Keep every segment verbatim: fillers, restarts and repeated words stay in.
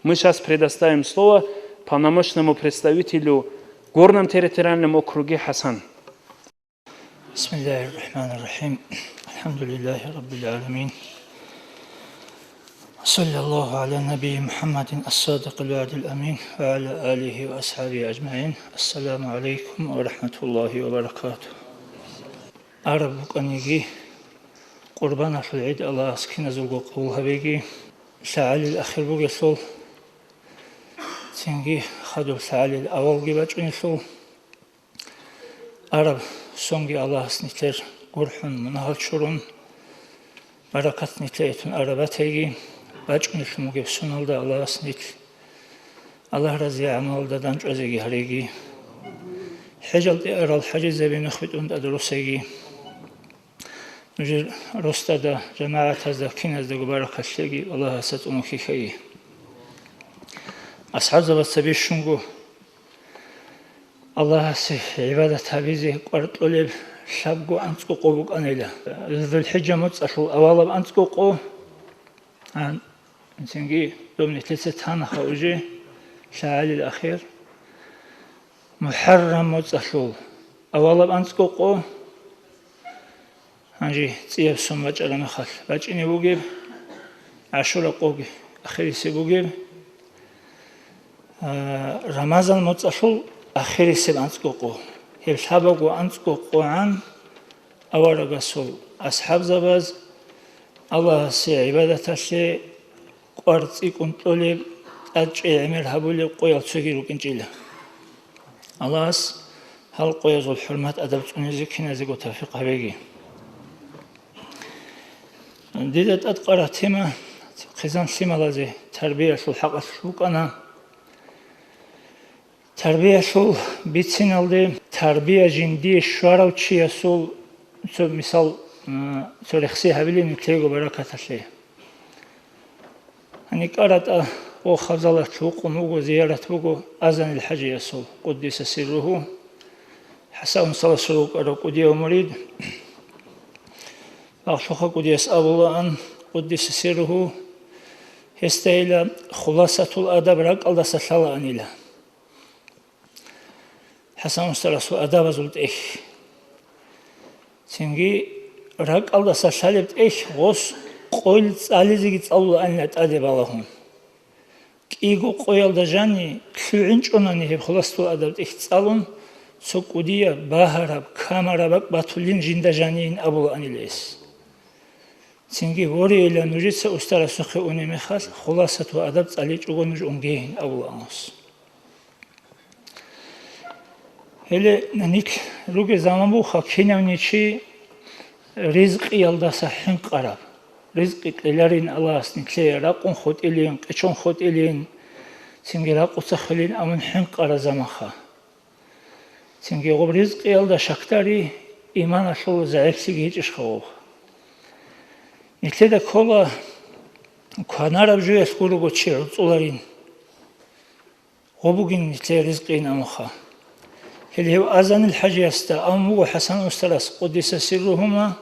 Мы сейчас предоставим слово полномочному представителю в Горном территориальном округе Хасан. بسم الله الرحمن الرحيم. الحمد لله رب العالمين. صلى الله على النبي محمد الصادق الوعد الأمين وعلى آله وأصحابه أجمعين. السلام عليكم ورحمة الله وبركاته. Араб букӀаниги, Къурбаналъул гӀид Аллагьас киназулго къабул гьабеги, лъагӀалил ахир бугелъул, цинги хадуб лъагӀалил авалги бачӀунелъул, араб сонги Аллагьас нилъер гурхӀун мунагьал чурун, баракат нилъее тун араб батайги, бачӀунелъун бугеб соналда Аллагьас нилъ Аллагь разие гӀамалалда дандчӀвазеги гьареги. ХӀежалде арал хӀажизаби нух битӀун тӀаде росайги. Нужер росдада, жамагӀатазда, киназдаго баракат лъеги, Аллагьасда цӀунухъе хьеги. АсхӀабзабаца бищунго Аллагьасе гӀибадат гьабизе кӀвар кьолеб лъабго анцӀго къо букӀанила. ЗулхӀижа моцӀалъул авалаб анцӀго къо, а, цинги доб нилъеца танаха уже лъагӀалил ахир. МухӀаррам моцӀалъул авалаб анцӀго къо, гьанже цӀияб сон бачӀараб мехалъ бачӀине бугеб, ГӀашура къоги ахирисеб бугеб, а, Рамазан моцӀалъул ахирисеб анцӀго къо. Гьеб лъабаго анцӀго къогӀан аварагасул асхӀабзабаз Аллагьасе гӀибадаталъе кӀвар цӀикӀкӀун кьолеб, тӀадчӀей гӀемер гьабулеб къоял цоги рукӀинчӀила. Аллагьас гьал къоязул хӀурмат-адаб цӀунизе киназего тавфикъ гьабеги. Дида тӀадкъараб тема хъизан-лъималазе тарбиялъул хӀакъалъулъ букӀана. Тарбиялъул бициналде тарбия жиндие щварав чиясул цо мисал, м, цо рехси гьабилин нилъего баракаталъе. Гьаникъа ратӀа, гъо, Хабзалалъ вукъун вуго, зиярат буго Азанил ХӀажиясул, къуддиса сирругьу. ХӀасан-устарасул рукӀарав кӀудияв мурид. Багьлъухъа кӀудияс абулаан, къуддиса сирругьу, гьесдайила Хуласатул адаб ракӀалдаса лъалаанила. ХӀасан-устарасул адабазул тӀехь. Цинги ракӀалдаса лъалеб тӀехь гъос къойил цӀализеги цӀалулаанила тӀаде балагьун. КӀиго къоялда жани лъугӀинчӀунани гьеб Хуласатул адаб тӀехь цӀалун, цо кӀудияб, багьараб, камараб бакӀ батулин жинда жанийин абулаанила гьес. Цинги, ворейила, нужеца устарасухъе унеб мехалъ, Хуласатул адаб цӀаличӀого нуж унгейин абулаан гьес. Гьеле нилъ ругел заман буха, кинавни чи ризкъиялдаса хӀинкъараб. Ризкъи кьеларин Аллагьас нилъее, ракъун хутӀилин, къечон хутӀилин, цинги ракъуца хвелин абун хӀинкъараб заманха. Цинги гъоб ризкъиялда щакдари иманалъул загӀиплъиги гьечӀищха гъоб? Нилъеда ккола кванараб жоялъ гурого чи гӀурцӀуларин. Гъо бугин нилъее ризкъи ин амуха. Гьеле гьев Азанил ХӀажиясда абун буго ХӀасан устарас, къуддиса сирругьума,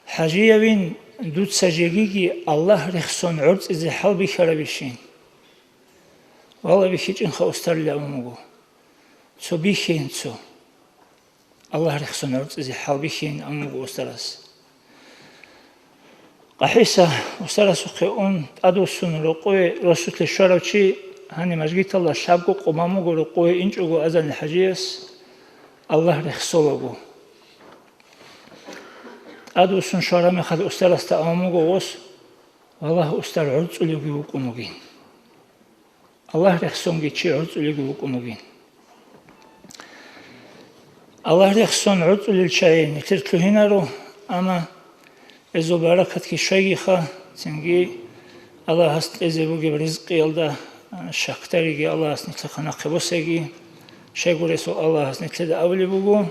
ХӀажиявин, дуца жегиги Аллагь рехсон гӀорцӀизе хӀалбихьарабищин? Вала, бихьичӀинха, устарила, абун буго. Цо бихьейин цо. Аллагь рехсон гӀорцӀизе хӀалбихьейин абун буго устарас. КъахӀиса устарасухъе ун, тӀадвуссун рокъове росулъе щварав чи, гьаниб мажгиталда лъабго къо мамуго рокъове инчӀого Азанил ХӀажияс Аллагь рехсолаго. ТӀадвуссун щвараб мехалъ устарасда абун буго гъос: «Валлагь, устар гӀорцӀулевги вукӀун вугин». Аллагь рехсонги чи гӀорцӀулевги вукӀун вугин. Аллагь рехсон гӀорцӀулел чагӀи нилъер лъугьинаро, амма гьезул баракатги щвейгиха, цинги Аллагьас кьезе бугеб ризкъиялда, а, щакдариги Аллагьас нилъехъа нахъе босеги. Щайгурелъул Аллагьас нилъеда абулеб буго: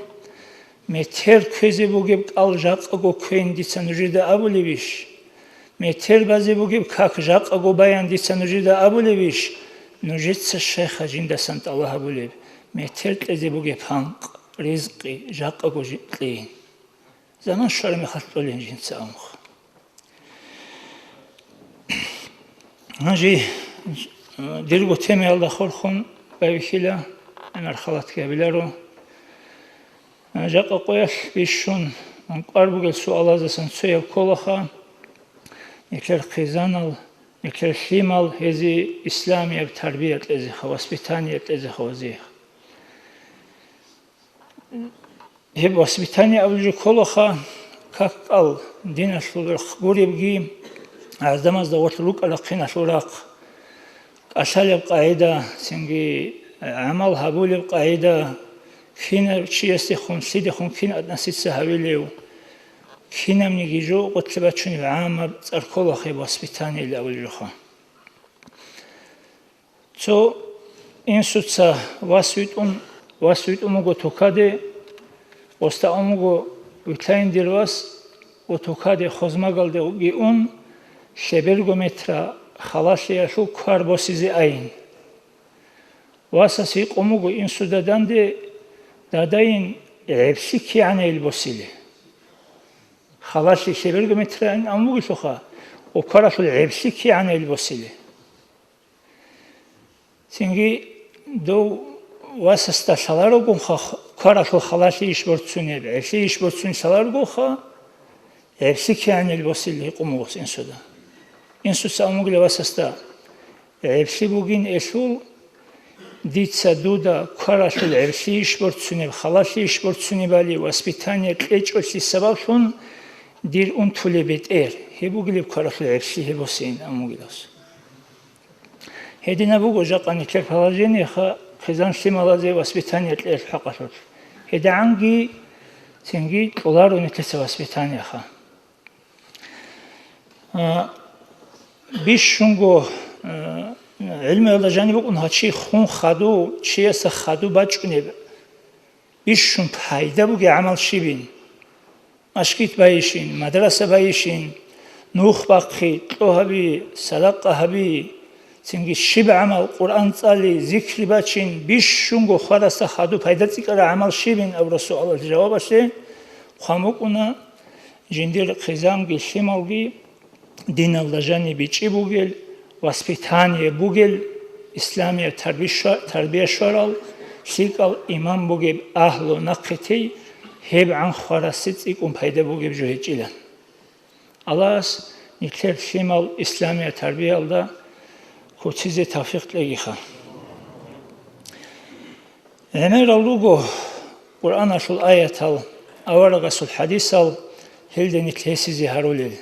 «Метер кквезе бугеб кӀал жакъаго кквейин дица нужеда абулебищ? Метер базе бугеб как жакъаго баян дица нужеда абулебищ? Нужеца щайха жиндасан тӀалаб гьабулеб, метер кьезе бугеб хӀинкъ, ризкъи, жакъаго жи-, кьейин. Заман щвараб мехалъ кьолин жинца», — абунха. Гьанже Дирго темаялда хурхун байбихьила, гӀемер халатги гьабиларо. Жакъа къоялъ бищун ункъвар бугел суалаздасан цояб кколаха, нилъер хъизанал, нилъер лъимал гьезие исламияб тарбия кьезеха, воспитание кьезеха гьезие. Гьеб воспитание абулеб жо кколаха, как кӀал, диналъул рахъ гуребги, гӀадамазда гъорлъ рукӀа-рахъиналъул рахъ, кӀалъалеб къагӀида, цинги гӀамал гьабулеб къагӀида, кинав чиясдехун, лъидехун кин относиться гьавилев, кинабниги жо гъорлъе бачунеб гӀамаб цӀар кколаха гьеб воспитание абулеб жоха. Цо инсуца вас витӀун, вас витӀун вуго тукаде, осда ун вуго: «Вилълъайин, дир вас, ва тукаде хозмагалде уги ун, лъеберго метра халалъиялъул квар босизе айин». Васас гьикъун вуго инсуда данде: «Дадайин, гӀеблъи кигӀанайил босиле?» Халалъи лъеберго метра ан ан вугелъулха, ва кваралъул гӀеблъи кигӀанайил босиле? Цинги дов васасда лъаларогунха, кваралъул халалъи иш борцунеб, гӀеблъи иш борцунеб лъаларогуха, гӀеблъи кигӀанил босил гьикъун вугос инсуда. Инсуца амугила васасда: «ГӀеблъи бугин элъул, дица дуда кваралъул гӀеблъи иш борцунеб, халалъи иш борцунебали воспитание кьечӀолъи сабаблъун дир унтулеб бетӀер, гьеб бугилеб кваралъул гӀеблъи гьеб босейин», амугилас. Гьединаб буго жакъа нилъер положениеха хъизан-лъималазе воспитание кьеялъул хӀакъалъулъ. ГьедигӀанги цинги кьоларо нилъеца воспитаниеха. А, бищунго, а, гӀилмуялда жаниб букӀун гьачи хун хадув, чиясда хадув бачӀунеб бищун пайда бугеб гӀамал щибин? Машгит байищин, мадраса байищин, нух бахъи, кьо гьаби, садакъа гьаби, цинги щиб гӀамал, Къуръан цӀали, зикри бачин, бищунго хварасда хадуб пайда цӀикӀкӀараб гӀамал щибин абураб суалалъе жавабалъе хъван букӀуна жиндир хъизанги лъималги диналда жаниб бичӀчӀи бугел, воспитание бугел, исламияб тарби-, тарбия щварал, лъикӀал иман бугеб агьлу нахъе тей, гьебгӀан хварасе цӀикӀкӀун пайда бугеб жо гьечӀилан. Аллагьас нилъер лъимал исламияб тарбиялда куцизе тавфикъ кьегиха. ГӀемерал руго Къуръаналъул аятал, аварагасул хӀадисал гьелде нилъ гьесизе гьарулел.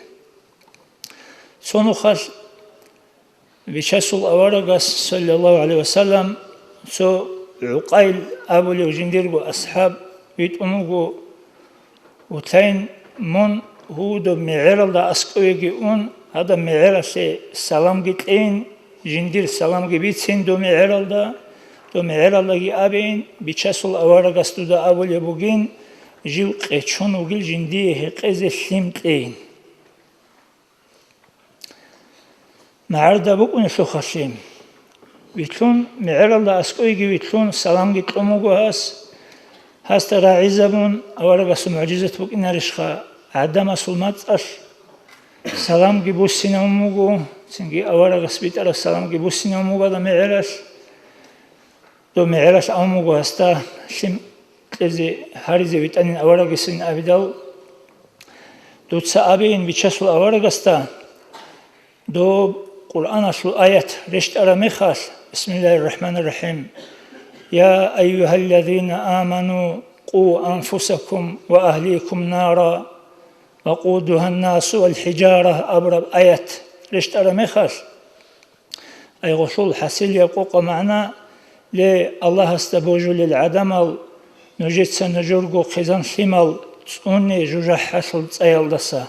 Цо нухалъ Бичасул аварагас, саллаллагьу гӀалайгьи ва саллам, цо ГӀукъайл абулев жиндирго асхӀаб витӀун вуго: «Вилълъайин, мун гьудуб мегӀералда аскӀовеги ун, гьадаб мегӀералъе саламги кьейин, жиндир саламги бицин доб мегӀералда, доб мегӀералдаги абейин, Бичасул аварагас дуда абулеб бугин, жив къечон вугил жиндие гьекъезе лъим кьейин». МагӀарда букӀунелъулха лъим. Вилълъун, мегӀералда аскӀойги вилълъун, саламги кьун вуго гьас. Гьасда рагӀизабун, аварагасул мугӀжизат букӀинарищха, гӀадамасул мацӀалъ саламги буссинавун вуго, цинги аварагас битӀараб саламги буссинавун вуго гьадаб мегӀералъ. Доб мегӀералъ абун буго гьасда лъим кьезе гьаризе витӀанин аварагасин абидал, дуца абейин Бичасул аварагасда, доб Къуръаналъул аят рещтӀараб мехалъ: «Бисмиллагьир рахӀманир рахӀим. Я айюгьаллазина аману, къу анфусакум ва агьликум нара, вакъудугьан-насу вал-хӀижара», абураб аят рещтӀараб мехалъ, Айгъулъул хӀасилияб къокъа магӀна: «Ле, Аллагьасда божулел гӀадамал, нужеца нужерго хъизан-лъимал цӀуне жужахӀалъул цӀаялдаса.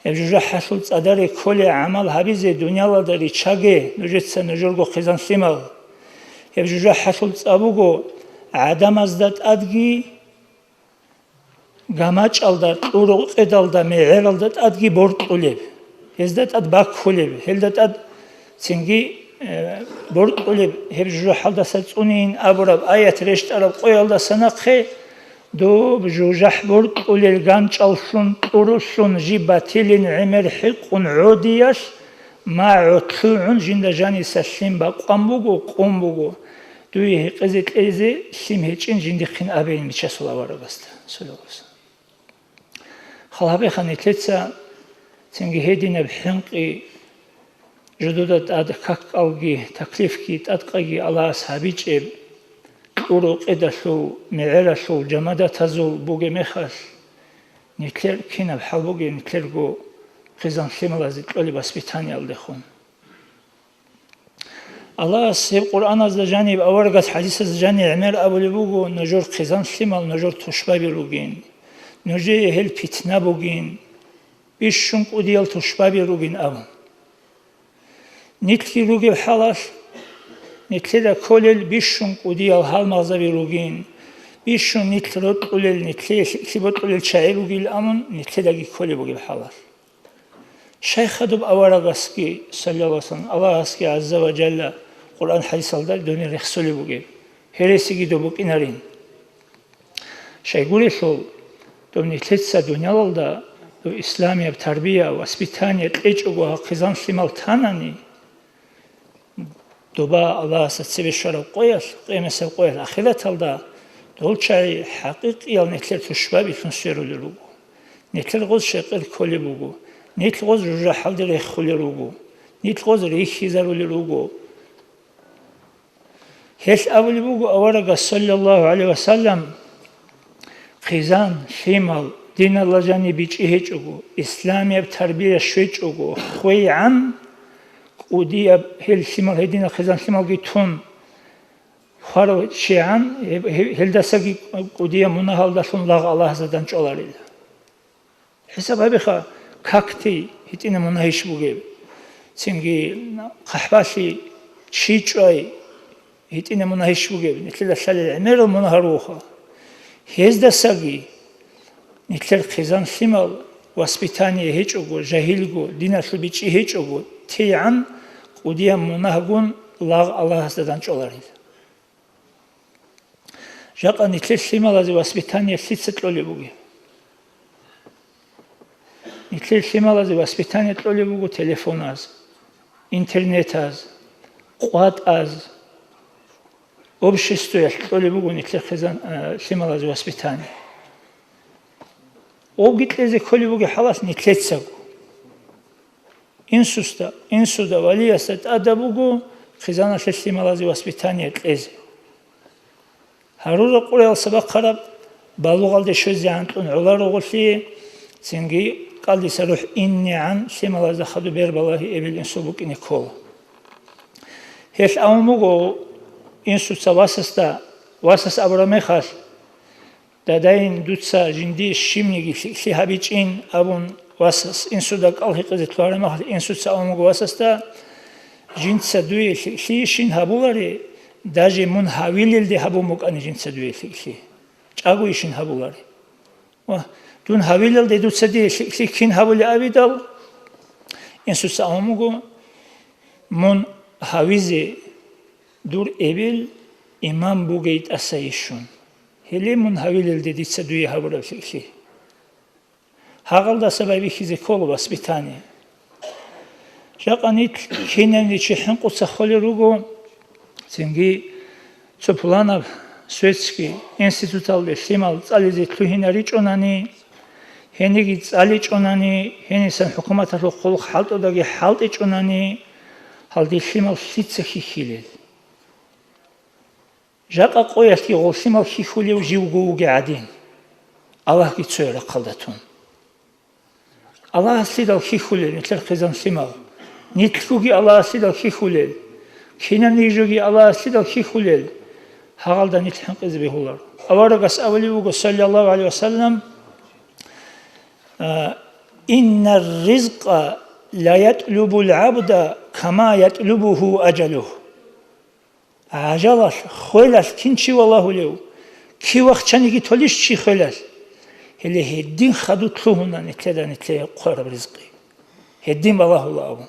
Гьеб жужахӀалъул цӀадаре кколей гӀамал гьабизе дуниялалда риччаге нужеца нужерго хъизан-лъимал. Гьеб жужахӀалъул цӀа буго гӀадамазда тӀадги, гамачӀалда, кьурукъедалда, мегӀералда тӀадги боркьулеб, гьезда тӀад баккулеб, гьелда тӀад цинги, э, боркьулеб, гьеб жужахӀалдаса цӀунейин», абураб аят рещтӀараб къоялдаса нахъе, доб жужахӀ боркьулел ганчӀаллъун, кьурулъун жиб батилин гӀемер хӀикъун гӀодиялъ, МагӀу лъугӀун жинда жаниса лъим бакъван буго, къун буго. Дуе гьекъезе кьезе лъим гьечӀин жиндихъин абейин Бичасул аварагасда, саллаллагьу гӀалайгьи вассалам. Хал гьабеха нилъеца цинги гьединаб хӀинкъи жодода тӀад каккалги, таклифги, тӀадкъаги Аллагьас гьабичӀеб, кьуру къедалъул, мегӀералъул, жамадатазул бугеб мехалъ, нилъер кинаб хӀал бугеб, нилъерго хъизан-лъималазе кьолеб воспитаниялдехун. Аллагьас гьеб Къуръаназда жаниб, аварагас хӀадисазда жаниб гӀемер абулеб буго: «Нужер хъизан-лъимал нужер тушбаби ругин, нужее гьел питна бугин, бищун кӀудиял тушбаби ругин», – абун. Нилъги ругеб хӀалалъ, нилъеда кколел бищун кӀудиял гьалмагъзаби ругин, бищун нилъ рокьулел, нилъее лъикӀлъи бокьулел чагӀи ругил абун, нилъедаги кколеб бугеб хӀалалъ. Щай хадуб аварагасги, саллаллагьу гӀалайгьи вассалам, Аллагьасги гӀазза ва жалла Къуръан хӀадисалда дунир рехсулеб бугеб, гьересиги доб букӀинарин. Щайгурелъул, доб нилъеца дуниялалда доб исламияб тарбия, воспитание кьечӀого гьал хъизан-лъимал танани, доба Аллагьасда цебе щвараб къоялъ, къиямасеб къоялъ, ахираталда дол чагӀи хӀакъикъиял нилъер тушбабилъун сверулел руго. Нилъер гъоз щекъер кколеб буго, нилъ гъоз жужахӀалде реххулел руго, нилъ гъоз рихьизарулел руго. Гьелъ абулеб буго аварагас, саллаллагьу гӀалайгьи вассалам: «Хъизан, лъимал, диналда жаниб бичӀчӀи гьечӀого, исламияб тарбия щвечӀого, хвейгӀан, кӀудияб гьел лъимал, гьединал хъизан-лъималги тун, хварав чигӀан, гьеб-, гьеб-, гьелдасаги кӀудияб мунагьалдалъун лагъ Аллагьасда дандчӀваларила». ХӀисаб гьабиха, какти гьитӀина мунагьищ бугеб, цинги хъахӀбалъи чи чӀвай гьитӀина мунагьищ бугеб, нилъеда лъалел гӀемерал мунагь гьаруха. Гьездасаги нилъер хъизан-лъимал воспитание гьечӀого, жагьилго, диналъул бичӀчӀи гьечӀого, тейгӀан кӀудияб мунагьгун лагъ Аллагьасда дандчӀваларила. Жакъа нилъер лъималазе воспитание лъица кьолеб бугеб? Нилъер лъималазе воспитание кьолеб буго телефоназ, интернетаз, къватӀаз, обществоялъ кьолеб буго нилъер хъизан-, а, лъималазе воспитание. Гъобги кьезе кколеб бугеб хӀалалъ нилъецаго. Инсуста, инсуда, валиясда тӀадаб буго хъизаналъе лъималазе воспитание кьезе. Гьарураб къоялъ бахъараб балугъалде щвезегӀан кьун гӀоларо гъолъие, цинги кӀалдиса рухӀ инегӀан лъималазда хадуб бербалагьи эбел-инсул букӀине ккола. Гьелъ абун буго инсуца васасда, васас абураб мехалъ, Дадайин, дуца жиндие щибниги лъикӀлъи гьабичӀин абун, васас инсуда кӀал гьекъезе лъугьараб мехалъ, инсуца абун буго васасда: «Жинца дуе лъикӀлъи щин гьабулари, даже мун гьавилелде гьабун букӀани жинца дуе лъикӀлъи. ЧӀаго ишин гьабулари. Ва дун гьавилелде дуца дие лъикӀлъи кин гьабулеб абидал?» Инсуца абун буго: «Мун гьавизе дур эбел имам бугей тӀаса ишун. Гьеле мун гьавилелде дица дуе гьабураб лъикӀлъи». Гьагъалдаса байбихьизе ккола воспитание. Жакъа нилъ кинабниги чи хӀинкъуца холел руго, цинги цо пуланаб светский институталде лъимал цӀализе лъугьинаричӀонани, гьениги цӀаличӀонани, гьенисан хӀукуматалъул хъулухъ хӀалтӀудаги хӀалтӀичӀонани, гьалде лъимал лъица хьихьилел? Жакъа къоялъги гъолъимал хьихьулев живго вугев гӀадин, Аллагьги цояв рахъалда тун. Аллагьаслъидал хьихьулел нилъер хъизан-лъимал, нилъгоги Аллагьаслъидал хьихьулел, кинабниги жоги Аллагьаслъидал хьихьулел, гьагъалда нилъ хӀинкъизе бегьулар. Аварагас абулеб буго, саллаллагьу гӀалайгьи ва саллам: «А, иннар ризкъа ла ятлубул гӀабда кама ятлубуху ажалугь». ГӀажалалъ, хвелалъ кин чи валагьулев, кив вахчаниги толищ чи хвелалъ? Гьеле гьедин хадуб лъугьуна нилъеда нилъее хъвараб ризкъи. Гьедин балагьула абун.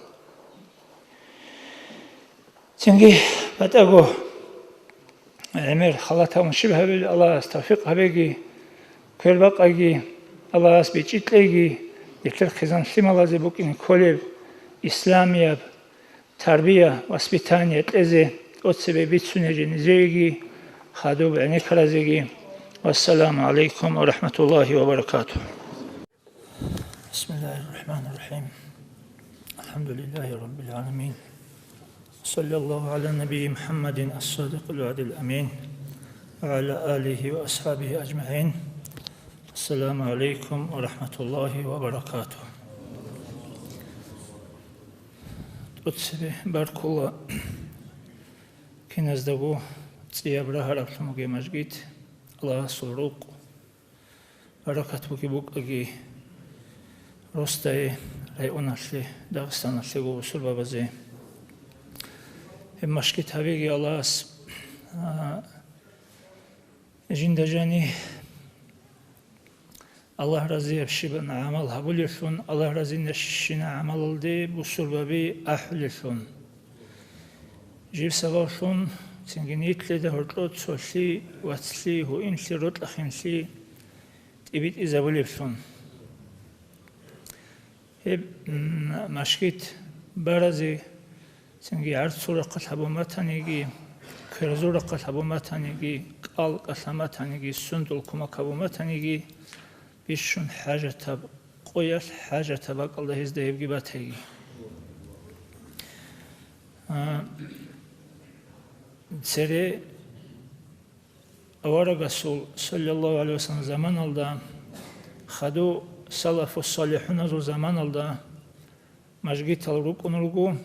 Цинги батӀаго гӀемер халат гьабун щиб гьабил, Аллагьас тавфикъ гьабеги, квербакъайги, Аллагьас бичӀчӀи кьейги, нилъер хъизан-лъималазе букӀине кколеб исламияб тарбия, воспитание кьезе, тӀоцебе бицуней нижееги, хадуб гӀенеккаразеги. Вассаламу гӀалайкум ва рахӀматуллагьи ва баракатугь. بسم الله الرحمن الرحيم. الحمد لله رب العالمين. صلى الله على النبي محمد الصادق الوعد الأمين وعلى آله وأصحابه أجمعين. السلام عليكم ورحمة الله وبركاته. ТӀоцебе баркула киназдаго цӀияб рагьараблъун бугеб мажгит, Аллагьасул рукъ, баракат бугеб букӀаги росдае, районалъе, Дагъистаналъего бусурбабазе. Гьеб мажгит гьабеги Аллагьас, а, жинда жани Аллагь разияб щибан гӀамал гьабулевлъун, Аллагь разиябщина гӀамалалде бусурбаби ахӀулевлъун. Жиб сабаблъун цинги нилъеда гьоркьоб цолъи, вацлъи, гьуинлъи, рокьахинлъи тӀибитӀизабулевлъун. Гьеб, м, мажгит баразе цинги гӀарцул рахъалъ гьабун батаниги, кверзул рахъалъ гьабун батаниги, кӀал-кӀалъан батаниги, сундул кумак гьабун батаниги, бищун хӀажатаб къоялъ, хӀажатаб бакӀалда гьезда гьебги батайги. А, цере аварагасул, саллаллагьу гӀалайгьи вассалам, заманалда, хадув салафу-салихӀуназул заманалда мажгитал рукӀун руго.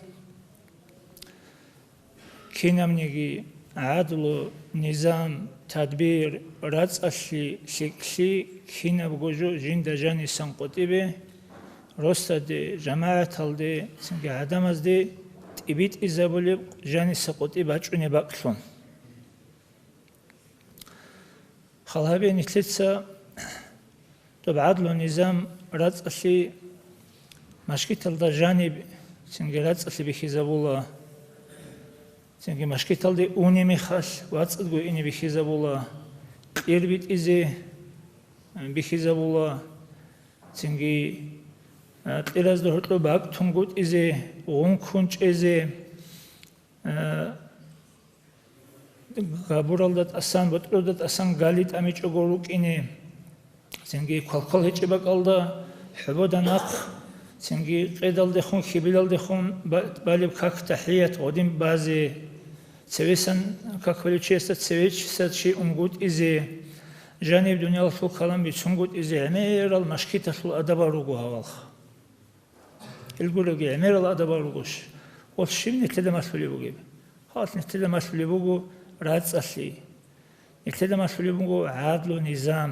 Кинабниги гӀадлу, низам, тадбир, рацӀцӀалъи, лъикӀлъи кинабго жо жинда жанисан къотӀибе, росдаде, жамагӀаталде, цинги гӀадамазде тӀибитӀизабулеб жаниса къотӀи бачӀунеб бакӀлъун. Хал гьабе нилъеца доб гӀадлу-низам рацӀцӀалъи мажгиталда жаниб цинги рацӀцӀалъи бихьизабула, цинги мажгиталде унеб мехалъ вацӀцӀадго ине бихьизабула, кьир битӀизе бихьизабула, цинги, а, кьиразда гьоркьоб бакӀтунгутӀизе, гъункун чӀезе, а, габуралда тӀасан, ботӀролда тӀасан гали тӀамичӀого рукӀине, цинги квалквал гьечӀеб бакӀалда хӀобода нахъ, цинги къедалдехун, хьибилалдехун ба-, балеб как тахӀият гъодин базе, цевесан как балев чиясда цевечиса чи унгутӀизе, жаниб дуниялалъул калам бицунгутӀизе гӀемерал мажгиталъул адабал руго гьавалха. Илгурелги гӀемерал адабал ругош, гъолъ щиб нилъеда малъулеб бугеб? Гьалъ нилъеда малъулеб буго рацӀцӀалъи. Нилъеда малъулеб буго гӀадлу-низам.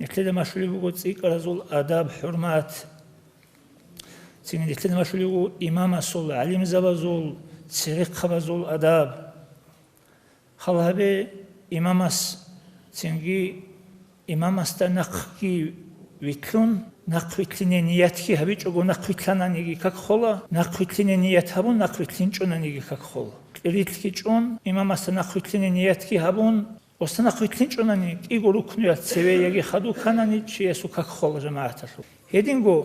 Нилъеда малъулеб буго цӀикӀкӀаразул адаб-хӀурмат. Цинги нилъеда малъулеб буго имамасул, гӀалимзабазул, церехъабазул адаб. Хал гьабе имамас, цинги имамасда нахъги вилълъун, нахъ вилълъине ниятги гьабичӀого нахъ вилълъананиги как хола, нахъ вилълъине ният гьабун, нахъ вилълъинчӀонаниги как хола. Кьирилъги чӀун, имамасда нахъ вилълъине ниятги гьабун, гъосда нахъ вилълъинчӀонани, кӀиго рукнуялъ цеве яги хадув кканани, чиясул как хола жамагӀаталъул. Гьединго,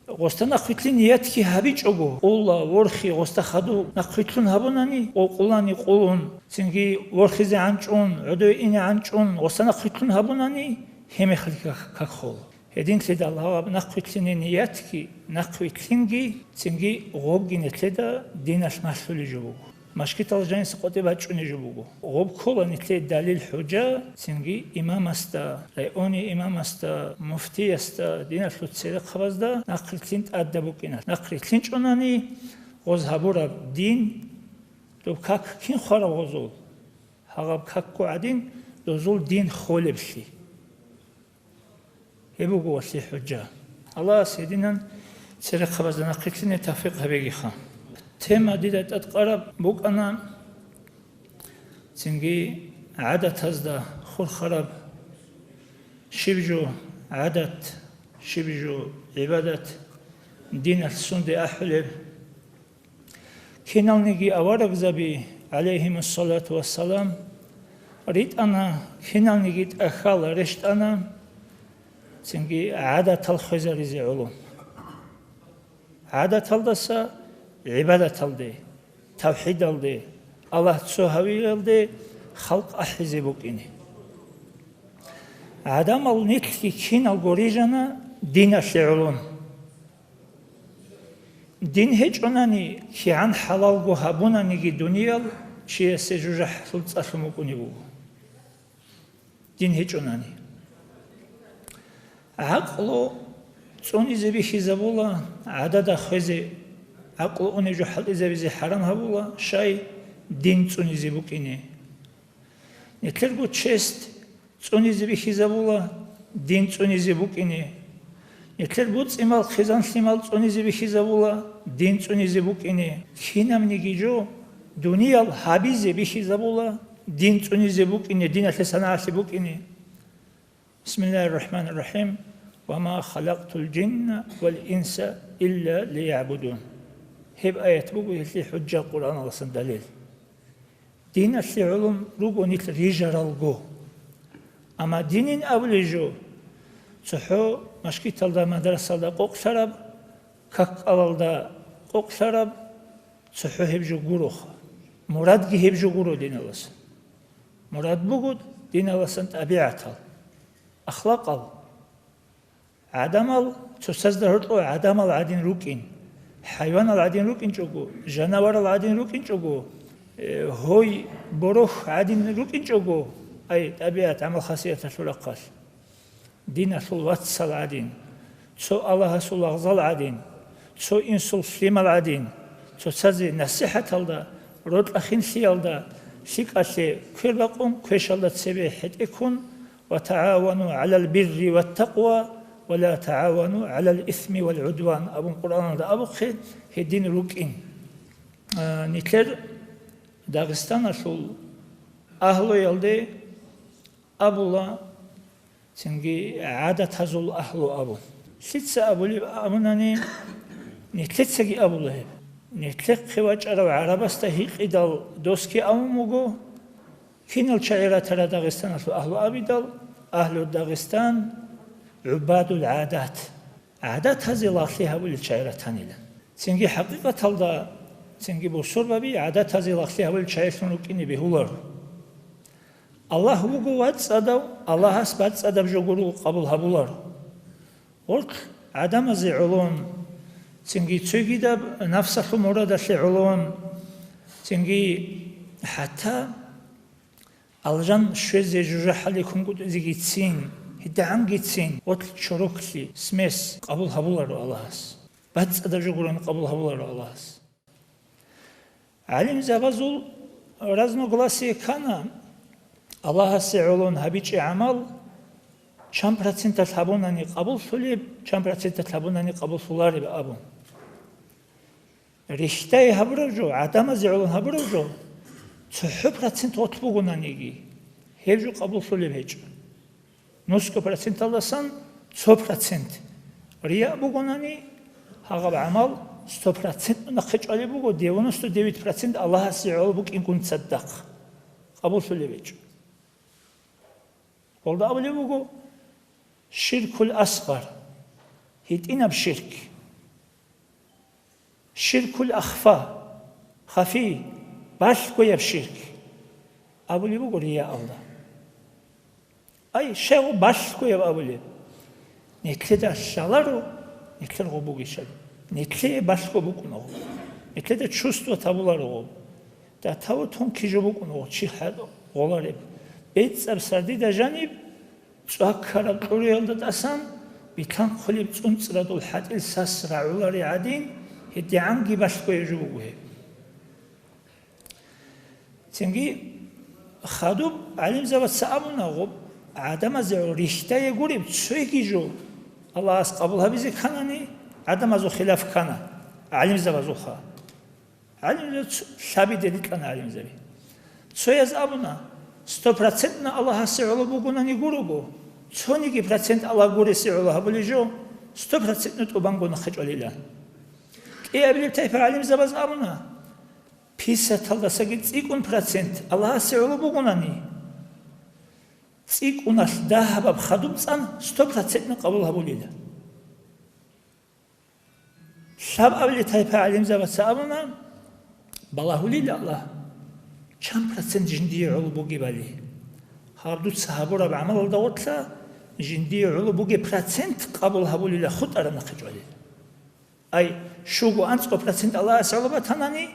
гъосда нахъвилълъи ниятги гьабичӀого, къулла, ворхи гъосда хадуб нахъвилълъун гьабунани, къо-, къулани къулун, цинги ворхизе гӀанчӀун, гӀодове ине гӀанчӀун гъосда нахъвилълъун гьабунани, гьеб мехалъги как-, как хола. Гьединлъидал гьаб нахъвилълъине ниятги, нахъвилълъинги, цинги гъобги нилъеда диналъ малъулеб жо буго. Мажгитал жаниса къотӀи бачӀунеб жо буго. Гъоб ккола нилъее далил-хӀужа, цинги имамасда, райони имамасда, муфтиясда, диналъул церехъабазда нахърилълъин тӀадаб букӀиналъ. НахърилълъинчӀонани, гъоз гьабураб дин, доб как кин хвараб гъозул? Гьагъаб какго гӀадин, дозул дин холеблъи. Гьеб буго валъи хӀужа. Аллагьас гьединан церехъабазда нахърилълъине тавфикъ гьабегиха. Тема дида тӀадкъараб букӀана, цинги гӀадатазда хурхараб, щиб жо гӀадат, щиб жо гӀибадат, диналъ сунде ахӀулеб. Киналниги аварагзаби, гӀалайгьимуссалату вассалам, ритӀана, киналниги тӀахьал рещтӀана, цинги гӀадатал хвезаризе гӀоло. ГӀадаталдаса гӀибадаталде, тавхӀидалде, Аллагь цо гьавиялде халкъ ахӀизе букӀине. ГӀадамал нилъги киналго рижана диналъе гӀолон. Дин гьечӀонани, кигӀан хӀалалго гьабунаниги дуниял, чиясе жужахӀлъул цӀалъун букӀунеб буго. Дин гьечӀонани. ГӀакълу цӀунизе бихьизабула, гӀадада хвезе, гӀакълу унеб жо хӀалтӀизабизе хӀарам гьабула, щай дин цӀунизе букӀине. Нилъерго чест цӀунизе бихьизабула, дин цӀунизе букӀине. Нилъер буцӀимал, хъизан-лъимал цӀунизе бихьизабула, дин цӀунизе букӀине. Кинабниги жо дуниял гьабизе бихьизабула, дин цӀунизе букӀине, диналъе санагӀалъе букӀине. Бисмиллагьир рахӀманир рахӀим. «Ва ма халакътул жинна вал инса илля лиягӀбудун». Гьеб аят буго гьелъие хӀужжа, Къуръаналдасан далил. Диналъе гӀолун руго нилъ рижаралго. Амма динин абулей жо, цохӀо машгиталда, мадрасалда къокълъараб, каккалалда къокълъараб, цохӀо гьеб жо гуроха. Мурадги гьеб жо гуро диналдаса. Мурад буго диналдасан тӀабигӀатал, ахлакъал. ГӀадамал цоцазда гьоркьо гӀадамал гӀадин рукӀин, хӀайванал гӀадин рукӀинчӀого, жанаварал гӀадин рукӀинчӀого, э, гьой, борохь гӀадин рукӀинчӀого, ай, тӀабигӀат, гӀамал-хасияталъул рахъалъ, диналъул вацал гӀадин, цо Аллагьасул лагъзал гӀадин, цо инсул лъимал гӀадин, цоцазе насихӀаталда, рокьа-хинлъиялда, лъикӀалъе квер бакъун, квешалда цебе хӀетӀе ккун, «Ва тагӀавану гӀалал бирри ваттакъва, ва ла тагӀавану гӀалал исми вал гӀудван», абун Къуръаналда абухъе, гьедин рукӀин. А, нилъер Дагъистаналъул агьлуялде абула, цинги гӀадатазул агьлу абун. Лъица абулеб абунани, нилъецаги абула гьеб. Нилъехъе вачӀарав гӀарабасда гьикъидал досги абун буго, кинал чагӀи ратара Дагъистаналъул агьлу абидал, агьлу Дагъистан, гӀубадул гӀадат, гӀадатазе лагълъи гьабулел чагӀи ратанила. Цинги хӀакъикъаталда, цинги бусурбаби гӀадатазе лагълъи гьабулел чагӀилъун рукӀине бегьуларо. Аллагь вуго вацӀцӀадав, Аллагьас бацӀцӀадаб жо гуро къабул гьабуларо. Гъоркь гӀадамазе гӀолон, цинги цогидаб нафсалъул мурадалъе гӀолон, цинги хӀатта алжан щвезе жужахӀалде ккунгутӀизегицин, гьедигӀангицин, гъоркь чороклъи, смесь къабул гьабуларо Аллагьас. БацӀцӀадаб жо гурони къабул гьабуларо Аллагьас. ГӀалимзабазул разногласие ккана, Аллагьасе гӀолон гьабичӀеб гӀамал чан проценталъ гьабунани къабуллъулеб, чан проценталъ гьабунани къабуллъулареб абун. Рихьдае гьабураб жо, гӀадамазе гӀолон гьабураб жо, цохӀо процент гъорлъ бугонаниги, гьеб жо къабуллъулеб гьечӀо. Нусго проценталдасан цо процент рия бугонани, гьагъаб гӀамал сто процент нахъе чӀвалеб буго, девяносто девять процент Аллагьасе гӀоло букӀингун цадахъ къабуллъулеб гьечӀо. Гьелда абулеб буго, ширкул асгъар, гьитӀинаб ширк. Ширкул ахфа, хафи, балъгояб ширк абулеб буго рияалда. Ай, щайгу балъгояб абулеб? Нилъеда лъаларо, нилъер гъо бугищали. Нилъее балъго букӀунаго. Нилъеда чувство табуларо гъо. Датаво тонкий жо букӀунаго, чи гъолареб. БецӀаб сардида жаниб, цӀваккараб кьуриялда тӀасан, битанхъулеб цӀунцӀрадул хӀатӀил сас рагӀулари гӀадин, гьедигӀанги балъгояб жо буго гьеб. Цинги хадуб гӀалимзабаца абуна, гъуб гӀадамазе рихьдае гуреб цоги жо Аллагьас къабул гьабизе кканани, гӀадамазул хилаф ккана гӀалимзабазулха. ГӀалимзаби ц-, лъабиде рикьана гӀалимзаби. Цояз абуна, сто процентно Аллагьасе гӀоло бугонани гурого, цониги процент Аллагь гуресе гӀоло гьабулей жо, сто процентно тӀубанго нахъе чӀвалилан. КӀиабилеб тайпа гӀалимзабаз абуна, писаталдасаги цӀикӀкӀун процент Аллагьасе гӀоло бугонани, цӀикӀкӀуналъ дагьабаб хадуб цӀан сто процентно къабул гьабулила. Гьаб абили тайпа гӀалимзабаца абуна, балагьулила Аллагь, чан процент жиндие гӀоло бугебали. Гьаб дуца гьабураб гӀамалалда гъоркьа жиндие гӀоло бугеб процент къабул гьабулила, хутӀараб нахъе чӀвалила. Ай, щуго анцӀго процент Аллагьасе гӀоло батанани,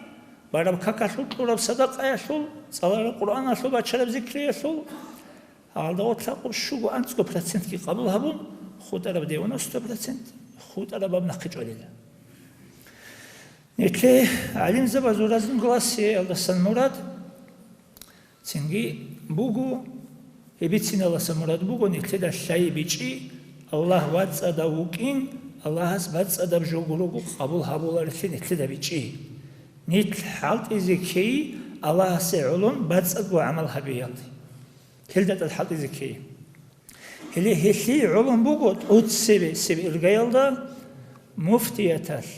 бараб какалъул, кьураб садакъаялъул, цӀалараб Къуръаналъул, бачараб зикриялъул, гьалда гъоркьа къур щуго анцӀго процентги къабул гьабун, хутӀараб девяносто процент хутӀараб аб нахъе чӀвалила. Нилъе гӀалимзабазул разногласиялдасан мурад цинги буго, гьеб бициналдаса мурад буго нилъеда лъай бичӀчӀи, Аллагь вацӀцӀадав вукӀин, Аллагьас бацӀцӀадаб жо гурого къабул гьабуларелъи нилъеда бичӀчӀи. Нилъ хӀалтӀизе ккей Аллагьасе гӀолон бацӀцӀадго гӀамал гьабиялде. Гьелда тӀад хӀалтӀизе ккей. Гьеле гьелъие гӀолон буго тӀоцебесеб иргаялда муфтияталъ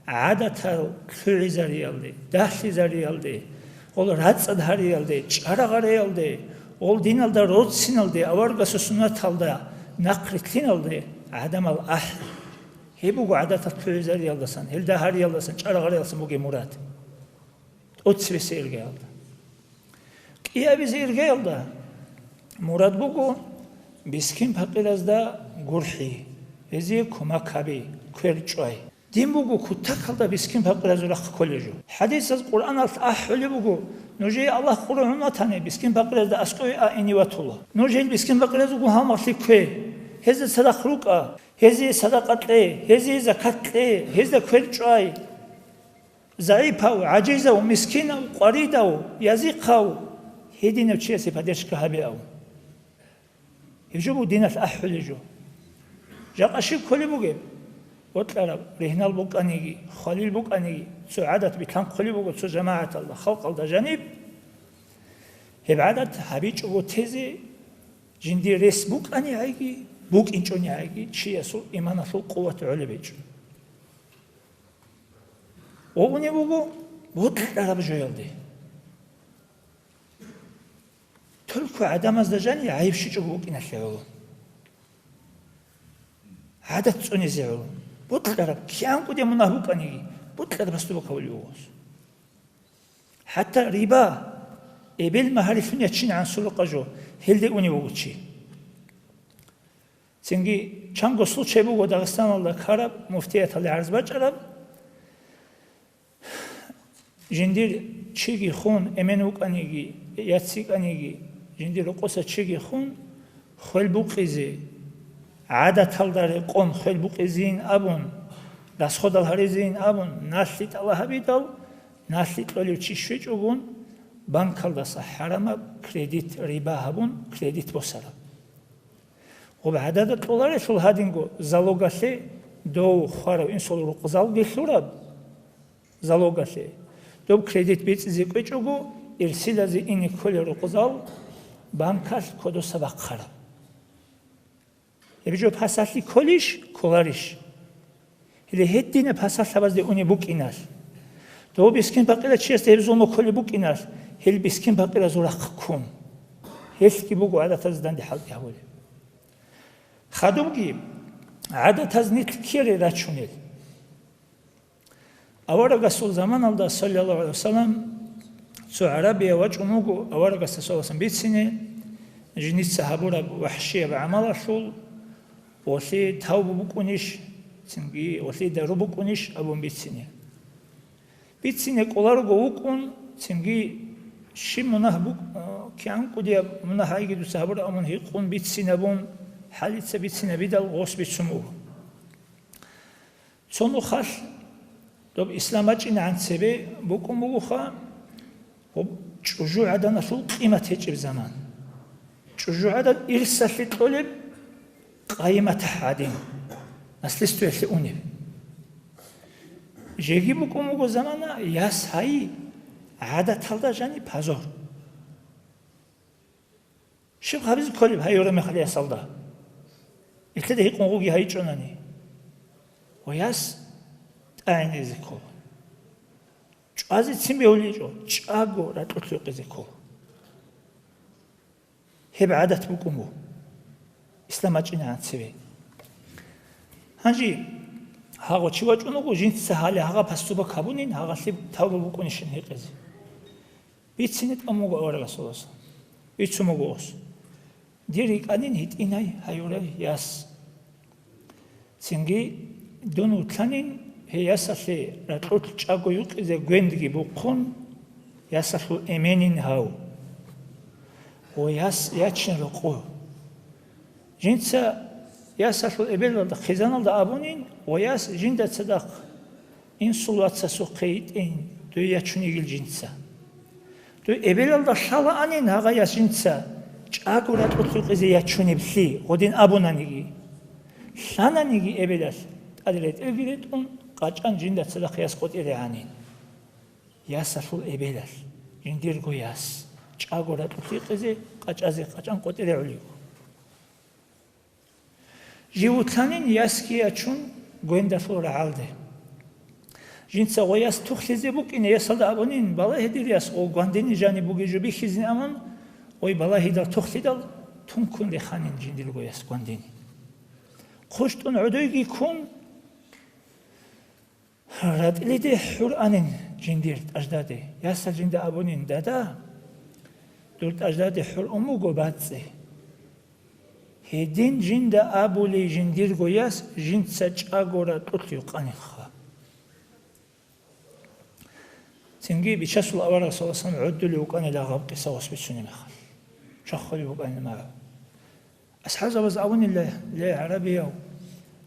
гӀадатал лъугӀизариялде, дагьлъизариялде, гъол рацӀцӀад гьариялде, чӀарагъариялде, гъол диналда роциналде, аварагасул суннаталда нахърилълъиналде гӀадамал ахӀи. Гьеб буго гӀадатал лъугӀизариялдасан, гьелда гьариялдасан, чӀарагъариялдасан бугеб мурад. ТӀоцебесеб иргаялда. КӀиабизе иргаялда мурад буго мискин-пакъиразда гурхӀи, гьезие кумек гьаби, квер чӀвай. Дин буго кутакалда мискин-пакъиразул рахъ кколеб жо. ХӀадисаз, Къуръаналъ ахӀулеб буго, нужее Аллагь къургьун ватани, мискин-пакъиразда аскӀове а ине ватула. Нуж гьел мискин-пакъиразулгун гьалмагълъи ккве, гьезда цадахъ рукӀа, гьезие садакъа кье, гьезие закат кье, гьезда квер чӀвай. ЗагӀипав, гӀажизав, мискинав, къваридав, язихъав, гьединав чиясе поддержка гьабе ав. Гьеб жо буго диналъ ахӀулеб жо. Жакъа щиб кколеб бугеб? Бокьараб ригьнал букӀаниги, хвалил букӀаниги, цо гӀадат билъанхъулеб буго цо жамагӀаталда, халкъалда жаниб. Гьеб гӀадат гьабичӀого тезе, жиндир рес букӀанигӀайги, букӀинчӀонигӀайги, чиясул иманалъул къуват гӀолеб гьечӀо. Гъо унеб буго бокьараб жоялде. Только гӀадамазда жани гӀайиб щичӀого букӀиналъе гӀоло. ГӀадат цӀунизе гӀоло. Бокьараб, кигӀан кӀудияб мунагь букӀаниги, бокьараб басту бакавулев вугос. ХӀатта риба, эбел магьарилъун ячинегӀан сурукъа жо, гьелде унев вуго чи. Цинги чанго случай буго Дагъистаналда ккараб, муфтияталде гӀарз бачӀараб. Жиндир чиги хун, эмен вукӀаниги, яц йикӀаниги, жиндир рокъоса чиги хун, хвел букъизе, гӀадаталда рекъон хвел букъизейин абун, расходал гьаризейин абун, налъи тӀалаб гьабидал, налъи кьолев чи щвечӀогун, банкалдаса хӀарамаб кредит, риба гьабун, кредит босараб. Гъуб гӀадада кьоларелъул гьадинго залогалъе дов хварав инсул рукъзал гилълъураб залогалъе. Доб кредит бицӀизе кӀвечӀого, ирсилазе ине кколел рукъзал банкалъ кодоса бахъараб. Гьеб жо пасалъи кколищ, кколарищ? Гьеле гьединаб пасалъабазде унеб букӀиналъ, дов бискин-пакъирав чиясда гьеб зулму кколеб букӀиналъ, гьел бискин-пакъиразул рахъ ккун, гьелъги буго гӀадатазе данде хӀалтӀи гьабулеб. Хадубги гӀадатаз нилъ ккере рачунел. Аварагасул заманалда, саллаллагьу гӀалайгьи вассалам, цо гӀарабияв вачӀун вуго аварагасда, саллаллагьу гӀалайгьи вассалам, бицине, жиница гьабураб вахӀшияб гӀамалалъул, гъолъие тавбу букӀунищ, цинги гъолъие дару букӀунищ абун бицине. Бицине кӀоларого вукӀун, цинги щиб мунагь бук-, кигӀан кӀудияб мунагь гӀайги дуца гьабураб абун гьикъун бицинабун, хӀалица бицинабидал гъос бицун буго. Цо нухалъ доб ислам бачӀинегӀан цебе букӀун бугоха, гъоб чӀужугӀаданалъул къимат гьечӀеб заман. ЧӀужугӀадан ирсалъе кьолеб къайиматахӀ гӀадин, наследствоялъе унеб. Жеги букӀун буго замана, яс гьайи, гӀадаталда жани пазор. Щиб гьабизе кколеб гьайгьураб мехалъ ясалда? Нилъеда гьикъун гъуги гьайичӀонани. Ва яс тӀагӀинезе ккола. ЧӀвазецин бегьуличӀо, чӀаго ракьулъ гьекъезе ккола. Гьеб гӀадат букӀун буго ислам бачӀинегӀан цеве. Гьанже Гьагъо чи вачӀун вуго, жинца гьале гьагъа пастубак гьабунин, гьагъалъе тавба букӀунищин гьикъизе. Бицине тӀамуго аварагасуласа. Бицун буго ус. Дир рикӀанин гьитӀинай гьаюрай яс. Цинги дун вутлъанин, гьей ясалъе ракьулъ чӀаго юкъизе гвендги бухъун, ясалъул эменин гьав. Ва яс ячин рокъо. Жинца ясалъул эбелалда хъизаналда абунин, ва яс жинда цадахъ: «Инсул вацасухъе йитӀин, дуе ячун йигил жинца». Дуе эбелалда лъалаанин гьагъа яс жинца чӀаго ракьулъ юкъизе ячунеблъи гъодин абунаниги. Лъананиги эбелалъ, тӀад ретӀелги ретӀун, къачӀан жинда цадахъ яс къотӀи регӀанин. Ясалъул эбелалъ, жиндирго яс, чӀаго ракьулъ юкъизе къачӀазе къачӀан къотӀи регӀулев. Жив вутлъанин ясги ячун гвендалъул рагӀалде. Жинца гъой яс тухлъизе букӀине ясалда абунин, балагье дир яс, гъо гвандине жаниб бугеб жо бихьизин абун, гъой балагьидал тухлъидал тункун реханин жиндирго яс гвандине. ХъущтӀун гӀодойги ккун, ратӀлиде хӀур анин жиндир тӀаждаде. Ясал жинда абунин: «Дада, дур тӀаждаде хӀур ун буго бацӀцӀи». Гьедин жинда абулей жиндирго яс жинца чӀаго ракьулъ юкъанилха. Цинги Бичасул авараг саллаллагьу гӀалайгьи ва саллам гӀодулев вукӀанила гьаб къиса вас бицунеб мехалъ. Чвахулеб букӀанила магӀу. АсхӀабзабаз абунила: «Ле, гӀарабияв,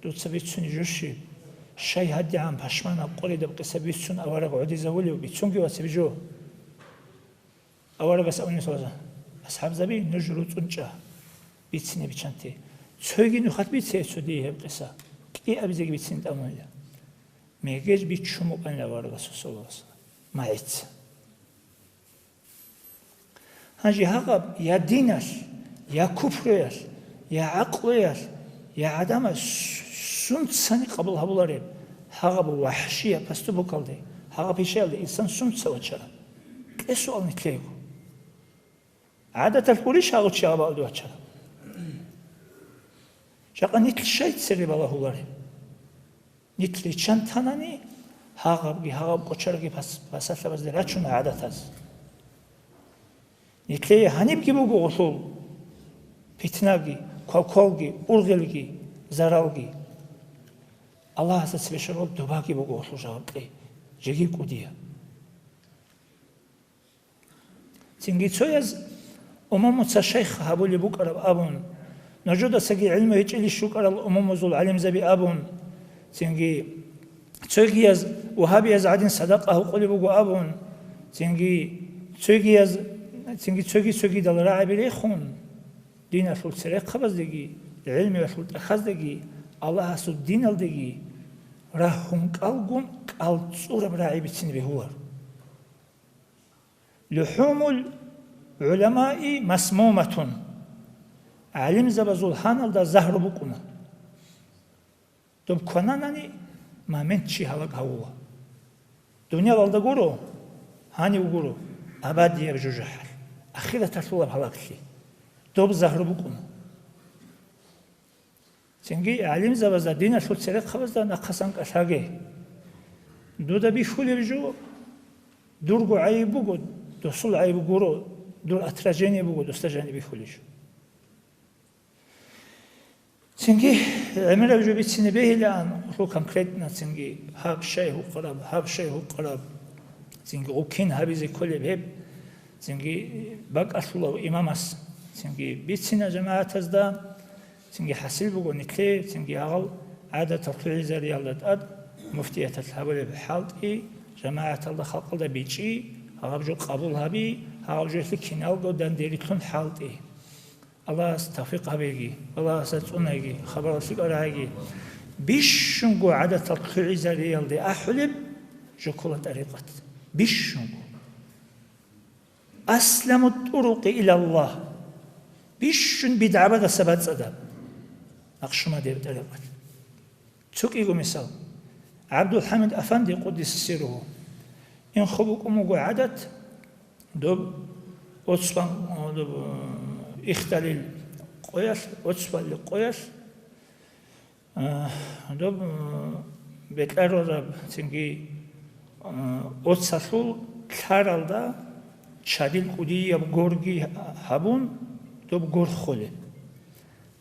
дуца бицунеб жо щиб? Щай гьадигӀан пашманаб къоридаб къиса бицун авараг гӀодизавулев? Бицунги вацаб жо». Аварагас абунила: «АсхӀабзаби, нуж руцӀцӀун чӀа, бицине биччанте. Цойги нухалъ бице цо дие гьеб къиса, кӀиабизеги бицине тӀамунила». Мегеж биччун букӀанила аварагасул саллаллагьу гӀалайгьи ва саллам магӀица. Гьанже гьагъаб я диналъ, я купруялъ, я гӀакълуялъ, я гӀадамалъ сунцани къабул гьабулареб гьагъаб вахӀшияб поступокалде, гьагъаб пишаялде инсан сунца вачараб? Кье суал нилъего. ГӀадаталъ гурищ гьагъав чи гьаб гьалде вачараб? Жакъа нилъ щай цере балагьулареб? Нилъ риччан танани, гьагъабги гьагъаб кӀочарги пас-, пасалъабазде рачуна гӀадатаз. Нилъее гьанибги буго гъолъул питнаги, квалквалги, ургъелги, заралги. Аллагьасда цебе щварал добаги буго гъолъул жаваб кьей, жеги кӀудияб. Цинги цояз умумуца шайх гьабулеб букӀараб абун, нужедасаги гӀилму гьечӀилищ рукӀарал умумузул гӀалимзаби абун, цинги цогияз вагьабияз гӀадин садакъа гьукъулеб буго абун, цинги цогияз, цинги цоги-цогидал рагӀаби рехун, диналъул церехъабаздеги, гӀилмиялъул тӀахьаздаги, Аллагьасул диналдаги рагьун кӀалгун кӀал цӀураб рагӀи бицине бегьулар. «ЛухӀумул гӀуламаи масмуматун», гӀалимзабазул гьаналда загьру букӀуна. Доб квананани, момент чи гьалаг гьавула. Дуниялалда гуро, гьанив гуро, абадияб жужахӀалъ, ахираталъулаб гьалаглъи. Доб загьру букӀуна. Цинги гӀалимзабазда, диналъул церехъабазда нахъасан кӀалъаге. Дуда бихьулеб жо дурго гӀайиб буго, досул гӀайиб гуро, дур отражение буго досда жаниб бихьулеб жо. Цинги гӀемераб жо бицине бегьилаан, гьул конкретно цинги гьаб щай гьукъараб, гьаб щай гьукъараб, цинги гъукин гьабизе кколеб гьеб, цинги бакӀалъулав имамас цинги бицина жамагӀатазда, цинги хӀасил буго нилъее, цинги гьагъал гӀадатал лъугӀизариялда тӀад муфтияталъ гьабулеб хӀалтӀи, жамагӀаталда халкъалда бичӀчӀи, гьаб жо къабул гьаби, гьаб жоялъе киналго дандерилъун хӀалтӀи. Аллагьас тавфикъ гьабеги, Аллагьас цӀунаги, хабарал лъикӀал рагӀаги. Бищунго гӀадатал лъугӀизариялде ахӀулеб жо ккола тӀарикъат. Бищунго. Асламу тӀурукъи илаллагь. Бищун бидгӀабадаса бацӀцӀадаб. Накъшубандияб тӀарикъат. Цо кӀиго мисал. ГӀабдулхӀамид Афанди, къуддиса сирругьу, инхъо букӀун буго гӀадат, доб оцбан, доб, э, ихдалил къоялъ, оцбалил къоялъ, э, доб, э, бекьарараб цинги, а, оцалъул лъаралда чадил кӀудияб горги гьабун, доб гор холел.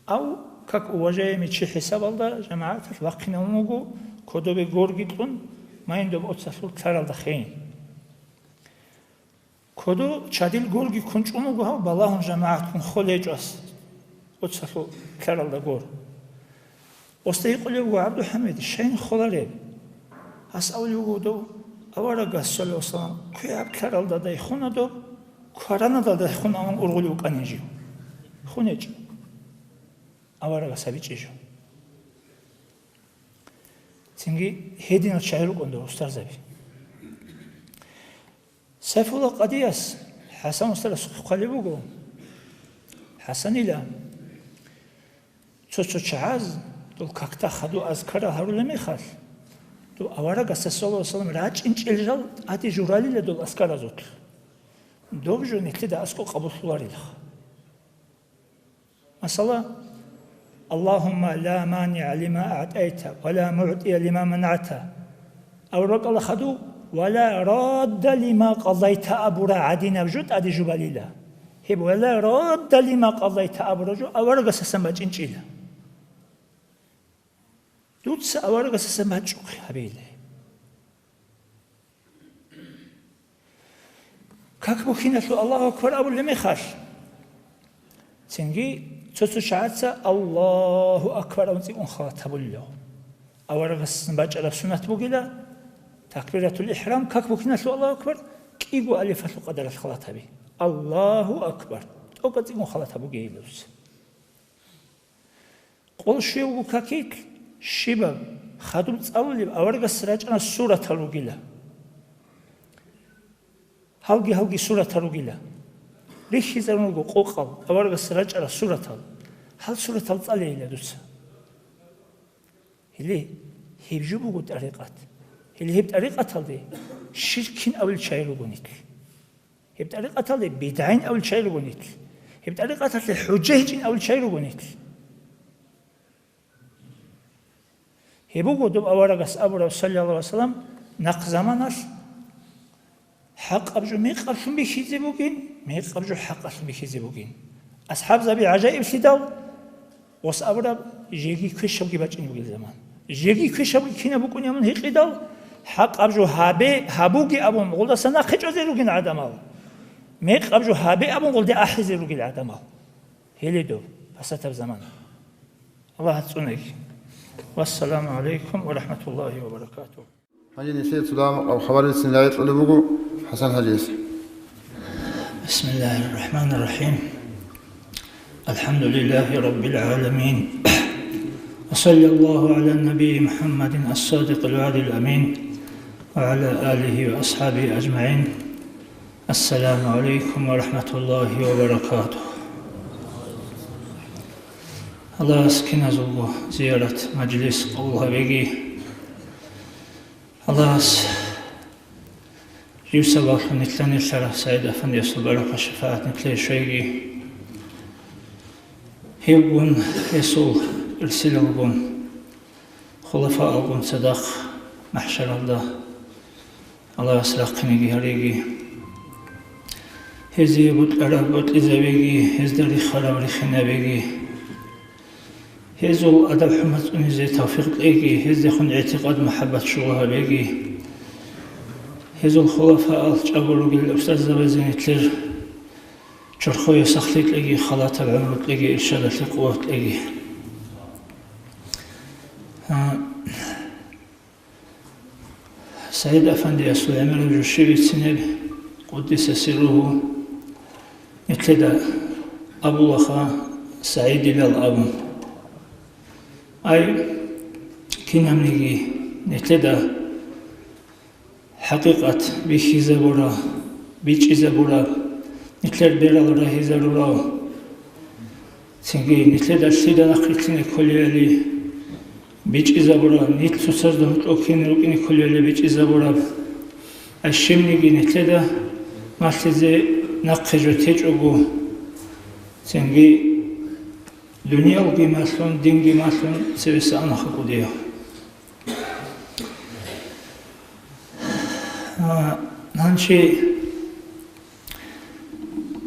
Ав, как уважаемый чи хӀисабалда, жамагӀаталъ вахъинавун вуго, кодобе горги кьун, майин доб оцалъул лъаралда хейин. Кодо чадил горги ккун чӀун вуго гьав, балагьун жамагӀатккун холечӀос, оцалъул лъаралда гор. Осда гьикъулев вуго: «ГӀабдулхӀамид, щайин холареб?» Гьас абулев вуго дов: «Аварагас, саллаллагьу гӀалайгьи вассалам, квегӀаб лъаралда дайхуна доб, кваранадал дайхун авун ургъулев вукӀанин жив». ХунечӀо. Аварагас абичӀищ жо. Цинги гьединал чагӀи рукӀун дов устарзаби. Сайфулла къадияс ХӀасан устарас хъвалеб буго. ХӀасанила, цо-цо чагӀаз дол какда хадув азкарал гьарулеб мехалъ, дов аварагасда, саллаллагьу гӀалайгьи вассалам, рачӀинчӀел жал тӀаде журалила дол азкаразулъ. Доб жо нилъеда аскӀоб къабуллъуларилаха. Масала: «Аллагьумма ла манигӀа лима аътӀайта ва ла мугӀтӀия лима манагӀта», абураб бакӀалда хадув: «Ва ла радда лима къадайта» абураб гӀадинаб жо тӀаде жубалила. Гьеб «ва ла радда лима къадайта» абураб жо аварагасасан бачӀинчӀила. Дуца аварагасасан бачӀухъе гьабейила. Как бухьиналъул Аллагьу акбар абулеб мехалъ, цинги цо-цо чагӀаца Аллагьу акбар абун цӀикӀкӀун халат гьабулила. Аварагасдасан бачӀараб суннат бугила, такбиратул ихӀрам, как бухьиналъул Аллагьу акбар, кӀиго алифалъул къадаралъ халат гьаби. Аллагьу акбар. ТӀокӀаб цӀикӀкӀун халат гьабуге гьеб дуца. Къол щвевго какилъ щибаб хадуб цӀалулеб аварагас рачӀарал суратал ругила. Гьалги-гьалги суратал ругила. Рихьизарун руго къокъал аварагас рачӀарал суратал. Гьал суратал цӀалейила дуца. Гьеле, гьеб жо буго тӀарикъат. Гьеле гьеб тӀарикъаталде щиркин абулел чагӀи руго нилъ. Гьеб тӀарикъаталде бидгӀайин абулел чагӀи руго нилъ. Гьеб тӀарикъаталъе хӀужа гьечӀин абулел чагӀи руго нилъ. Гьеб буго доб аварагас абураб, саллаллагьу гӀалайгьи вассалам, нахъ заманалъ хӀакъаб жо мекъаблъун бихьизе бугин, мекъаб жо хӀакъалъун бихьизе бугин. АсхӀабзаби гӀажаиблъидал, ос абураб, жеги квешабги бачӀин бугел заман. Жеги квешабги кинаб букӀунеб абун гьикъидал, хӀакъаб жо гьабе, гьабуге абун, гъолдаса нахъе чӀвазе ругин гӀадамал. Мекъаб жо гьабе абун, гъолде ахӀизе ругел гӀадамал. Гьеле доб пасатаб заман. Аллагь цӀунаги. Вассаламу гӀалайкум ва рахӀматуллагьи ва баракатугь. Гьанже нилъее цо дагьаб хабар бицин рагӀи кьолеб буго ХӀасан хӀажияс. بسم الله الرحمن الرحيم. الحمد لله رب العالمين. وصلى الله على النبي محمد الصادق الوعد الأمين وعلى آله وأصحابه أجمعين. السلام عليكم ورحمة الله وبركاته. Аллагьас киназулго зиярат, мажлис къабул гьабеги. Аллагьас жив сабаблъун нилъ-нилъара СагӀид-афандиясул баракат-шапагӀат нилъее щвеги. Гьевгун, гьесул ирсилалгун, хулафаалгун цадахъ махӀшаралда Аллагьас рахъинеги гьареги. Гьезие бокьараб бокьизабеги, гьезда рихараб рихинабеги. Гьезул адаб-хӀурмат цӀунизе тавфикъ кьеги, гьездехун гӀитикъад-мухӀаббат щула гьабеги. Гьезул хулафаал чӀаго ругел устазабазе нилъер чорхое сахлъи кьеги, халатаб гӀумру кьеги, иршадалъе къуват кьеги. А, СагӀид-афандиясул гӀемераб жо щиб бицинеб, къуддиса сирругьу, нилъеда абулаха СагӀидилал абун. Ай, кинабниги нилъеда хӀакъикъат бихьизабураб, бичӀчӀизабураб, нилъер берал рагьизарурав, цинги нилъеда лъида нахъ рилълъине кколебали бичӀчӀизабураб, нилъ цоцазда гьоркьов кин рукӀине кколебали бичӀчӀизабураб, ай щибниги нилъеда малъизе нахъе жо течӀого, цинги дуниялги малъун, динги малъун цевеса анаха кӀудияв. Чи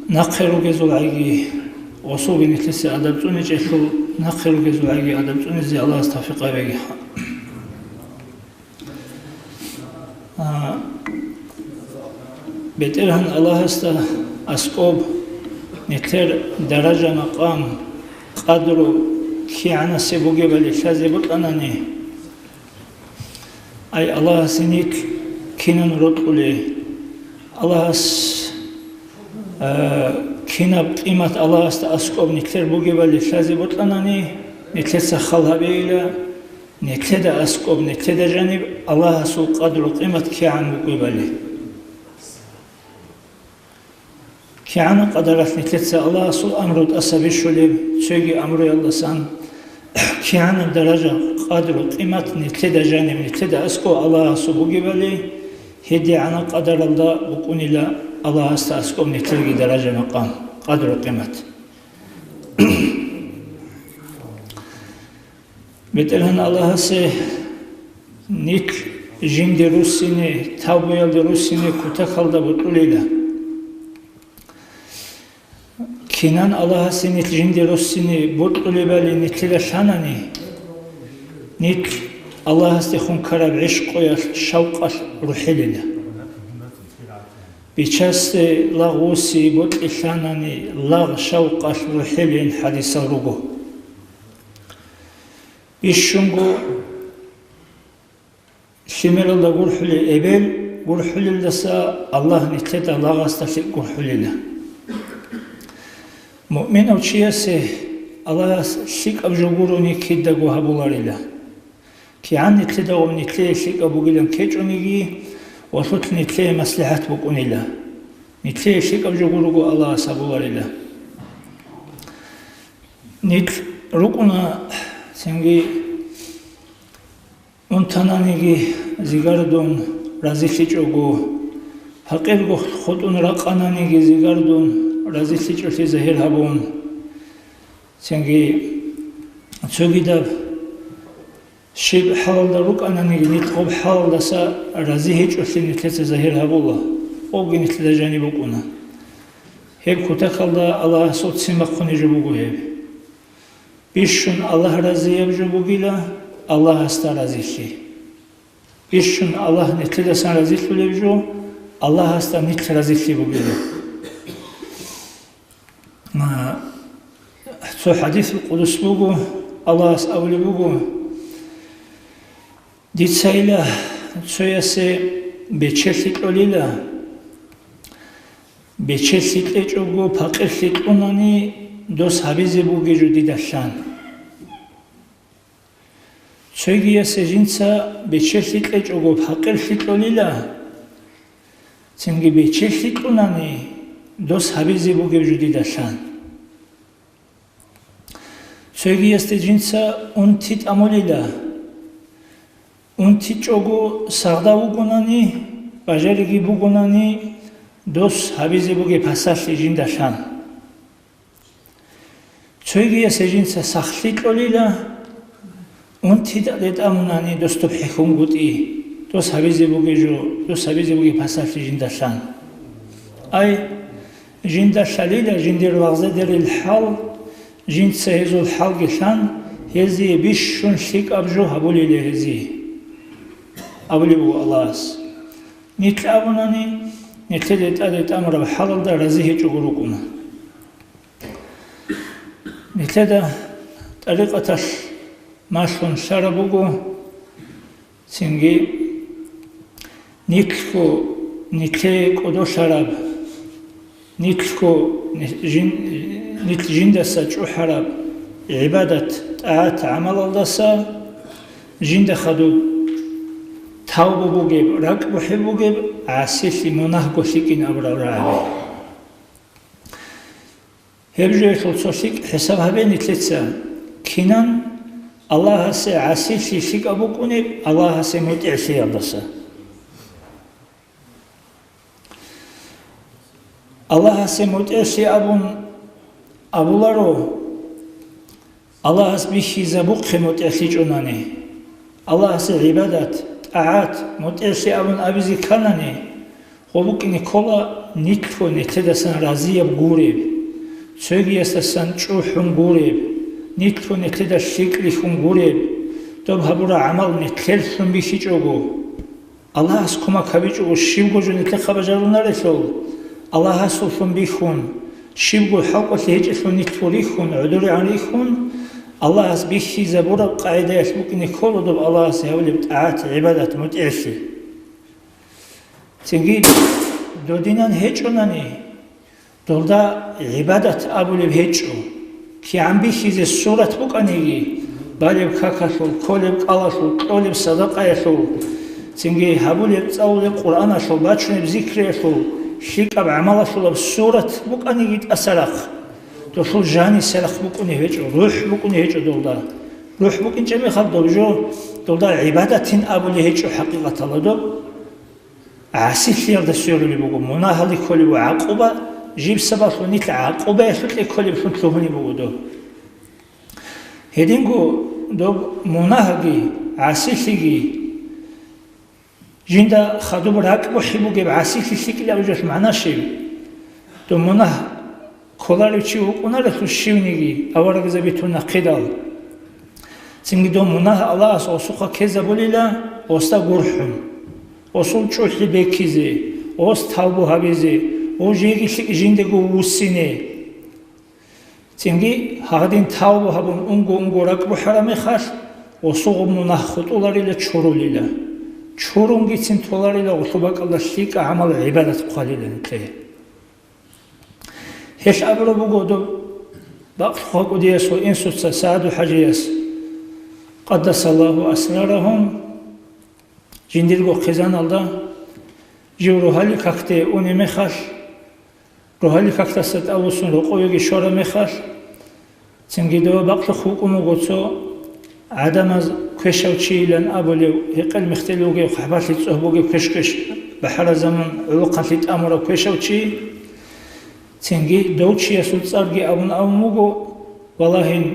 нахъе ругезул гӀайги, особенно нилъеца адаб цӀуничӀелъул, нахъе ругезул гӀайги адаб цӀунизе Аллагьас тавфикъ гьабеги. А, БетӀергьан Аллагьасда аскӀоб нилъер даража-макъам, къадру кигӀанасеб бугебали лъазе бокьанани, ай, Аллагьасе нилъ кинан рокьулей? Аллагьас, а, кинаб къимат Аллагьасда аскӀоб нилъер бугебали лъазе бокьанани, нилъеца хал гьабейила, нилъеда аскӀоб, нилъеда жаниб Аллагьасул къадру-къимат кигӀан букӀинабали. КигӀан къадаралъ нилъеца Аллагьасул амру тӀаса бищулеб, цоги амруялдасан кигӀанаб даража, къадру-къимат нилъеда жаниб, нилъеда аскӀоб Аллагьасул бугебали, гьедигӀанаб къадаралда букӀунила Аллагьасда аскӀоб нилъерги даража-макъам, къадру-къимат. БетӀергьан Аллагьасе нилъ жинде руссине, тавбуялде руссине кутакалда бутӀулила. Кинан Аллагьасе нилъ жинде руссине бутӀулебали нилъеда лъанани, нилъ Аллагьасдехун ккараб гӀишкъуялъ, шавкъалъ рухӀилила. Бичасде лагъ вуссине бокьи лъанани, лагъ шавкъалъ рухӀилин хӀадисал руго. Бищунго лъимералда гурхӀулей эбел гурхӀулелдаса Аллагь нилъеда лагъасда лъикӀ гурхӀулила. Муъминав чиясе Аллагьас лъикӀаб жо гурони кидаго гьабуларила. КигӀан нилъеда ва нилъее лъикӀаб бугилан ккечӀониги, валъулъ нилъее маслихӀат букӀунила. Нилъее лъикӀаб жо гурого Аллагьас гьабуларила. Нилъ рукӀуна цинги унтананиги зигардун разилъичӀого, пакъирго хутӀун ракъананиги зигардун разилъичӀолъи загьир гьабун, цинги цогидаб щиб хӀалалда рукӀананиги, нилъ гъоб хӀалалдаса рази гьечӀолъи нилъеца загьир гьабула, гъобги нилъеда жаниб букӀуна. Гьеб кутакалда Аллагьасул ццин бахъунеб жо буго гьеб. Бищун Аллагь разияб жо бугила Аллагьасда разилъи. Бищун Аллагь нилъедасан разилъулеб жо Аллагьасда нилъ разилъи бугила. А, цо хӀадисул къудус буго, Аллагьас абулеб буго: «Дицайила цоясе бечелъи кьолила, бечелъи кьечӀого пакъирлъи кьунани дос гьабизе бугеб жо дида лъан». Цогиясе жинца бечелъи кьечӀого пакъирлъи кьолила, цинги бечелъи кьунани дос гьабизе бугеб жо дида лъан. Цогиясде жинца унти тӀамулила, унтичӀого сагъда вугонани, бажариги бугонани, дос гьабизе бугеб пасалъи жинда лъан. Цогиясе жинца сахлъи кьолила, унти тӀаде тӀамунани дос доб хӀехьунгутӀи, дос гьабизе бугеб жо, дос гьабизе бугеб пасалъи жинда лъан. Ай, жинда лъалила жиндир лагъзадерил хӀал, жинца гьезул хӀалги лъан, гьезие бищун лъикӀаб жо гьабулила гьезие. Абулеб буго Аллагьас: «Нилъ абунани, нилъеде тӀаде тӀамураб хӀалалда рази гьечӀого рукӀуна». Нилъеда тӀарикъаталъ малъун лъараб буго, цинги нилъго нилъее кӀодолъараб, нилъго жин-, нилъ жиндаса чӀухӀараб гӀибадат-тӀагӀат-гӀамалалдаса жинда хадуб тавба бугеб, ракӀбухӀеб бугеб, гӀасилъи, мунагьго лъикӀин абурал рагӀаби. Гьеб жоялъул цо лъикӀ хӀисаб гьабе нилъеца, кинан Аллагьасе гӀасилъи лъикӀаб букӀунеб Аллагьасе мутӀигӀлъиялдаса. Аллагьасе мутӀигӀлъи абун абуларо, Аллагьас бихьизабухъе мутӀигӀлъичӀунани, Аллагьасе гӀибадат, тӀагӀат, мутӀигӀлъи абун абизе кканани, Гъо букӀине ккола нилъго нилъедасан разияб гуреб, цогиясдасан чӀухӀун гуреб, нилъго нилъеда лъикӀ рихьун гуреб, доб гьабураб гӀамал нилъеллъун бихьичӀого. Аллагьас кумек гьабичӀого щибго жо нилъехъа бажарунарелъул, Аллагьасуллъун бихьун, щибго хӀалкӀолъи гьечӀелъул нилъго рихьун, гӀодорегӀан рихьун, Аллагьас бихьизабураб къагӀидаялъ букӀине ккола доб Аллагьасе гьабулеб тӀагӀат-гӀибадат, мутӀигӀлъи. Цинги додинан гьечӀонани, долда гӀибадат абулеб гьечӀо. КигӀан бихьизе сурат букӀаниги, балеб какалъул, кколеб кӀалалъул, кьолеб садакъаялъул, цинги гьабулеб цӀалулеб Къуръаналъул, бачунеб зикриялъул, лъикӀаб гӀамалалъулаб сурат букӀаниги тӀасарахъ, долъул жанисарахъ букӀунеб гьечӀо, рухӀ букӀунеб гьечӀо долда. РухӀ букӀинчӀеб мехалъ доб жо долда гӀибадатин абулеб гьечӀо хӀакъикъаталда доб. ГӀасилъиялда сверулеб буго, мунагьалде кколеб буго гӀакъуба, жиб сабаблъун нилъ гӀакъубаялъукье кколеблъун лъугьунеб буго доб. Гьединго доб мунагьги, гӀасилъиги, жинда хадуб ракӀбухӀи бугеб гӀасилъи лъикӀилан абулеб жоялъ магӀна щиб? Доб мунагь кколарев чи вукӀунарелъул щивниги аварагзаби тун нахъидал. Цинги доб мунагь Аллагьас осухъа ккезабулила осда гурхӀун, осул чӀухӀи бекизе, ос тавбу гьабизе, ос жеги лъикӀ жиндаго вуссине. Цинги гьадин тавбу гьабун унго-унго ракӀбухӀараб мехалъ, осуго мунагь хутӀуларила, чурулила. Чурунгицин толарила гъолъул бакӀалда лъикӀа гӀамал-гӀибадат хъвалила нилъее. Гьелъ абураб буго доб бакълъухъа кӀудиясул инсуца СагӀаду-хӀажияс, къаддасаллагьу асрарагьум, жиндирго хъизаналда жив рогьалил какде унеб мехалъ, рогьалил какдаса тӀадвуссун рокъовеги щвараб мехалъ, цинги дова бакълъухъ вукӀун вуго цо гӀадамаз квешав чийилан абулев, гьекъел-мехтел вугев, хъахӀбалъи цӀогь бугев, квеш-квеш бахӀараб заман гӀолохъанлъи тӀамурав квешав чи. Цинги дов чиясул цӀарги абун абун буго, валагьин,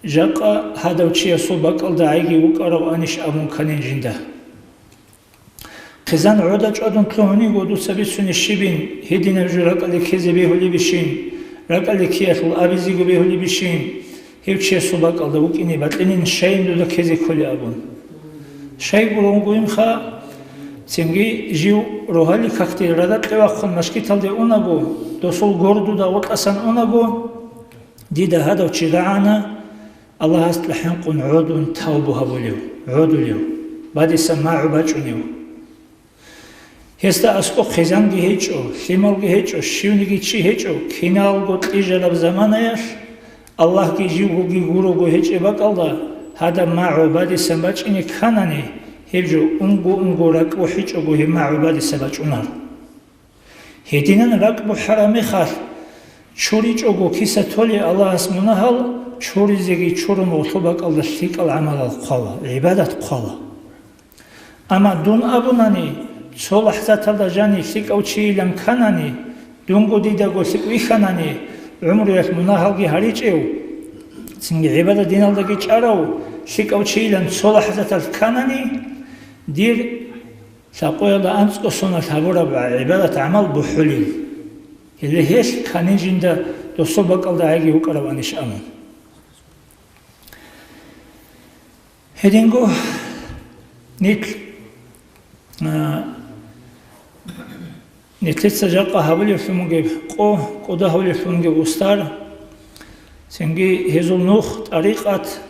жакъа гьадав чиясул бакӀалда гӀайги вукӀараванищ абун кканин жинда. Хъизан гӀода чӀвадун лъугьун йиго дуца бицунищ щибин, гьединаб жо ракӀалде ккезе бегьулебищин, ракӀалде ккеялъул абизего бегьулебищин, гьев чиясул бакӀалда вукӀине бакьинин, щайин дуда ккезе кколеб абун. Щай гуронгойинха, цинги жив рогьалил какде радакье вахъун машгиталде унаго, досул гор дуда гъоркьасан унаго, дида гьадав чи рагӀана, Аллагьасда хӀинкъун гӀодун тавбу гьабулев, гӀодулев, бадиса магӀу бачӀунев. Гьесда аскӀо хъизанги гьечӀо, лъималги гьечӀо, щивниги чи гьечӀо, киналго кьижараб заманаялъ, Аллагьги живгоги гурого гьечӀеб бакӀалда, гьадаб магӀу бадиса бачӀине кканани, гьеб жо унго-унго ракӀбухӀичӀого гьеб магӀу бадиса бачӀунар. Гьединан ракӀбухӀараб мехалъ, чуричӀого киса толей Аллагьас мунагьал, чуризеги чурун гъолъул бакӀалда лъикӀал гӀамалал хъвала, гӀибадат хъвала. Амма дун абунани, цо лахӀзаталда жани лъикӀав чийилан кканани, дунго дидаго лъикӀ вихьанани, гӀумруялъ мунагьалги гьаричӀев, цинги гӀибадат диналдаги чӀарав лъикӀав чийилан цо лахӀзаталъ кканани, дир лъакъоялда анцӀго соналъ гьабураб гӀибадат-гӀамал бухӀулел. Гьеле гьелъ кканин жинда досул бакӀалда гӀайги вукӀараванищ абун. Гьединго нилъ, а, нилъеца жакъа гьабулеблъун бугеб къо, кӀуда гьабулеблъун бугеб устар, цинги гьезул нух, тӀарикъат,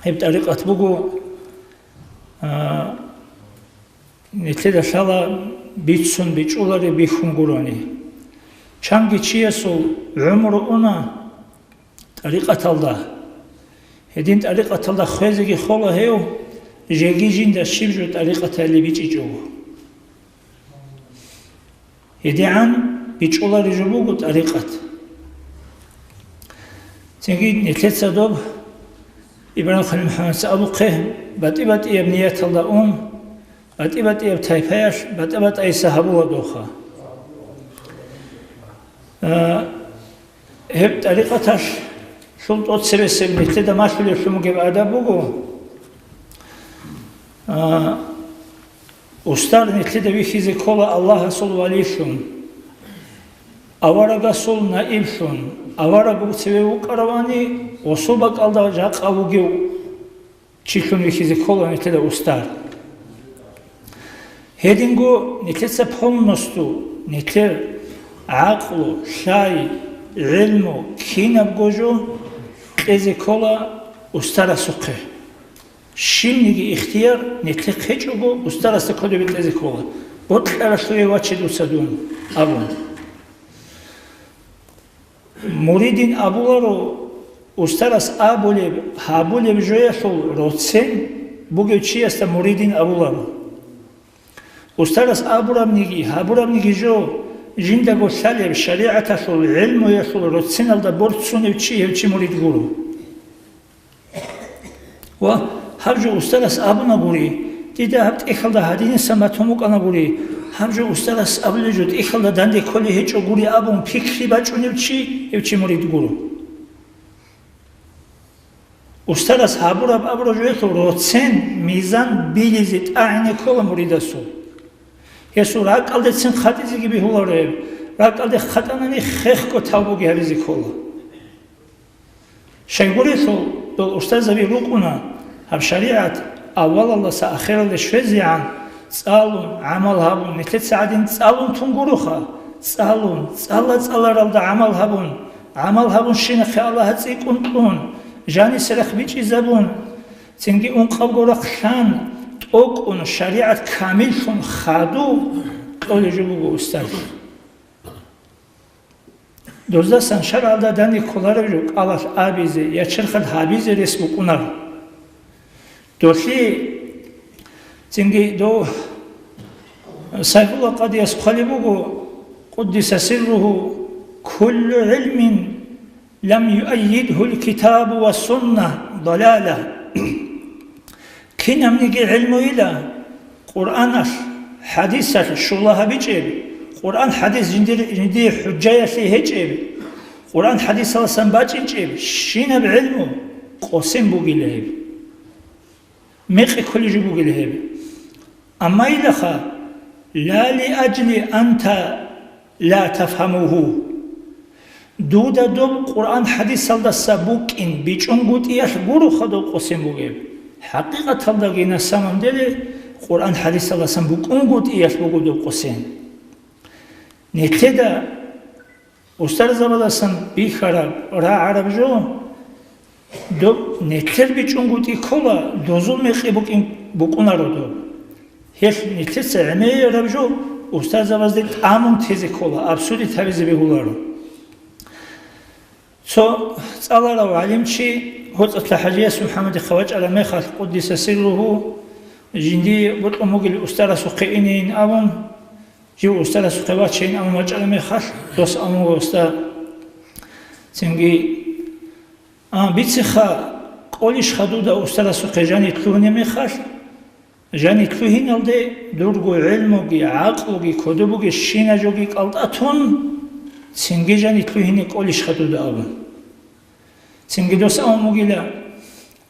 гьеб тӀарикъат буго, а, нилъеда лъала бицун бичӀчӀулареб бихьун гурони. Чанги чиясул гӀумру уна тӀарикъаталда. Гьедин тӀарикъаталда хвезеги хола гьев, жеги жинда щиб жо тӀарикъаталде бичӀчӀичӀого. ГьедигӀан бичӀчӀулареб жо буго тӀарикъат. Цинги нилъеца доб Ибрагьим Халил МухӀаммадица абухъе, батӀи-батӀияб нияталда ун, батӀи-батӀияб тайпаялъ батӀа-батӀайиса гьабула дохъа. А, гьеб тӀарикъаталъул тӀоцебесеб нилъеда малъулеблъун бугеб адаб буго. А, Устар нилъеда вихьизе ккола Аллагьасул валилъун, аварагасул наиблъун, авараг цеве вукӀаравани, гъосул бакӀалда жакъа вугев чилъун вихьизе ккола нилъеда устар. Гьединго нилъеца полностью нилъер гӀакълу, лъай, гӀилму, кинабго жо кьезе ккола устарасухъе. Щибниги ихтияр нилъехъ гьечӀого, устарасда кодобе кьезе ккола. Бокьаралъуве ваче дуца дун, абун. Муридин абуларо, устарас абулеб, гьабулеб жоялъул роцен бугев чиясда муридин абуларо. Устарас абурабниги, гьабурабниги жо, жиндаго лъалеб шаригӀаталъул гӀилмуялъул роценалда борцунев чи гьев чи мурид гуро. Ва гьаб жо устарас абуна гури, дида гьаб тӀехьалда гьадинасан батун букӀана гури, гьаб жо устарас абулеб жо тӀехьалда данде кколей гьечӀо гури абун пикри бачӀунев чи, гьев чи мурид гуро. Устарас гьабураб абураб жоялъул роцен мизан билизе тӀагӀине ккола муридасул. Гьесул ракӀалдецин хатӀизеги бегьуларо гьеб, ракӀалде хатӀанани хехго тавбуги гьабизе ккола. Щайгурелъул дол устарзаби рукӀуна гьаб шаригӀат авалалдаса ахиралде щвезегӀан цӀалун, гӀамал гьабун, нилъеца гӀадин цӀалун тун гуроха, цӀалун, цӀала-цӀаларалда гӀамал гьабун, гӀамал гьабун щинахъе Аллагьас цӀикӀкӀун кьун, жаниса рахъ бичӀчӀизабун, цинги ункъабго рахъ лъан, тӀокӀун, шаригӀат камиллъун хадув кьолеб жо буго устар. Доздасан шаргӀалда данде кколареб жо кӀалалъ абизе я черхалъ гьабизе рес букӀунаро. Долъи цинги дов Сайфулла къадияс хъвалеб буго, къуддиса сирругьу: «Куллу гӀилмин лам юаййидгьул китабу ва сунна далала». Кинабниги гӀилмуйила, Къуръаналъ, хӀадисалъ щула гьабичӀеб, Къуръан-хӀадис жиндир, жиндие хӀужаялъе гьечӀеб, Къуръан-хӀадисаласан бачӀинчӀеб щинаб гӀилму къосин бугила гьеб. Мекъи кколей жо бугила гьеб. Амма илаха, ла лиаджли анта ла тафгьамугьу. Дуда доб Къуръан-хӀадисалдаса букӀин бичӀчӀунгутӀиялъ гуроха доб къосин бугеб. ХӀакъикъаталдаги, на самом деле, Къуръан-хӀадисалдасан букӀунгутӀиялъ буго доб къосин. Нилъеда устарзабаздасан бихьараб, рагӀараб жо, доб нилъер бичӀчӀунгутӀи ккола, дозул мекъи букӀин букӀунаро доб. Гьелъ нилъеца гӀемераб жо устарзабазде тӀамун тезе ккола, абсурит гьабизе бегьуларо. Цо цӀаларав гӀалимчи ГьоцӀалъа ХӀажияс МухӀаммадихъа вачӀараб мехалъ, къуддиса сирругьу, жиндие бокьун бугел устарасухъе инейин абун, жив устарасухъе вачейин абун вачӀараб мехалъ, дос абун буго: «Уста, цинги, а, бицеха, кӀолищха дуда устарасухъе жаниб лъугьунеб мехалъ?» Жаниб лъугьиналде дурго гӀелмуги, гӀакълуги, кодобуги, щина жоги кӀалтӀа тун, цинги жаниб лъугьине кӀолищха дуда абун. Цинги дос абун бугила: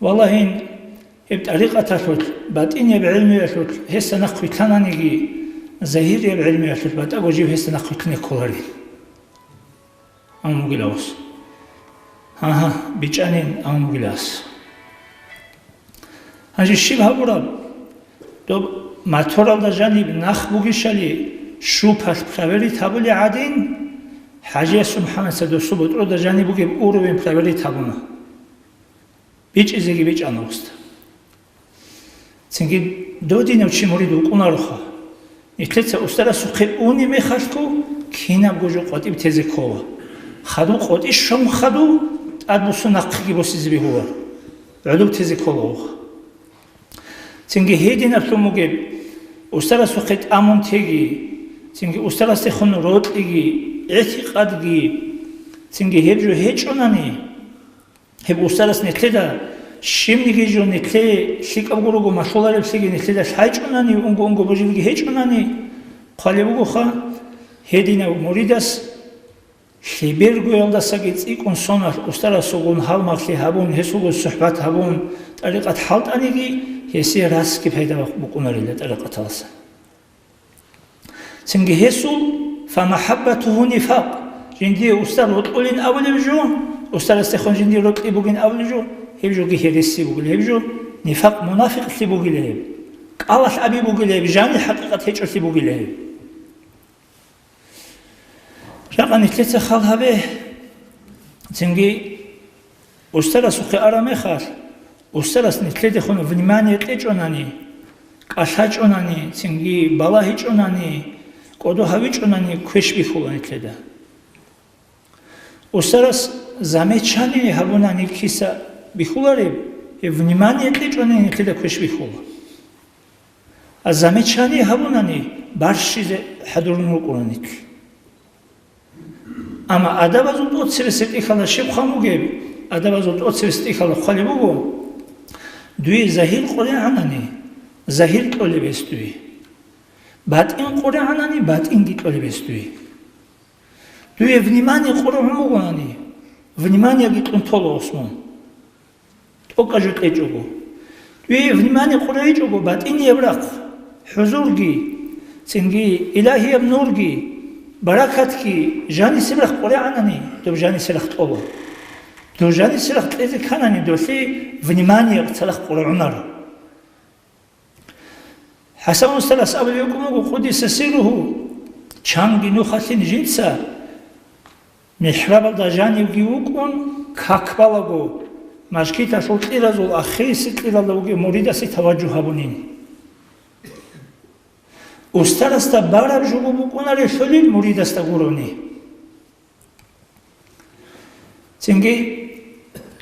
«Валлагьин, гьеб тӀарикъаталъулъ, батӀинияб гӀелмуялъулъ гьесда нахъ вилълъананиги, загьирияб гӀелмуялъулъ батӀаго жив гьесда нахъ вилълъине кколарин». Амугилаус. Гьагьа, бичӀанин амугилас. Гьанже щиб гьабураб? Доб моторалда жаниб нах бугищали, щупалъ проверить гьабули гӀадин, ХӀажиясул МухӀаммадица досул ботӀрода жаниб бугеб уровень проверить гьабуна. БичӀчӀизеги бичӀчӀана уста. Цинги додинав чи мурид вукӀунароха. Нилъеца устарасухъе унеб мехалъго, кинабго жо къватӀиб тезе ккола. Хадуб къватӀи щун хадуб, тӀадбуссун нахъеги босизе бегьулар. ГӀодоб тезе ккола гъух. Цинги гьединаблъун бугеб, устарасухъе тӀамун теги, цинги устарасдехун рокьиги, гӀитикъадги, цинги гьеб жо гьечӀонани, гьеб устарас нилъеда щибниги жо нилъее лъикӀаб гурого малъулареблъиги нилъеда лъайчӀунани, унго-унго божилги гьечӀунани, хъвалеб бугоха, гьединав муридас лъебергоялдасаги цӀикӀкӀун соналъ устарасулгун гьалмагълъи гьабун, гьесулгун сухӀбат гьабун, тӀарикъат хӀалтӀаниги, гьесие расги пайда букӀунарила тӀарикъаталаса. Цинги гьесул, «фамахаббатугьу нифакъ», жиндие устар рокьулин абулеб жо, устарасдехун жиндир рокьи бугин абулеб жо, гьеб жоги гьереси бугилан, гьеб жо нифакъ, мунафикълъи бугилан гьеб, кӀалалъ аби бугилан гьеб, жанир хӀакъикъат гьечӀолъи бугилан гьеб. Жакъа нилъеца хал гьабе, цинги устарасухъе араб мехалъ, устарас нилъедехун внимание кьечӀонани, кӀалъачӀонани, цинги балагьичӀонани, кӀодо гьавичӀонани квеш бихьула нилъеда. Устарас замечание гьабунани киса бихьулареб, гьеб внимание кьечӀонани нилъеда квеш бихьула. А замечание гьабунани барщизе хӀадурун рукӀуна нилъ. Амма адабазул тӀоцебе сетӀихьала щиб хъван бугеб? Адабазул тӀоцебе сетӀихьала хъвалеб буго: дуе загьир къорегӀанани, загьир кьолеб гьес дуе. БатӀин къорегӀанани, батӀинги кьолеб гьес дуе. Дуе внимание къорогӀун бугонани, вниманиеги кьун тола гьес мун. ТӀокӀаб жо кьечӀого. Дуе внимание къорайичӀого, батӀинияб рахъ, хӀузурги, цинги илагьияб нурги, баракатги, жанисеб рахъ къорегӀанани, доб жанисеб рахъ кьола. Доб жанисеб рахъ кьезе кканани, долъи внимание цадахъ къорагӀунаро. ХӀасан устарас абулеб букӀун буго, къуддиса сирругьу, чанги нухалъин жинца михӀрабалда жанивги вукӀун, как балаго, мажгиталъул кьиразул ахирисеб кьиралда вугев муридасе таважжугь гьабунин. Устарасда бараб жо букӀунарелъулин муридасда гурони. Цинги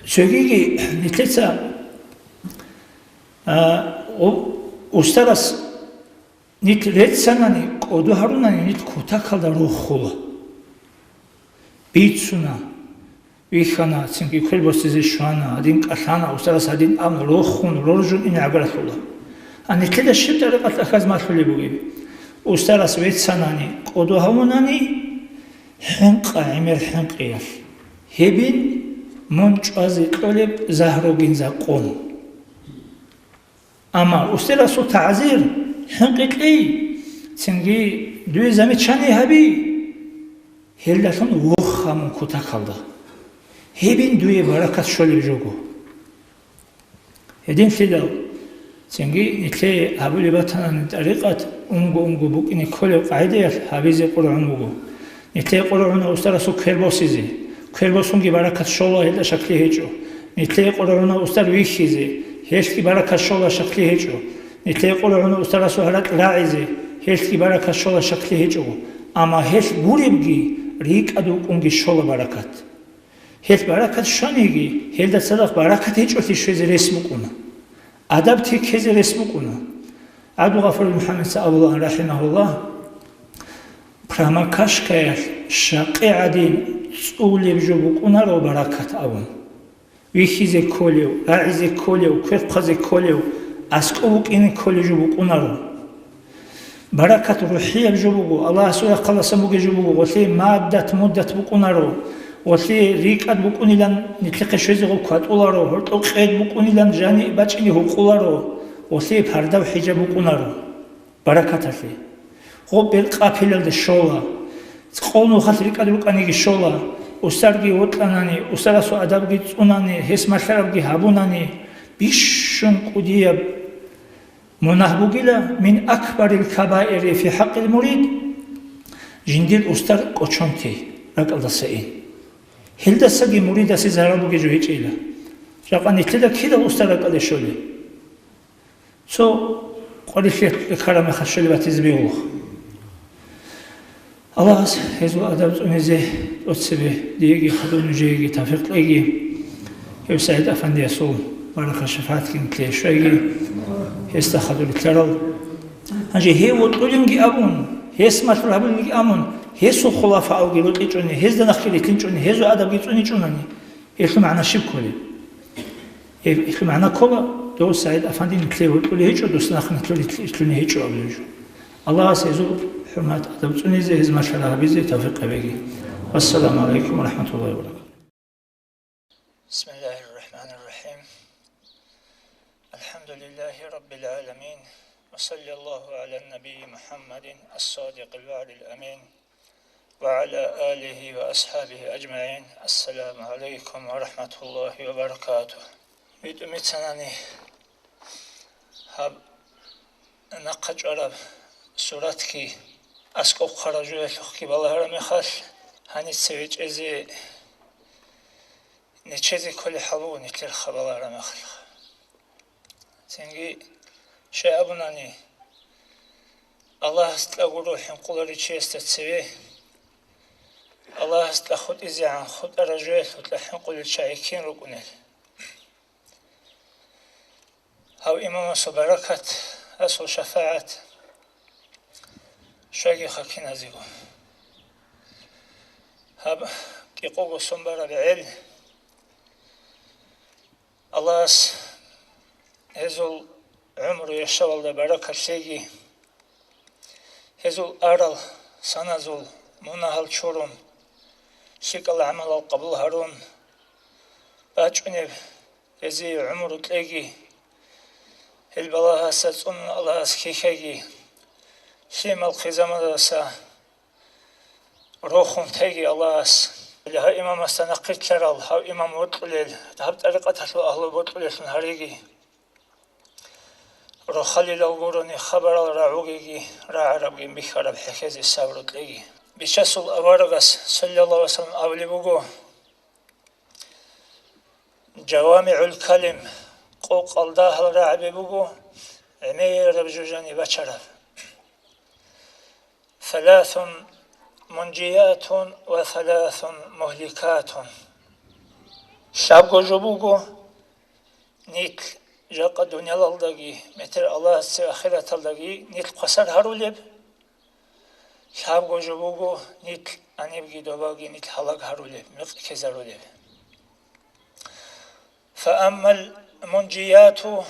цогиги нилъеца, а, у-, устарас нилъ реццанани, кӀодо гьарунани нилъ кутакалда рохула. Бицуна, вихьана, цинги квер босизе щвана, гьадин кӀалъана, устарас гьадин абуна, рохун, роржун ине гӀагаралъула. А нилъеда щиб тӀарикъат ахьаз малъулеб бугеб? Устарас веццанани, кӀодо гьавунани, хӀинкъа гӀемер хӀинкъиялъ. Гьебин мун чӀвазе кьолеб загьругин закъун. Амма устарасул тагӀзир, хӀинкъи кьей, цинги дуе замечание гьаби, гьелдалъун вохха мун кутакалда. Гьебин дуе баракат щолеб жого. Гьединлъидал цинги нилъее гьабулеб батанани тӀарикъат, унго-унго букӀине кколеб къагӀидаялъ гьабизе къоргӀун буго. Нилъее къоргӀуна устарасул квер босизе. Квер босунги баракат щола, гьелда щаклъи гьечӀо. Нилъее къоргӀуна устар вихьизе. Гьелъги баракат щола, щаклъи гьечӀо. Нилъее къоргӀуна устарасул гьаракь рагӀизе. Гьелъги баракат щола, щаклъи гьечӀого. Амма гьелъ гуребги, рикӀкӀад вукӀунги щола баракат. Гьелъ баракат щваниги, гьелда цадахъ баракат гьечӀолъи щвезе рес букӀуна. Адаб теккезе рес букӀуна. ГӀабдулгъафурил МухӀаммадица абулаан, рахӀимагьуллагь, промокашкаялъ щакъи гӀадин цӀулеб жо букӀунаро баракат абун. Вихьизе кколев, рагӀизе кколев, квер хъвазе кколев, аскӀов вукӀине кколев жо букӀунаро. Баракат рухӀияб жо буго, Аллагьасул рахъалдасан бугеб жо буго, гъолъие маддат-муддат букӀунаро, гъолъие рикӀкӀад букӀунилан нилъехъе щвезе гъоб кватӀуларо, гьоркьоб къед букӀунилан жани бачӀине гьукъуларо, гъолъие пардав хӀижаб букӀунаро баракаталъе. Гъоб бер къапилалде щола, къо нухалъ рикӀкӀад рукӀаниги щола, устарги вокьанани, устарасул адабги цӀунани, гьес малъарабги гьабунани, бищун кӀудияб мунагь бугила, мин акбарил кабаири фи хӀакъил мурид, жиндир устар кӀочонте ракӀалдаса ин. Гьелдасаги муридасе зарал бугеб жо гьечӀила. Жакъа нилъеда кидал устар ракӀалде щолеб? Цо къварилъи ккараб мехалъ щолеб батизе бегьула. Аллагьас гьезул адаб цӀунизе тӀоцебе диеги хадур нужееги тавфикъ кьеги, гьев СагӀид Афандиясул баракат-шафагӀатги нилъее щвеги, гьесда хадур рилълъарал. Гьанже гьев вокьулинги абун, гьес малъур гьабулинги абун, гьесул хулафаалги рокьичӀони, гьезда нахъги рилълъинчӀони, гьезул адабги цӀуничӀунани, гьелъул магӀна щиб кколеб? Гьеб, гьелъул магӀна ккола, дов СагӀид Афанди нилъее вокьулев гьечӀо, дос нахъ нилъер рилълъине гьечӀо абулев жо. Аллагьас гьезул хӀурмат-адаб цӀунизе, гьез малъараб гьабизе тавфикъ гьабеги. Вассаламу гӀалайкум ва рахӀматуллагьи ва баракатугь. بسم الله الرحمن الرحيم. الحمد لله رب العالمين. صلى الله على النبي محمد الصادق الوعد الأمين وعلى آله وأصحابه أجمعين. السلام عليكم ورحمة الله وبركاته. БитӀумицанани гьаб нахъа чӀвараб суратги аскӀоб хъаражуялъухъги балагьараб мехалъ, гьаница вечӀезе нечезе кколеб хӀал буго нилъер хабалараб мехалъ. Цинги щай абунани, Аллагьасда гуро хӀинкъуларев чиясда цеве, Аллагьасда хутӀизегӀан хутӀарав жоялъулъа хӀинкъулел чагӀи кин рукӀунел. Гьав имамасул баракат, гьасул шафагӀат щвайги хакиназего. Гьаб кӀикъого сон бараб гӀел Аллагьас гьезул гӀумру яшавалда баракат лъеги, гьезул арал саназул мунагьал чурун, лъикӀал гӀамалал къабул гьарун, бачӀунеб гьезие гӀумру кьеги, гьел балагьасда цӀунун Аллагьас хьихьайги, лъимал хъизамаздаса рохун теги Аллагьас. Гьав имамасда нахъвилълъарал, гьав имам вокьулел, гьаб тӀарикъаталъул агьлу бокьулеллъун гьариги. Рохалилал гурони хабарал рагӀугеги, рагӀарабги бихьараб хӀехьезе сабру кьеги. Бичасул аварагас, саллаллагьу гӀалайгьи вассалам, абулеб буго: «ЖавамигӀул калим, къокъал дагьал рагӀаби буго, гӀемераб жужани бачараб. Саласун мунжиятун ва саласун мугьликатун». Лъабго жо буго, нилъ жакъа дуниялалдаги, метер Аллагьасде ахираталдаги нилъ хвасар гьарулеб. Лъабго жо буго, нилъ гьанибги добаги нилъ гьалаг гьарулеб, мекъи ккезарулеб. Фааммал мунжияту,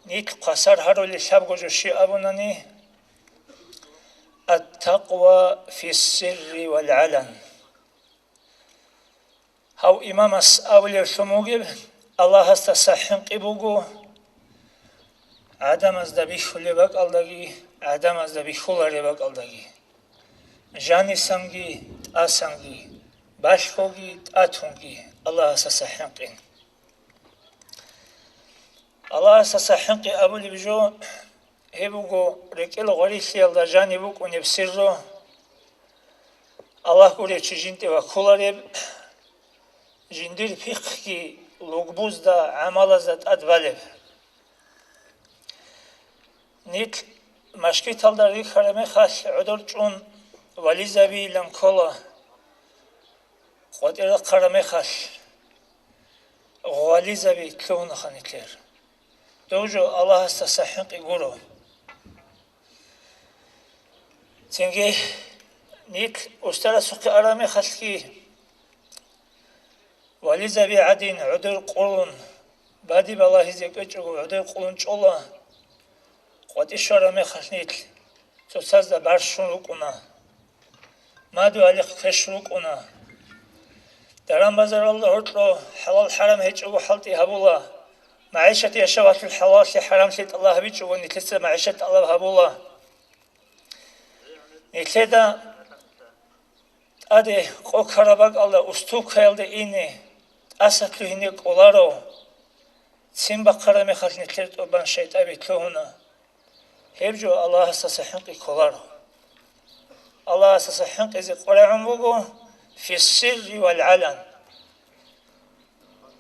нилъ хвасар гьарулел лъабго жо щиб абунани, ат-такъва фиссирри вал гӀалан. Гьав имамас абулевлъун вугеб, Аллагьасдаса хӀинкъи буго гӀадамазда бихьулеб бакӀалдаги, гӀадамазда бихьулареб бакӀалдаги, жанисанги, тӀасанги, балъгоги, тӀатунги Аллагьасдаса хӀинкъи. Аллагьасдаса хӀинкъи абулеб жо, гьеб буго рекӀел гъварилъиялда жаниб букӀунеб сирро, Аллагь гурев чи жинде ваккулареб, жиндир пихъги лугбузда, гӀамалазда тӀад балеб. Нилъ машгиталда рихьараб мехалъ гӀодор чӀун вализабийилан ккола, къватӀир рахъараб мехалъ гъвализаби лъугьунаха нилъер. Дов жо Аллагьасдаса хӀинкъи гуро. Цинги нилъ устарасухъе араб мехалъги, вализаби гӀадин гӀодор къулун, бади балагьизе кӀвечӀого гӀодор къулун чӀола, къватӀи щвараб мехалъ нилъ цоцазда барщун рукӀуна. Мадугьалихъ квеш рукӀуна. Даран-базаралда гьоркьо хӀалал-хӀарам гьечӀого хӀалтӀи гьабула, магӀишат яшавалъул хӀалаллъи-хӀарамлъи тӀалаб гьабичӀого нилъеца магӀишат тӀалаб гьабула. Нилъеда тӀаде къо ккараб бакӀалда устукаялда ине, тӀасалъугьине кӀоларо, ццин бахъараб мехалъ нилъер тӀубан шайтӀаби лъугьуна. Гьеб жо Аллагьасдаса хӀинкъи кколаро. Аллагьасдаса хӀинкъизе къваригӀун буго фиссирри вал гӀалан.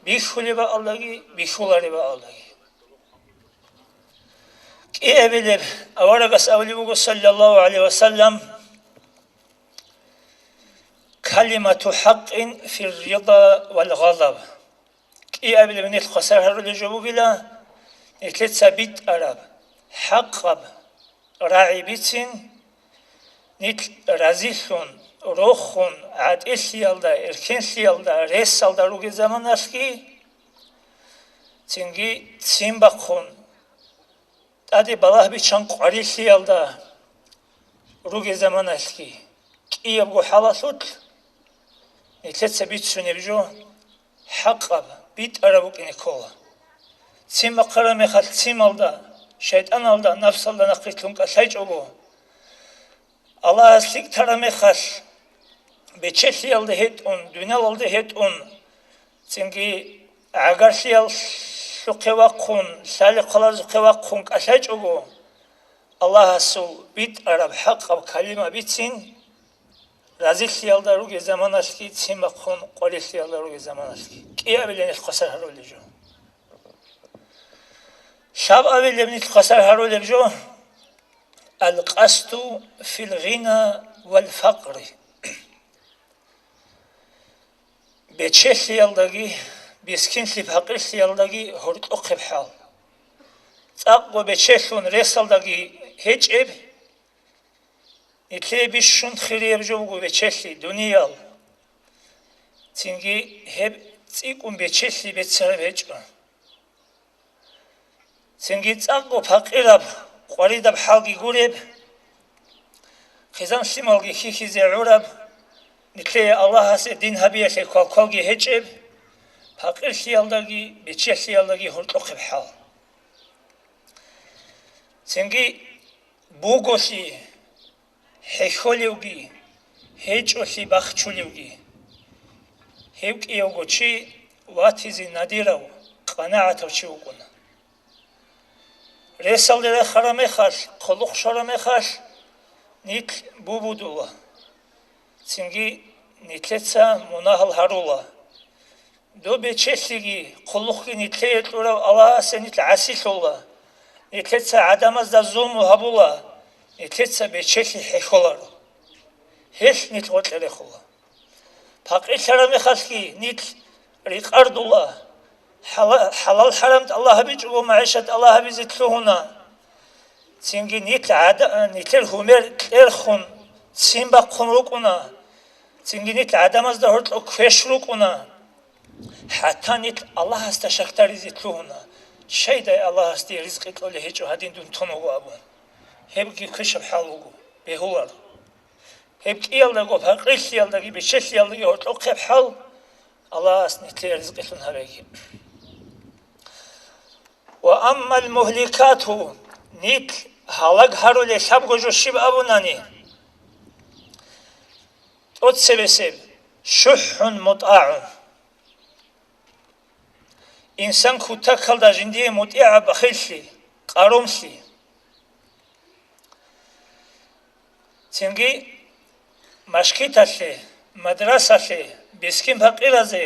Бихьулеб бакӀалдаги, бихьулареб бакӀалдаги. КӀиабилеб аварагас абулеб буго, саллаллагьу гӀалайгьи вассалам: «Калимату хӀакъин фир рида вал гъадаб». КӀиабилеб нилъ хвасар гьарулел жо бугила, нилъеца битӀараб хӀакъаб рагӀи бицин, нилъ разилъун, рохун, гӀатӀилъиялда, эркенлъиялда, ресалда ругел заманалъги, цинги ццин бахъун, тӀаде балагь биччан къварилъиялда ругел заманалъги, кӀиябго хӀалалъулъ нилъеца бицунеб жо хӀакъаб, битӀараб букӀине ккола. Ццин бахъараб мехалъ ццималда, шайтӀаналда, нафсалда нахърилълъун кӀалъайчӀого, Аллагьас лъикӀ тараб мехалъ, бечелъиялда гьетӀун, дуниялалда гьетӀун, цинги гӀагарлъиялъухъе вахъун, лъали-хъвалазухъе вахъун кӀалъайчӀого, Аллагьасул битӀараб хӀакъаб калима бицин, разилъиялда ругел заманалъги, цин бахъун къварилъиялда ругел заманалъги. КӀиабилеб нилъ хвасар гьарулеб жо. Лъабабилеб нилъ хвасар гьарулеб жо: алкъасту фил гъина вал факъри. Бечелъиялдаги, бискинлъи-пакъирлъиялдаги гьоркьохъеб хӀал. ЦӀакъго бечелъун ресалдаги гьечӀеб, нилъее бищун хирияб жо буго бечелъи, дуниял. Цинги гьеб цӀикӀкӀун бечелъи беццараб гьечӀо. Цинги цӀакъго пакъираб, къваридаб хӀалги гуреб, хъизан-лъималги хьихьизе гӀураб, нилъее Аллагьасе дин гьабиялъе квалквалги гьечӀеб, пакъирлъиялдаги бечелъиялдаги гьоркьохъеб хӀал. Цинги буголъи хӀехьолевги, гьечӀолъи бахчулевги. Гьев кӀиявго чи ватизе надирав, къанагӀатав чи вукӀуна. Ресалде рахараб мехалъ, хъулухъ щвараб мехалъ, нилъ бубудула, цинги нилъеца мунагьал гьарула. Доб бечелъиги хъулухъги нилъее кьурав Аллагьасе нилъ гӀасилъула, нилъеца гӀадамазда зулму гьабула, нилъеца бечелъи хӀехьоларо. Гьелъ нилъ гъоркье рехула. Пакъирлъараб мехалъги нилъ рикъардула, хӀала-, хӀалал-хӀарамда Аллагь гьабичӀого магӀишат Аллагь гьабизе лъугьуна. Цинги нилъ гӀада-, нилъер гьумер кьерхун, цин бахъун рукӀуна. Цинги нилъ гӀадамазда гьоркьоб квеш рукӀуна. ХӀатта нилъ Аллагьасда щакдаризе лъугьуна, щайдай Аллагьас дие ризкъи кьолей гьечӀо гьадин дун тун вуго абун. Гьебги квешаб хӀал вуго, бегьуларо. Гьеб кӀиялдаго, пакъирлъиялдаги бечелъиялдаги гьоркьохъеб хӀал, Аллагьас нилъее ризкъилъун гьабеги. Ва аммал мугьликату, нилъ гьалаг гьарулел лъабго жо щиб абунани, тӀоцебесеб, шухӀун мутӀагӀун. Инсан кутакалда жиндие мутӀигӀаб бахиллъи, къарумлъи. Цинги машгиталъе, мадрасалъе, бискин-пакъиразе,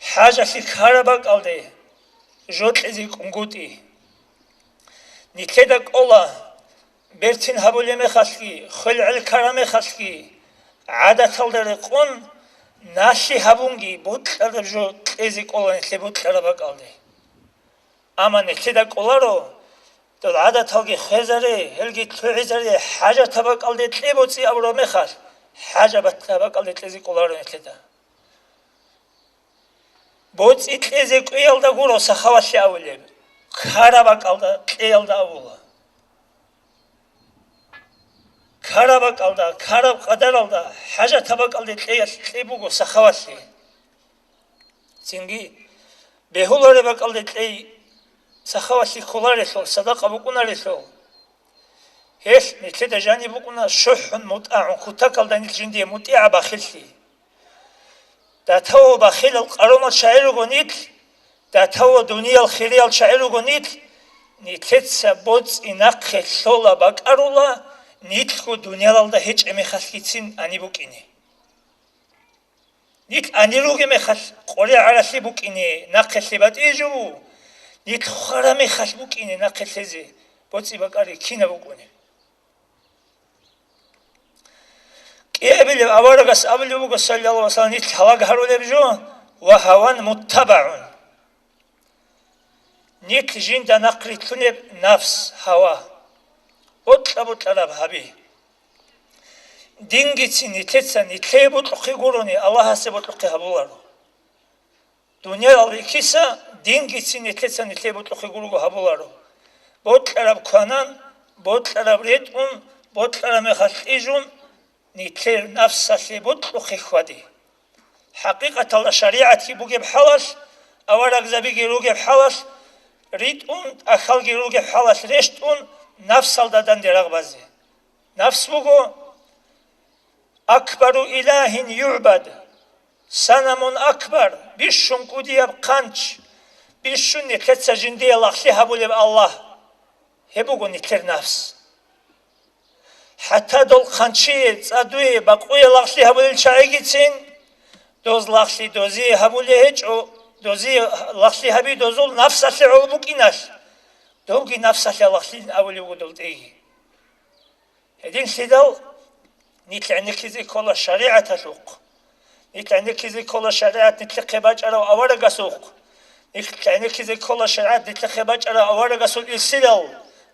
хӀажалъи ккараб бакӀалде жо кьезе кӀунгутӀи. Нилъеда кӀола, бертин гьабулеб мехалъги, хвел-гӀел ккараб мехалъги, гӀадаталда рекъон, налъи гьабунги, бокьараб жо кьезе кӀола нилъее бокьараб бакӀалде. Амма нилъеда кӀоларо, дол гӀадаталги хвезаре, гьелги лъугӀизаре, хӀажатаб бакӀалде кье боцӀи абураб мехалъ, хӀажатаб бакӀалде кьезе кӀоларо нилъеда. БоцӀи кьезе кӀвеялда гуро сахавалъи абулеб, ккараб бакӀалда кьеялда абула. Ккараб бакӀалда, ккараб къадаралда, хӀажатаб бакӀалде кьеялъ кье буго сахавалъи. Цинги бегьулареб бакӀалде кьей сахавалъи кколарелъул, садакъа букӀунарелъул. Гьелъ нилъеда жаниб букӀуна шухӀун мутӀагӀун, кутакалда нилъ жиндие мутӀигӀаб бахиллъи. Датав ва бахилал къарумал чагӀи руго нилъ, датав ва дуниял хириял чагӀи руго нилъ, нилъеца боцӀи нахъе лъола бакӀарула, нилъго дуниялалда гьечӀеб мехалъгицин ани букӀине. Нилъ ани ругеб мехалъ къоре гӀаралъи букӀине нахъе лъе батӀияб жо буго, нилъ хвараб мехалъ букӀине нахъе лъезе боцӀи бакӀари кинаб букӀунеб? КӀиабилеб аварагас абулеб буго, саллаллагьу гӀалайгьи ва саллам, нилъ гьалаг гьарулеб жо ва гьаван муттабагӀун. Нилъ жинда нахърилълъунеб нафс, гьава, бокьа-бокьараб гьаби. Дингицин нилъеца нилъее бокьухъе гурони, Аллагьасе бокьухъе гьабуларо. Дуниял рихьиса дингицин нилъеца нилъее бокьухъе гурого гьабуларо. Бокьараб кванан, бокьараб ретӀун, бокьараб мехалъ кьижун, нилъер нафсалъе бокьухъе хьваде. ХӀакъикъаталда шаригӀатги бугеб хӀалалъ, аварагзабиги ругеб хӀалалъ, ритӀун, тӀахьалги ругеб хӀалалъ рещтӀун, нафсалда данде рагъ базе. Нафс буго акбару илагьин югӀбад, санамун акбар, бищун кӀудияб хъанч, бищун нилъеца жиндие лагълъи гьабулеб аллагь. Гьеб буго нилъер нафс. ХӀатта дол хъанчие, цӀадуе, бакъуе лагълъи гьабулел чагӀигицин, доз лагълъи дозие гьабулей гьечӀо, дозие лагълъи гьаби дозул нафсалъе гӀоло букӀиналъ, добги нафсалъе лагълъилин абулеб буго дол тӀеги. Гьединлъидал нилъ гӀенеккизе ккола шаригӀаталъухъ. Нилъ гӀенеккизе ккола шаригӀат нилъехъе бачӀарав аварагасухъ. Нилъ гӀенеккизе ккола шаригӀат нилъехъе бачӀарав аварагасул ирсилал,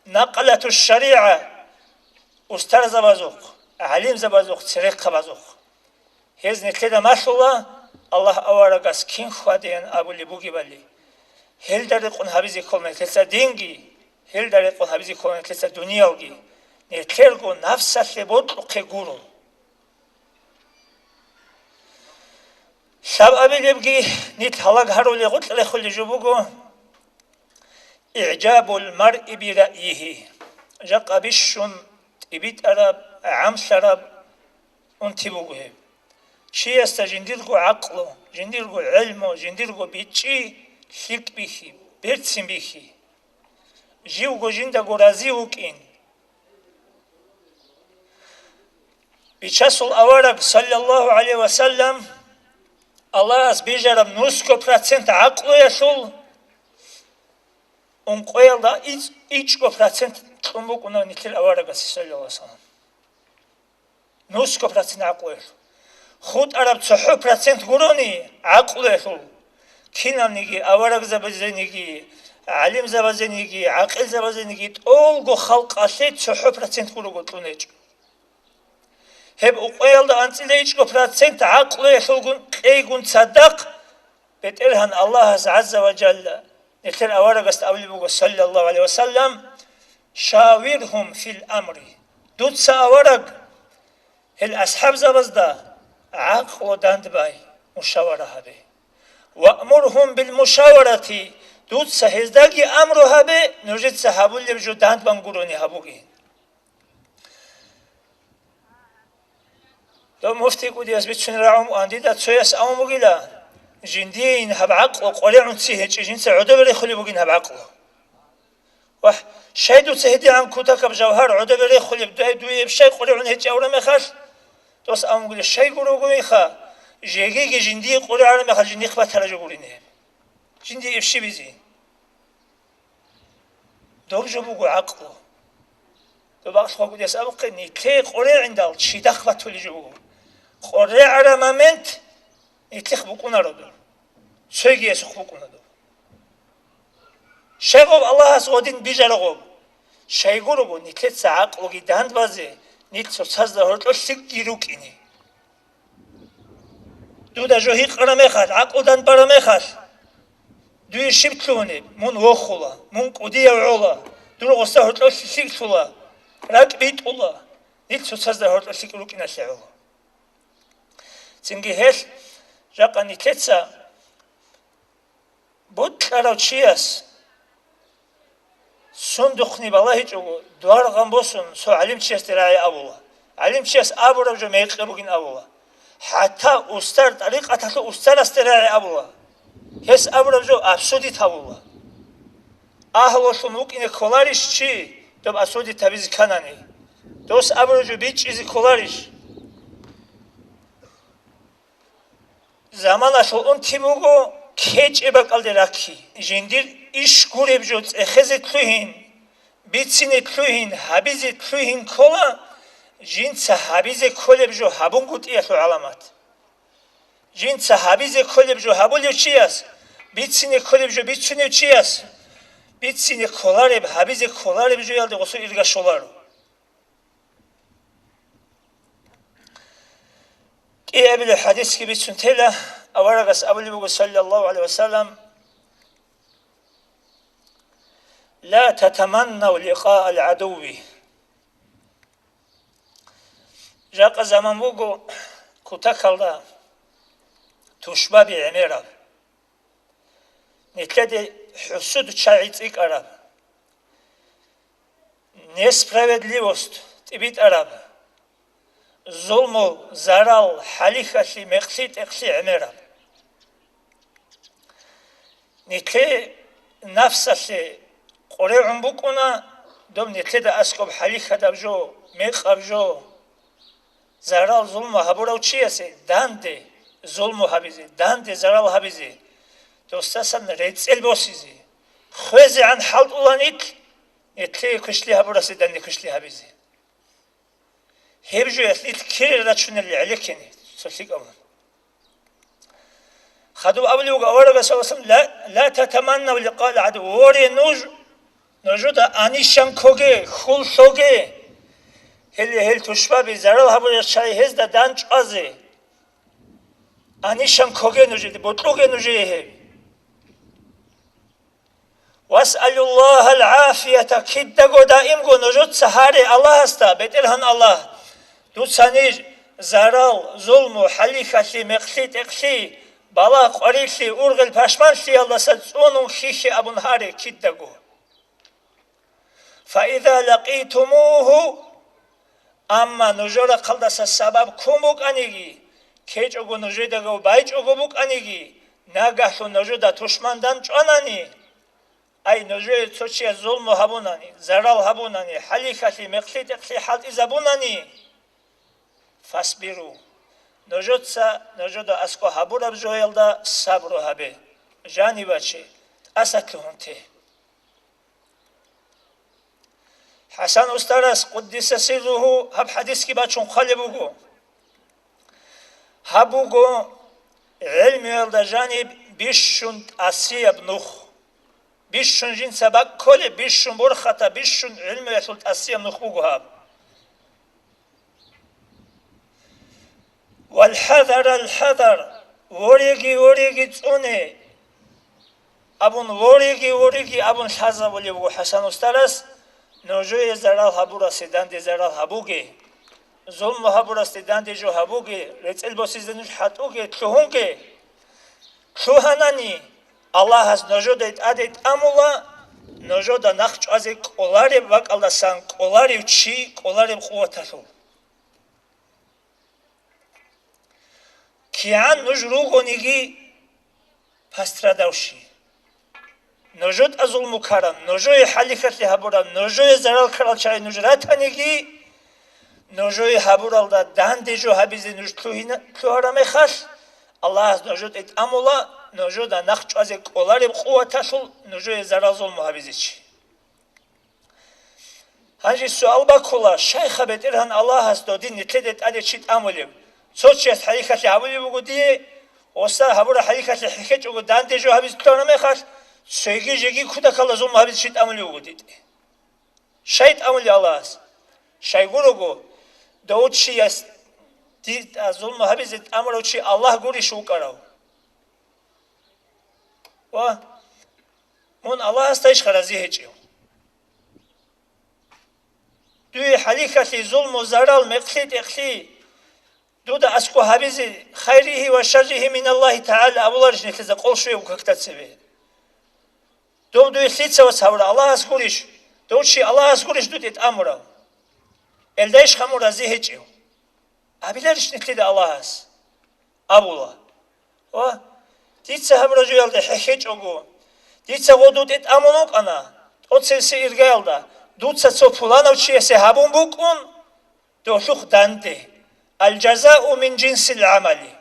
накъалату шаригӀа, устарзабазухъ, гӀалимзабазухъ, церехъабазухъ. Гьез нилъеда малъула, Аллагь аварагас кин хьвадеян абулеб бугебали. Гьелда рекъон гьабизе ккола нилъеца динги, гьелда рекъон гьабизе ккола нилъеца дуниялги. Нилъерго нафсалъе бокьухъе гуро. Лъабабилебги нилъ гьалаг гьарулел гъоркь рехулел жо буго, «ИгӀжабул маръи бираъйигьи», жакъа бищун тӀибитӀараб, гӀамлъараб унти буго гьеб. Чиясда жиндирго гӀакълу, жиндирго гӀелму, жиндирго бичӀчӀи лъикӀ бихьи, берцин бихьи. Живго жиндаго рази вукӀин. Бичасул авараг, саллаллагьу гӀалайгьи ва саллам, Аллагьас бижараб нусго процент гӀакълуялъул ункъоялда ич-, ичӀго процент кьун букӀуна нилъер аварагасе, саллаллагьу гӀалайгьи ва саллам. Нусго процент гӀакълуялъул. ХутӀараб цохӀо процент гурони гӀакълуялъул. Киналниги, аварагзабазениги, гӀалимзабазениги, гӀакъилзабазениги тӀолго халкъалъе цохӀо процент гурого кьун гьечӀо. Гьеб ункъоялда анцӀила ичӀго процент гӀакълуялъулгун кьейгун цадахъ БетӀергьан Аллагьас гӀазза ва жалла нилъер аварагасда абулеб буго, саллаллагьу гӀалайгьи ва саллам: «Шавиргьум фил амри». Дуца, авараг, гьел асхӀабзабазда гӀакълу дандбай, мушавара гьабе. «Ваъмургьум бил мушаварати», дуца гьездаги амру гьабе, нужеца гьабулеб жо дандбан гурони гьабуге. Дов муфтий кӀудияс бицунеб рагӀун ван, дида цояс абун бугила, жиндиейин гьаб гӀакълу къваригӀунци гьечӀи, жинца гӀодобе рехулеб бугин гьаб гӀакълу. Вагь, щай дуца гьедигӀан кутакаб жавгьар гӀодобе рехулеб, дуе-, дуе щай къваригӀун гьечӀи авураб мехалъ? Дос абун бугила, щай гурого иха, жегиги жиндие къваригӀараб мехалъ жиндихъ батараб жо гурине. Жиндие ибщибизе. Доб жо буго гӀакълу. Доб гӀакълу гьабулес абухъе, нилъее къваригӀиндал чи дахъ батулеб жо буго. КъваригӀараб момент нилъехъ букӀунаро доб. Цойгиясухъ букӀуна доб. Щай гъоб Аллагьас гъодин бижарагъоб? Щайгурого нилъеца гӀакълуги дандбазе, нилъ цоцазда гьоркьор лъикӀги рукӀине. Дуда жо гьикъараб мехалъ, гӀакълу дандбараб мехалъ, дуе щиб лъугьунеб? Мун вохула, мун кӀудияв гӀола, дур гъоса гьоркьор лъикӀ лъула, ракӀ битӀула, нилъ цоцазда гьоркьор лъикӀ рукӀиналъе гӀоло. Цинги гьелъ, жакъа нилъеца бокьарав чияс сундухъни балагьичӀого, дугьаргъан босун, цо гӀалимчиясде рагӀи абула. ГӀалимчияс абураб жо мекъи бугин абула. ХӀатта устар, тӀарикъаталъул устарасде рагӀи абула. Гьес абураб жо обсудить гьабула. Агьлулъун вукӀине кколарищ чи, доб обсудить гьабизе кканани? Дос абураб жо бичӀчӀизе кколарищ? Заманалъул унти буго кечӀеб бакӀалде ракки. Жиндир иш гуреб жо цӀехезе лъугьин, бицине лъугьин, гьабизе лъугьин ккола, жинца гьабизе кколеб жо гьабунгутӀиялъул гӀаламат. Жинца гьабизе кколеб жо гьабулев чияс, бицине кколеб жо бицунев чияс, бицине кколареб, гьабизе кколареб жоялде гъосул ирга щоларо. КӀиабилеб хӀадисги бицун тела, аварагас абулеб буго, саллаллагьу гӀалайгьи ва саллам: «Ла татаманнав ликъаал гӀадуви». Жакъа заман буго кутакалда тушбаби гӀемераб. Нилъеде хӀусуд чагӀи цӀикӀкӀараб, несправедливость тӀибитӀараб, зулму, зарал, хӀалихьалъи, мекълъи-тӀекълъи гӀемераб. Нилъе нафсалъе къорегӀун букӀуна, доб нилъеда аскӀоб хӀалихьадаб жо, мекъаб жо, зарал-зулму гьабурав чиясе данде зулму гьабизе, данде зарал гьабизе, досдасан рецӀел босизе, хвезегӀан хӀалтӀула нилъ, нилъее квешлъи гьабурасе данде квешлъи гьабизе. Гьеб жоялъ нилъ кире рачунел гӀелеккине цо лъикӀабун. Хадуб абулев вуго аварагас, саллаллагьу гӀалайгьи ва саллам: «Ла, ла татаманнав ликъал гӀадув». Воре нуж, нужуда анищан ккоге, хьул лъоге. Гьеле гьел тушбаби, зарал гьабурал чагӀи гьезда дандчӀвазе. Анищан ккоге нужеде, бокьуге нужее гьеб. «Васъалуллагьал гӀафията», кидаго даимго нужеца гьаре Аллагьасда, БетӀергьан Аллагь, дуца ниж зарал, зулму, хӀалихьалъи, мекълъи-тӀекълъи, балагь-къварилъи, ургъел-пашманлъиялдаса цӀунун хьихье абун гьаре кидаго. «Фаиза лакъитумугьу», амма нужер рахъалдаса сабаб ккун букӀаниги, ккечӀого нужедаго байчӀого букӀаниги, нагагьлъун нужеда тушман дандчӀванани, ай, нужее цо чияс зулму гьабунани, зарал гьабунани, хӀалихьалъи, мекълъи-тӀекълъи хӀалтӀизабунани, «фасбиру», нужеца нужеда аскӀоб гьабураб жоялда сабру гьабе, жаниб баче, тӀасалъугьун те. ХӀасан устарас, къуддиса сирругьу, гьаб хӀадисги бачун хъвалеб буго. Гьаб буго гӀелмуялда жаниб бищун тӀасияб нух. Бищун жинца бакколеб, бищун борхатаб, бищун гӀелмуялъул тӀасияб нух буго гьаб. «ВалхӀазар, алхӀазар», вореги, вореги цӀуне абун, вореги, вореги абун лъазабулеб буго ХӀасан устарас, нужее зарал гьабурасде данде зарал гьабуге, зулму гьабурасде данде жо гьабуге, рецӀел босизе нуж хӀалтӀуге, лъугьунге. Лъугьанани, Аллагьас нужеда тӀаде тӀамула, нужеда нахъ чӀвазе кӀолареб бакӀалдасан кӀоларев чи, кӀолареб къуваталъул. КигӀан нуж ругониги пострадавший. НужетӀа зулму ккаран, нужее хӀалихьалъи гьабуран, нужее зарал ккарал чагӀи нуж ратаниги, нужее гьабуралда данде жо гьабизе нуж лъугьина-, лъугьараб мехалъ, Аллагьас нужетӀе тӀамула, нужеда нахъ чӀвазе кӀолареб къуваталъул нужее зарал-зулму гьабизе чи. Гьанже суал баккула, щайха БетӀергьан Аллагьас додин нилъеде тӀаде чи тӀамулев? Цо чияс хӀалихьалъи гьабулеб буго дие, оса гьабураб хӀалихьалъи хӀехьечӀого данде жо гьабизе лъугьараб мехалъ, цоги жеги кутакалда зулму гьабизе чи тӀамулев вуго дитӀе. Щай тӀамулев Аллагьас? Щайгурого, дов чияс дитӀа зулму гьабизе тӀамурав чи Аллагь гурищ вукӀарав? Ва мун Аллагьасда ищха рази гьечӀев? Дуе хӀалихьалъи, зулму, зарал, мекълъи-тӀекълъи дуда аскӀо гьабизе, хайригьи ва шарригьи миналлагьи тагӀала абуларищ нилъеца къол щвеяв какда цебе? Дов дуе лъица вас гьавра, Аллагьас гурищ? Дов чи Аллагьас гурищ дутӀе тӀамурав? Элдайищха мун рази гьечӀев? Абиларищ нилъеда Аллагьас? Абула. Ва дица гьаб ражуялда хӀехьечӀого, дица гъодутӀе тӀамун вукӀана, тӀоцевсе иргаялда, дуца цо пуланав чиясе гьабун букӀун, догьлъухъ данде. Аль-жазау мин жинсил гӀамали.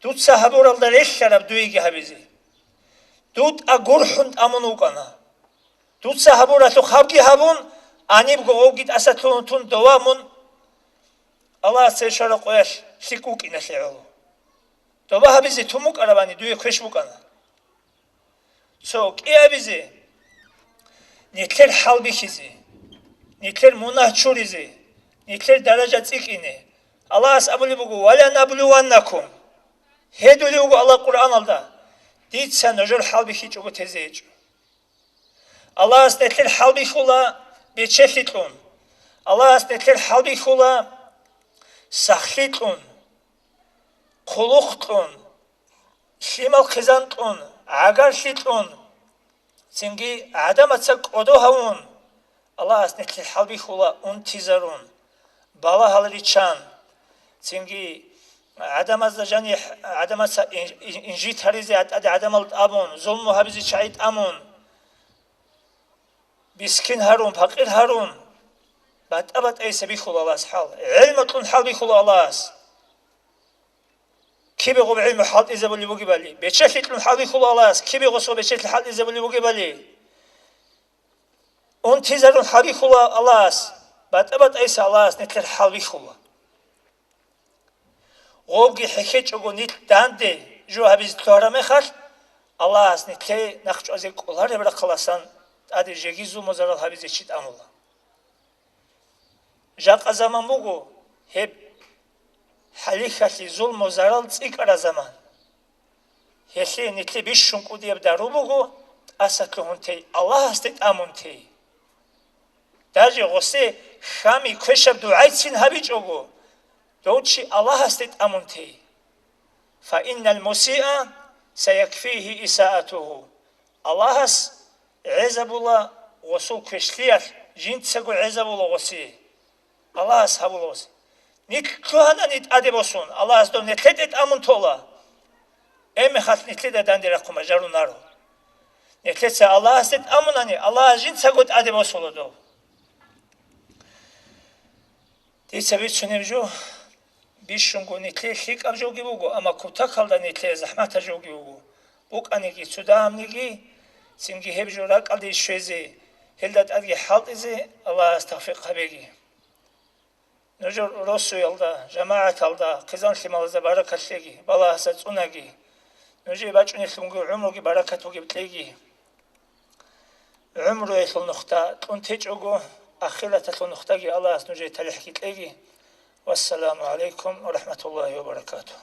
Дуца гьабуралда релълъараб дуеги гьабизе. ДутӀа гурхӀун тӀамун вукӀана. Дуца гьабуралъухъ гьабги гьабун, гьанибго гъовги тӀасалъугьун тун дова мун Аллагьас церщвараб къоялъ лъикӀ вукӀиналъе гӀоло. Доба гьабизе тун букӀарабани дуе квеш букӀана. Цо кӀиабизе, нилъер хӀалбихьизе, нилъер мунагь чуризе, нилъер даража цӀикӀкӀине. Аллагьас абулеб буго: «Ва ла наблуваннакум». Гьедулев вуго Аллагь Къуръаналда: «Дица нужер хӀалбихьичӀого тезе гьечӀо». Аллагьас нилъер хӀалбихьула бечелъикьун. Аллагьас нилъер хӀалбихьула сахлъикьун, хъулухълъун, лъимал-хъизанкьун, гӀагарлъикьун. Цинги гӀадамаца кӀодо гьавун, Аллагьас нилъер хӀалбихьула унтизарун, балагьал риччан. Цинги гӀадамазда жани-, гӀадамаца ин-, ин-, инжит гьаризе гьатӀаде гӀадамал тӀамун, зулму гьабизе чагӀи тӀамун, мискин гьарун, пакъир гьарун, батӀа-батӀайиса бихьула Аллагьас хӀал. ГӀелму кьун хӀалбихьула Аллагьас. Кибе гъоб гӀелму хӀалтӀизабулеб бугебали, бечелъи кьун хӀалбихьула Аллагьас, кибе гъосо бечелъи хӀалтӀизабулеб бугебали. Унтизарун хӀалбихьула Аллагьас, батӀа-батӀайиса Аллагьас нилъер хӀалбихьула. Гъобги хӀехьечӀого нилъ данде жо гьабизе лъугьараб мехалъ, Аллагьас нилъее нахъчӀвазе кӀолареб рахъаласан тӀаде жеги зулму-зарал гьабизе чи тӀамула. Жакъа заман буго гьеб хӀалихьалъи, зулму-зарал цӀикӀкӀараб заман. Гьелъие нилъее бищун кӀудияб дару буго тӀаса лъугьун тей, Аллагьасде тӀамун тей. Даже гъосе хьами квешаб дугӀайцин гьабичӀого, дов чи Аллагьасде тӀамун тей. «Фаиннал мусиа саякфигьи исаатугьу». Аллагьас гӀезабула гъосул квешлъиялъ, жинцаго гӀезабула гъосие. Аллагьас гьабула гъосие. Нилъ лъугьанани тӀаде босун, Аллагьас дов нилъеде тӀамун тола. Гьеб мехалъ нилъеда данде рахъун бажарунаро. Нилъеца Аллагьасде тӀамунани, Аллагьас жинцаго тӀаде босула дов. Дица бицунеб жо, бищунго нилъее лъикӀаб жоги буго, амма кутакалда нилъее захӀматаб жоги буго. БукӀаниги, цо дагьабниги, цинги гьеб жо ракӀалде щвезе, гьелда тӀадги хӀалтӀизе Аллагьас тавфикъ гьабеги. Нужер росуялда, жамагӀаталда, хъизан-лъималазда баракат лъеги, балагьасда цӀунаги. Нужее бачӀунелъунги гӀумруги баракат бугеб кьеги. ГӀумруялъул нухда кьун течӀого, ахираталъул нухдаги Аллагьас нужее талихӀги кьеги. Вассаламу гӀалайкум ва рахӀматуллагьи ва баракатугь.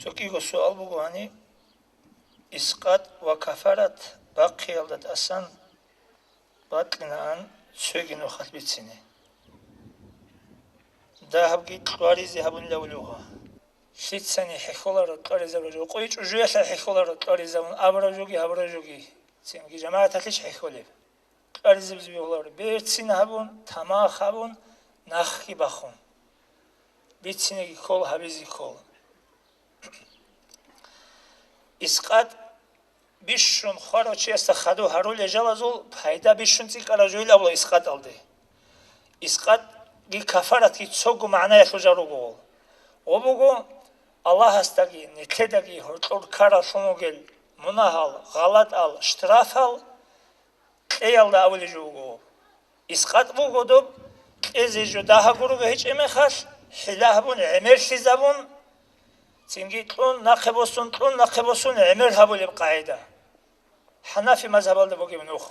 ЦӀикӀкӀиго суал буго гьани: искъат ва кафарат бахъиялда тӀасан бакьинаан цоги нухалъ бицине. Дагьабги кьваризе гьабунилавулев гьа. Лъицани хӀехьоларо кьваризабураб жо, къуй чӀужуялъа хӀехьоларо кьваризабун абураб жоги гьабураб жоги, цинги жамагӀаталъищ хӀехьолеб? Кьваризабизе бегьуларо, берцин гьабун, тамах гьабун, нахги бахун. Бицинеги ккол, гьабизе ккол. Искъат бищун хварав чиясда хадув гьарулел жалазул пайда бищун цӀикӀкӀараб жойил абула искъаталде. Искъатги кафаратги цого магӀнаялъул жал руго. Гъо буго, Аллагьасдаги, нилъедаги гьоркьор ккараллъун вугел мунагьал, гъалатӀал, штрафал кьеялда абулеб жо буго. Искъат буго доб, кьезе жо дагьаб гуруго гьечӀеб мехалъ, хӀила гьабун, гӀемерлъизабун, цинги кьун, нахъе босун, кьун, нахъе босун гӀемер гьабулеб къагӀида. ХӀанафи мазгьабалда бугеб нух.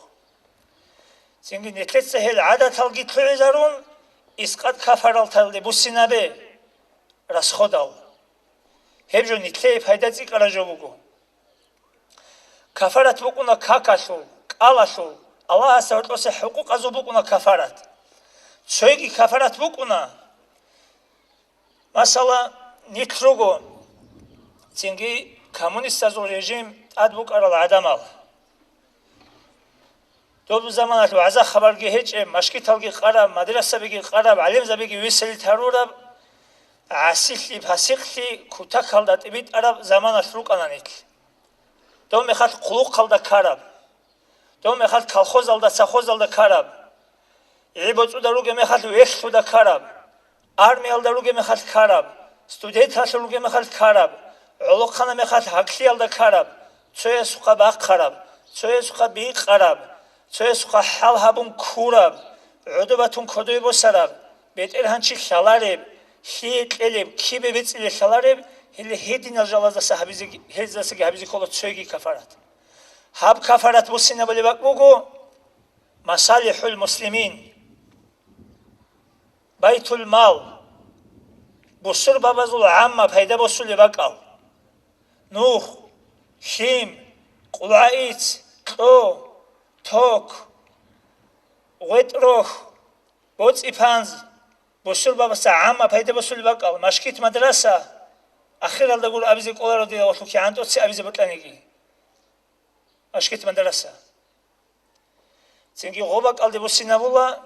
Цинги нилъеца гьел гӀадаталги лъугӀизарун, искъат кафараталде буссинабе расходал. Гьеб жо нилъее пайда цӀикӀкӀараб жо буго. Кафарат букӀуна какалъул, кӀалалъул, Аллагьасда гьоркьоса хӀукъукъазул букӀуна кафарат. Цойги кафарат букӀуна, масала, нилъ руго, цинги коммунистазул режим тӀад букӀарал гӀадамал. Доб заманалъ вагӀза-хабарги гьечӀеб, машгиталги къараб, мадрасабиги къараб, гӀалимзабиги веселит гьарураб, гӀасилъи, пасикълъи кутакалда тӀибитӀараб заманалъ рукӀана нилъ. Дов мехалъ хъулухъалда ккараб, дов мехалъ колхозалда, совхозалда ккараб, гӀи-боцӀуда ругеб мехалъ вехьлъуда ккараб, армиялда ругеб мехалъ ккараб, студенталъул ругеб мехалъ ккараб, гӀолохъанаб мехалъ гьаклъиялда ккараб, цоясухъа бахъараб, цоясухъа бикъараб, цоясухъа хӀал гьабун ккураб, гӀодобатун кодобе босараб, бетӀергьанчи лъалареб, лъие кьелеб, кибе бецӀиле лъалареб, гьеле гьединал жалаздаса гьабизе, гьездасаги гьабизе ккола цойги кафарат. Гьаб кафарат буссинабулеб бакӀ буго, масалихӀул муслимин, байтул-мал, бусурбабазул гӀамма пайда босулеб бакӀал, нух, лъим, къулгӀаиц, кьо, ток, гъветӀ-рохь, боцӀи-панз, бусурбабазда гӀамма пайда босулеб бакӀал, машгит-мадраса, ахиралда гуро абизе кӀоларо дила валъу кигӀан тӀоци абизе бокьаниги. Машгит-мадраса. Цинги гъоб бакӀалде буссинабула,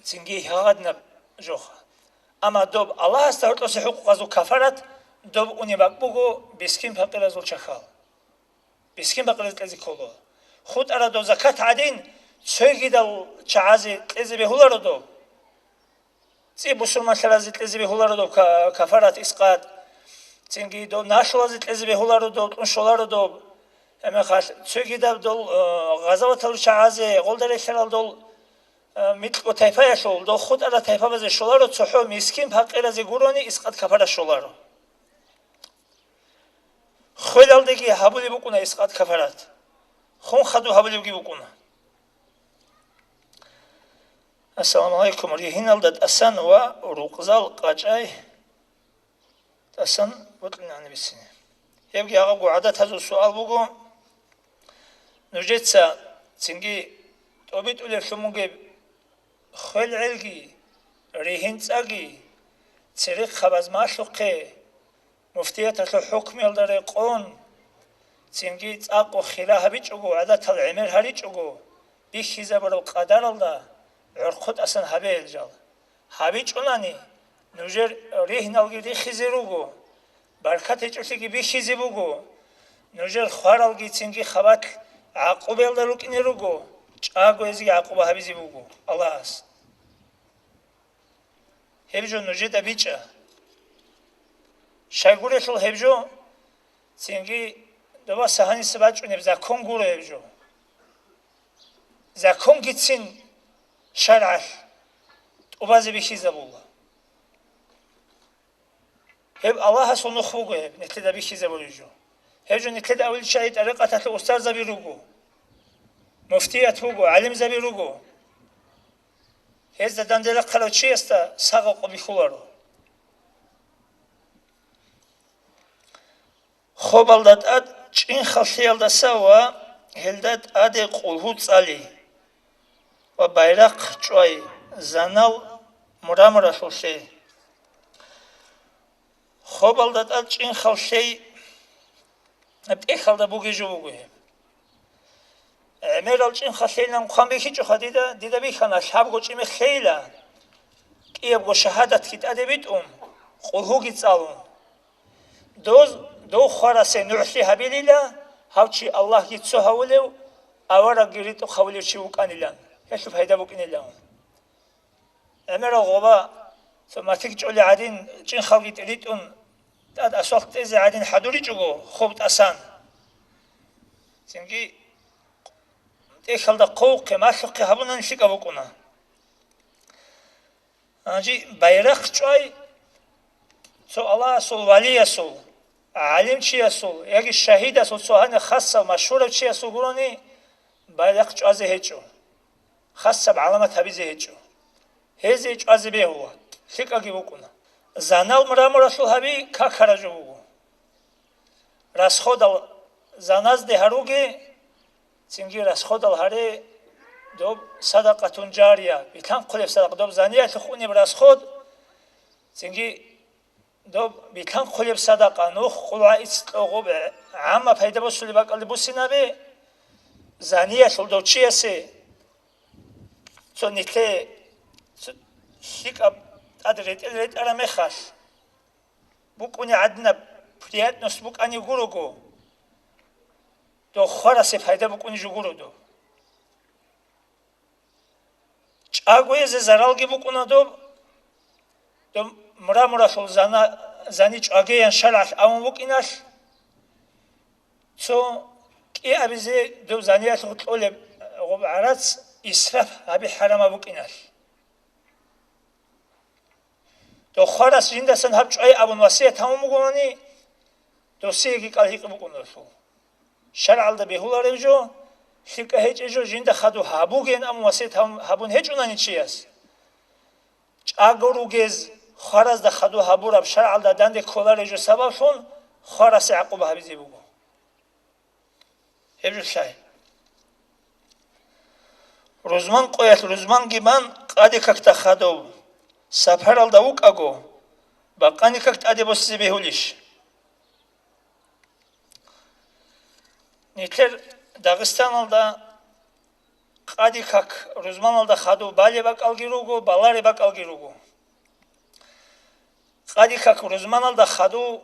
цинги гьагъадинаб жоха. Амма доб Аллагьасда гьоркьоса хӀукъукъазул кафарат доб унеб бакӀ буго мискин-пакъиразул чахьал. Мискин-пакъиразе кьезе ккола. ХутӀараб доб закат гӀадин, цогидал чагӀазе кьезе бегьуларо доб. ЦӀи бусурманлъаразе кьезе бегьуларо доб ка-, кафарат, искъат. Цинги доб налъулазе кьезе бегьуларо доб, кьун щоларо доб. Гьебмехалъ цогидаб дол, э, гъазаватал чагӀазе, гъолда релълъарал дол, э, микьго тайпаялъул, дол хутӀарал тайпабазе щоларо, цохӀо мискин-пакъиразе гурони искъат кафарат щоларо. Хвелалдеги гьабулеб букӀуна искъат кафарат. Хун хадуб гьабулебги букӀуна. Ассаламу гӀалайкум. Ригьиналда тӀасан ва рукъзал къачӀай тӀасан бокьинани бицине. Гьебги гьагъабго гӀадатазул суал буго. Нужеца цинги тӀобитӀулеблъун бугеб хвел гӀелги, ригьин цӀаги, церехъабаз малъухъе, муфтияталъул хӀукмуялда рекъон, цинги цӀакъго хира гьабичӀого, гӀадатал гӀемер гьаричӀого, бихьизабураб къадаралда гӀорхъо тӀасан гьабе гьел жал. ГьабичӀунани, нужер ригьналги рихизе руго, баркат гьечӀолъиги бихьизе буго, нужер хваралги цинги хабалъ гӀакъубаялда рукӀине руго, чӀаго гьезиги гӀакъуба гьабизе буго Аллагьас. Гьеб жо нужеда бичӀчӀа. Щайгурелъул гьеб жо, цинги доба сагьаниса бачӀунеб закон гуро гьеб жо. Законгицин шаргӀалъ тӀубазе бихьизабула. Гьеб Аллагьасул нух буго гьеб, нилъеда бихьизабулеб жо. Гьеб жо нилъеда авилчагӀи тӀарикъаталъул устарзаби руго, муфтият буго, гӀалимзаби руго. Гьезда данде рахъарав чиясда сагъа къо бихьуларо. Хобалда тӀад чӀинхаллъиялдаса ва гьелда тӀаде къулгьу цӀали ва байрахъ чӀвай занал мраморалъулъе. Хобалда тӀад чӀинхаллъей тӀехьалда бугей жо буго гьеб. ГӀемерал чӀинхаллъейилан хъван бихьичӀоха дида, дида бихьана, лъабго чӀимихъ лъейила, кӀиябго шагьадатги тӀаде битӀун, къулгьуги цӀалун. Доз, дов хварасе нугӀлъи гьабилила, гьав чи Аллагьги цо гьавулев, аварагги ритӀухъ гьавулев чи вукӀанилан, гьелъул пайда букӀинилан. ГӀемерал гъоба, цо матик чӀолей гӀадин, чӀинхалги тӀиритӀун, тӀад асфальт тӀезе гӀадин хӀадуричӀого хоб тӀасан. Цинги тӀехьалда хъовухъе, малъухъе гьабунани лъикӀаб букӀуна. Гьанже байрахъ чӀвай цо Аллагьасул валиясул, гӀалимчиясул яги шагьидасул цо гьаниб хасав машгьурав чиясул гурони байрахъ чӀвазе гьечӀо, хасаб гӀаламат гьабизе гьечӀо. Гьезие чӀвазе бегьула, лъикӀаги букӀуна. Занал мраморалъул гьаби какараб жо буго. Расходал заназде гьаруге, цинги расходал гьаре доб садакъатун жария, билъанхъулеб садакъа, доб заниялъухъ унеб расход, цинги доб билъанхъулеб садакъа, нух къулгӀа иццӀо гъоб гӀамма пайда босулеб бакӀалде буссинабе, заниялъул дов чиясе цо нилъее цо лъикӀаб тӀад ретӀел ретӀараб мехалъ, букӀуни гӀадинаб приятность букӀани гурого, дов хварасе пайда букӀуни жо гуро дов. ЧӀагоязе заралги букӀуна доб, доб мраморалъул зана-, зани чӀвагеян шаргӀалъ абун букӀиналъ, цо кӀиабизе доб заниялъухъ кьолеб гъоб гӀарац исраф гьаби хӀарамаб букӀиналъ. Дов хварас жиндасан гьаб чӀвай абун васият гьабун бугони, досиеги кӀал гьикъи букӀуналъул. ШаргӀалда бегьуларев жо, лъикӀа гьечӀеб жо жинда хадув гьабугеян абун васият гьабун, гьабун гьечӀунани чияс, чӀаго ругез хваразда хадув гьабураб шаргӀалда данде кколарев жо сабаблъун хварасе гӀакъуба гьабизе буго. Гьеб жо лъай. Рузман къоялъ рузманги бан къаде какда хадув сапаралда вукӀаго, бакъани как тӀаде босизе бегьулищ? Нилъер Дагъистаналда къади-как рузманалда хадуб балеб бакӀалги руго, балареб бакӀалги руго. Къади-как рузманалда хадуб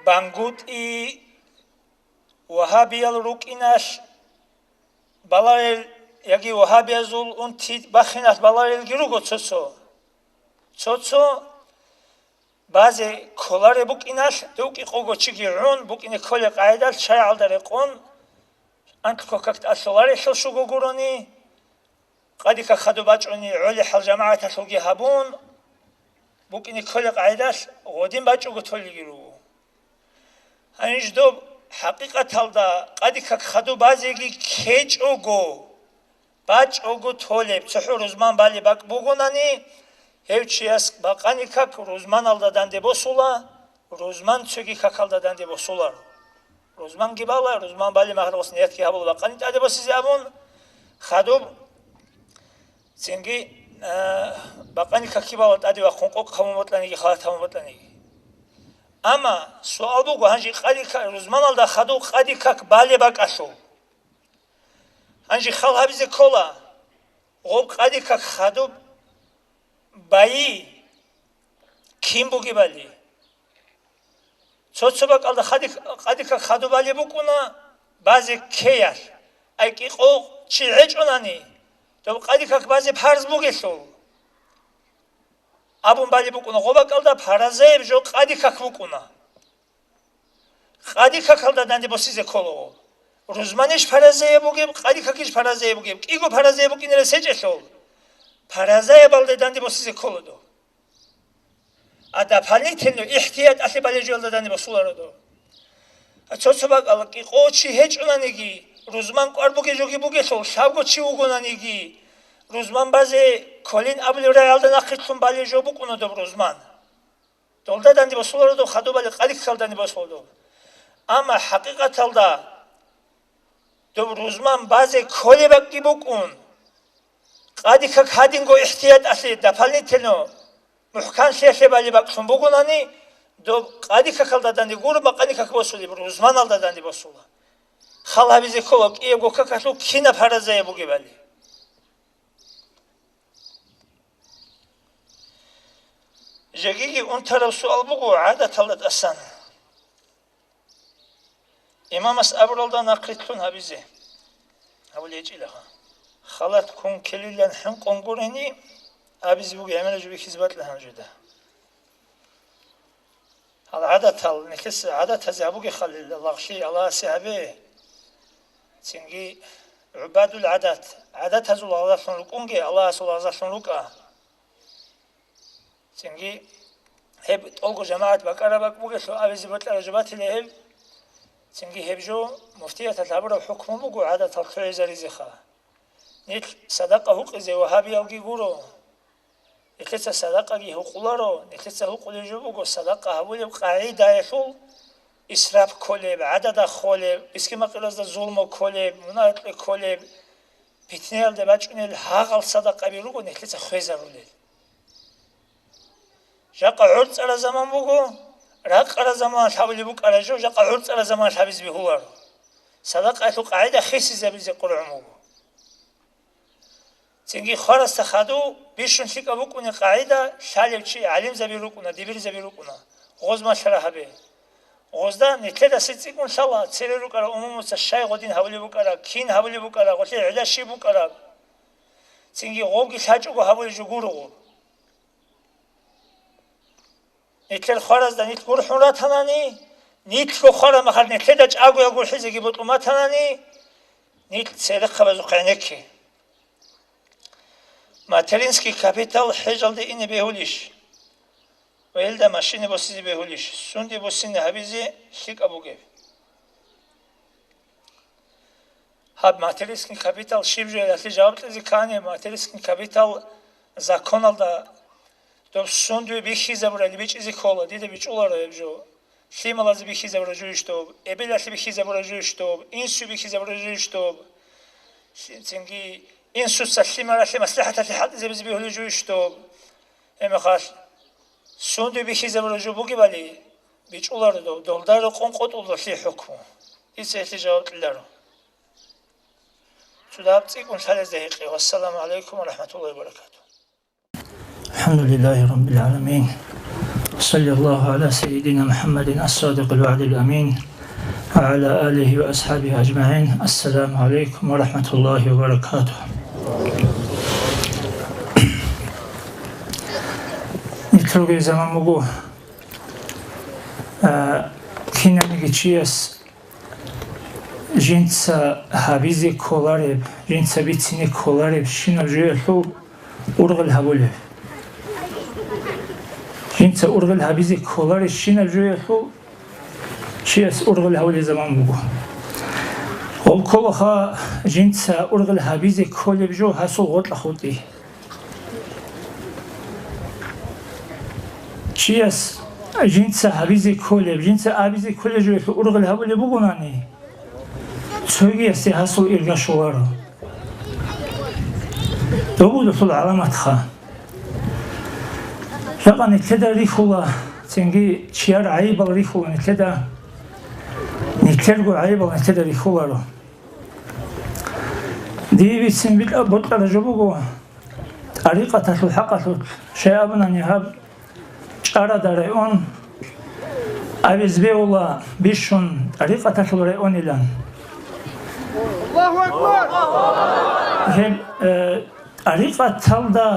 бангутӀи вагьабиял рукӀиналъ баларел яги вагьабиязул унти бахиналъ баларелги руго цо-цо. Цо-цо базе кколареб букӀиналъ, дов кӀикъого чиги гӀун, букӀине кколеб къагӀидалъ шаргӀалда рекъон, анкьго как тӀад лъоларелъул щуго гурони, къади-как хадуб бачӀунеб гӀолеб хӀал жамагӀаталъулги гьабун, букӀине кколеб къагӀидалъ гъодин бачӀого толелги руго. Гьанже доб хӀакъикъаталда къади-как хадуб базеги ккечӀого, бачӀого толеб цохӀо рузман балеб бакӀ бугонани, гьев чияс бакъани как рузманалда данде босула, рузман цоги какалда данде босуларо. Рузманги бала, рузман балеб мехалъ гъос ниятги гьабула бакъани тӀаде босизе абун, хадуб цинги, а, бакъани какги бала тӀаде вахъун къокъ гьабун бокьаниги, халат гьабун бокьаниги. Амма суал буго, гьанже къади-как, рузманалда хадуб къади-как балеб бакӀалъул. Гьанже хал гьабизе ккола, гъоб къади-как хадуб байи кин бугебали. Цо-цо бакӀалда хадик-, къади-как хадуб балеб букӀуна базе ккеялъ, ай кӀикъо чи гьечӀонани, доб къади-как базе парз бугелъул. Абун балеб букӀуна, гъоб бакӀалда паразаяб жо къади-как букӀуна. Къади-какалда данде босизе ккола. Рузманищ паразаяб бугеб, къади-какищ паразаяб бугеб, кӀиго паразаяб букӀинарес гьечӀелъул, паразаябалде данде босизе ккола дов. А дополнительно ихтияталъе балеб жоялда данде босуларо дов. А цо-цо бакӀалда кӀикъо чи гьечӀонаниги, рузман кӀвар бугеб жоги бугелъул, лъабго чи вугонаниги, рузман базе кколин абулеб рагӀалда нахъе лъун балеб жо букӀуна доб рузман. Долда данде босуларо доб хадубали, къади-какал данде босула доб. Амма хӀакъикъаталда доб рузман базе кколеб бакӀги букӀун, къади-как гьадинго ихтияталъе дополнительно мухӀканлъиялъе балеб бакӀлъун бугонани, доб къади-какалда данде гуро бакъани как босулеб, рузманалда данде босула. Хал гьабизе ккола кӀиябго какалъул кинаб паразаяб бугебали. Жегиги унтараб суал буго гӀадаталда тӀасан. Имамас абуралда нахърилълъун гьабизе гьабулечӀилаха. Халат ккун ккелилан хӀинкъун гурени абизе буго гӀемераб жо бихьизе бакьа гьанжеда. Гьал гӀадатал, нилъеца гӀадатазе гьабуге халил, лагълъи Аллагьасе гьабе. Цинги гӀубадул гӀадат, гӀадатазул лагъзаллъун рукӀунге, Аллагьасул лагъзаллъун рукӀа. Цинги гьеб тӀолго жамагӀат бакӀараб бакӀ бугелъул абизе бокьараб жо батила гьеб. Цинги гьеб жо муфтияталъ гьабураб хӀукму буго гӀадатал лъугӀизаризеха. Нилъ садакъа гьукъизе вагьабиялги гуро. Нилъеца садакъаги гьукъуларо, нилъеца гьукъулеб жо буго садакъа гьабулеб къагӀидаялъул исраф кколеб, гӀадада холеб, мискин-пакъиразда зулму кколеб, мунагьал кколеб, питниялде бачӀунел гьагъал садакъаби руго нилъеца хвезарулел. Жакъа гӀорцӀараб заман буго, ракъараб заманалъ гьабулеб букӀараб жо жакъа гӀорцӀараб заманалъ гьабизе бегьуларо. Садакъаялъул къагӀида хисизабизе КъургӀумуго. Цинги хварасда хадув бищун лъикӀаб букӀунеб къагӀида лъалев чи гӀалимзаби рукӀуна, дибирзаби рукӀуна, гъоз малъараб гьабе. Гъозда нилъедасе цӀикӀкӀун лъала, цере рукӀарав умумуца щай гъодин гьабулеб букӀараб, кин гьабулеб букӀараб, гъолъие гӀилла щиб букӀараб. Цинги гъовги лъачӀого гьабулеб жо гуро гъоб. Нилъер хваразда нилъ гурхӀун ратанани, нилъго хвараб мехалъ нилъеда чӀагоял гурхӀизеги бокьун батанани, нилъ церехъабазухъ гӀенекке. Материнский капитал хӀежалде ине бегьулищ? Ва гьелда машина босизе бегьулищ? Сунде босине гьабизе лъикӀаб бугеб? Гьаб материнский капитал щиб жо гьелъие жаваб кьезе ккани, материнский капитал законалда доб сундуе бихьизабурали бичӀчӀизе ккола, дида бичӀчӀуларо гьеб жо. Лъималазе бихьизабураб жойищ доб, эбелалъе бихьизабураб жойищ доб, инсуе бихьизабураб жойищ доб, лъи-, цинги инсуца лъималалъе маслихӀаталъе хӀалтӀизабизе бегьулеб жойищ доб. Гьеб мехалъ, сундуе бихьизабураб жо бугебали, бичӀчӀуларо доб, долда рокъон къотӀуларо лъие хӀукму. Дица гьелъие жаваб кьеларо. цо дагьаб цӀикӀкӀун лъалезда гьикъе. Вассаламу гӀалайкум ва рахӀматуллагьи ва баракатугь. الحمد لله رب العالمين. وصلى الله على سيدنا محمد الصادق الوعد الأمين وعلى آله وأصحابه أجمعين. السلام عليكم ورحمة الله وبركاته. Нилъерго заман буго, а, кинаниги чияс жинца гьабизе кколареб, жинца бицине кколареб щинаб жоялъул ургъел гьабулеб. Жинца ургъел гьабизе кколареб щинаб жоялъул чияс ургъел гьабулеб заман буго. Гъол кколаха жинца ургъел гьабизе кколеб жо гьасул гъоркьа хутӀи. Чияс жинца гьабизе кколеб, жинца абизе кколеб жоялъул ургъел гьабулеб бугонани, цогиясе гьасул ирга щоларо. Доб буго досул гӀаламатха. Жакъа нилъеда рихьула, цинги чияр гӀайибал рихьула нилъеда, нилъерго гӀайибал нилъеда рихьуларо. Дие бицин бикьа-, бокьараб жо буго, тӀарикъаталъул хӀакъалъулъ щай абунани гьаб чӀарада район абизе бегьула бищун тӀарикъаталъул районилан. Гьеб, э, тӀарикъаталда,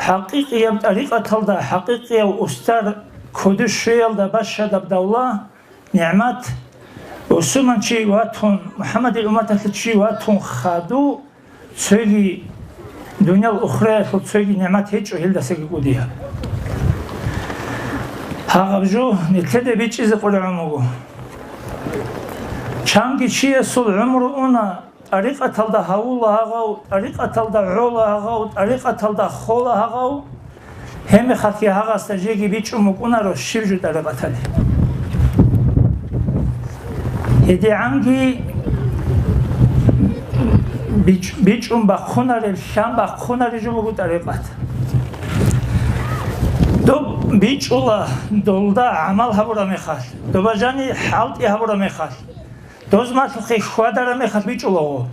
хӀакъикъияб тӀарикъаталда хӀакъикъияв устар кодо щвеялда бащадаб давла, нигӀмат, бусурманчи ватун, МухӀаммадил умматалъе чи ватун хадув, цоги дуниял ухраялъул цоги нигӀмат гьечӀо гьелдасаги кӀудияб. Гьагъаб жо нилъеда бичӀчӀизе къваригӀун буго. Чанги чиясул гӀумру уна, тӀарикъаталда гьавула гьагъав, тӀарикъаталда гӀола гьагъав, тӀарикъаталда хола гьагъав, гьебмехалъги гьагъасда жеги бичӀчӀун букӀунаро щиб жо тӀарикъатали. ГьедигӀанги бич-, бичӀчӀун бахъунареб, лъан бахъунареб жо буго тӀарикъат. Доб бичӀчӀула долда гӀамал гьабураб мехалъ, доба жани хӀалтӀи гьабураб мехалъ. Доз малъухъе хьвадараб мехалъ бичӀчӀулаго.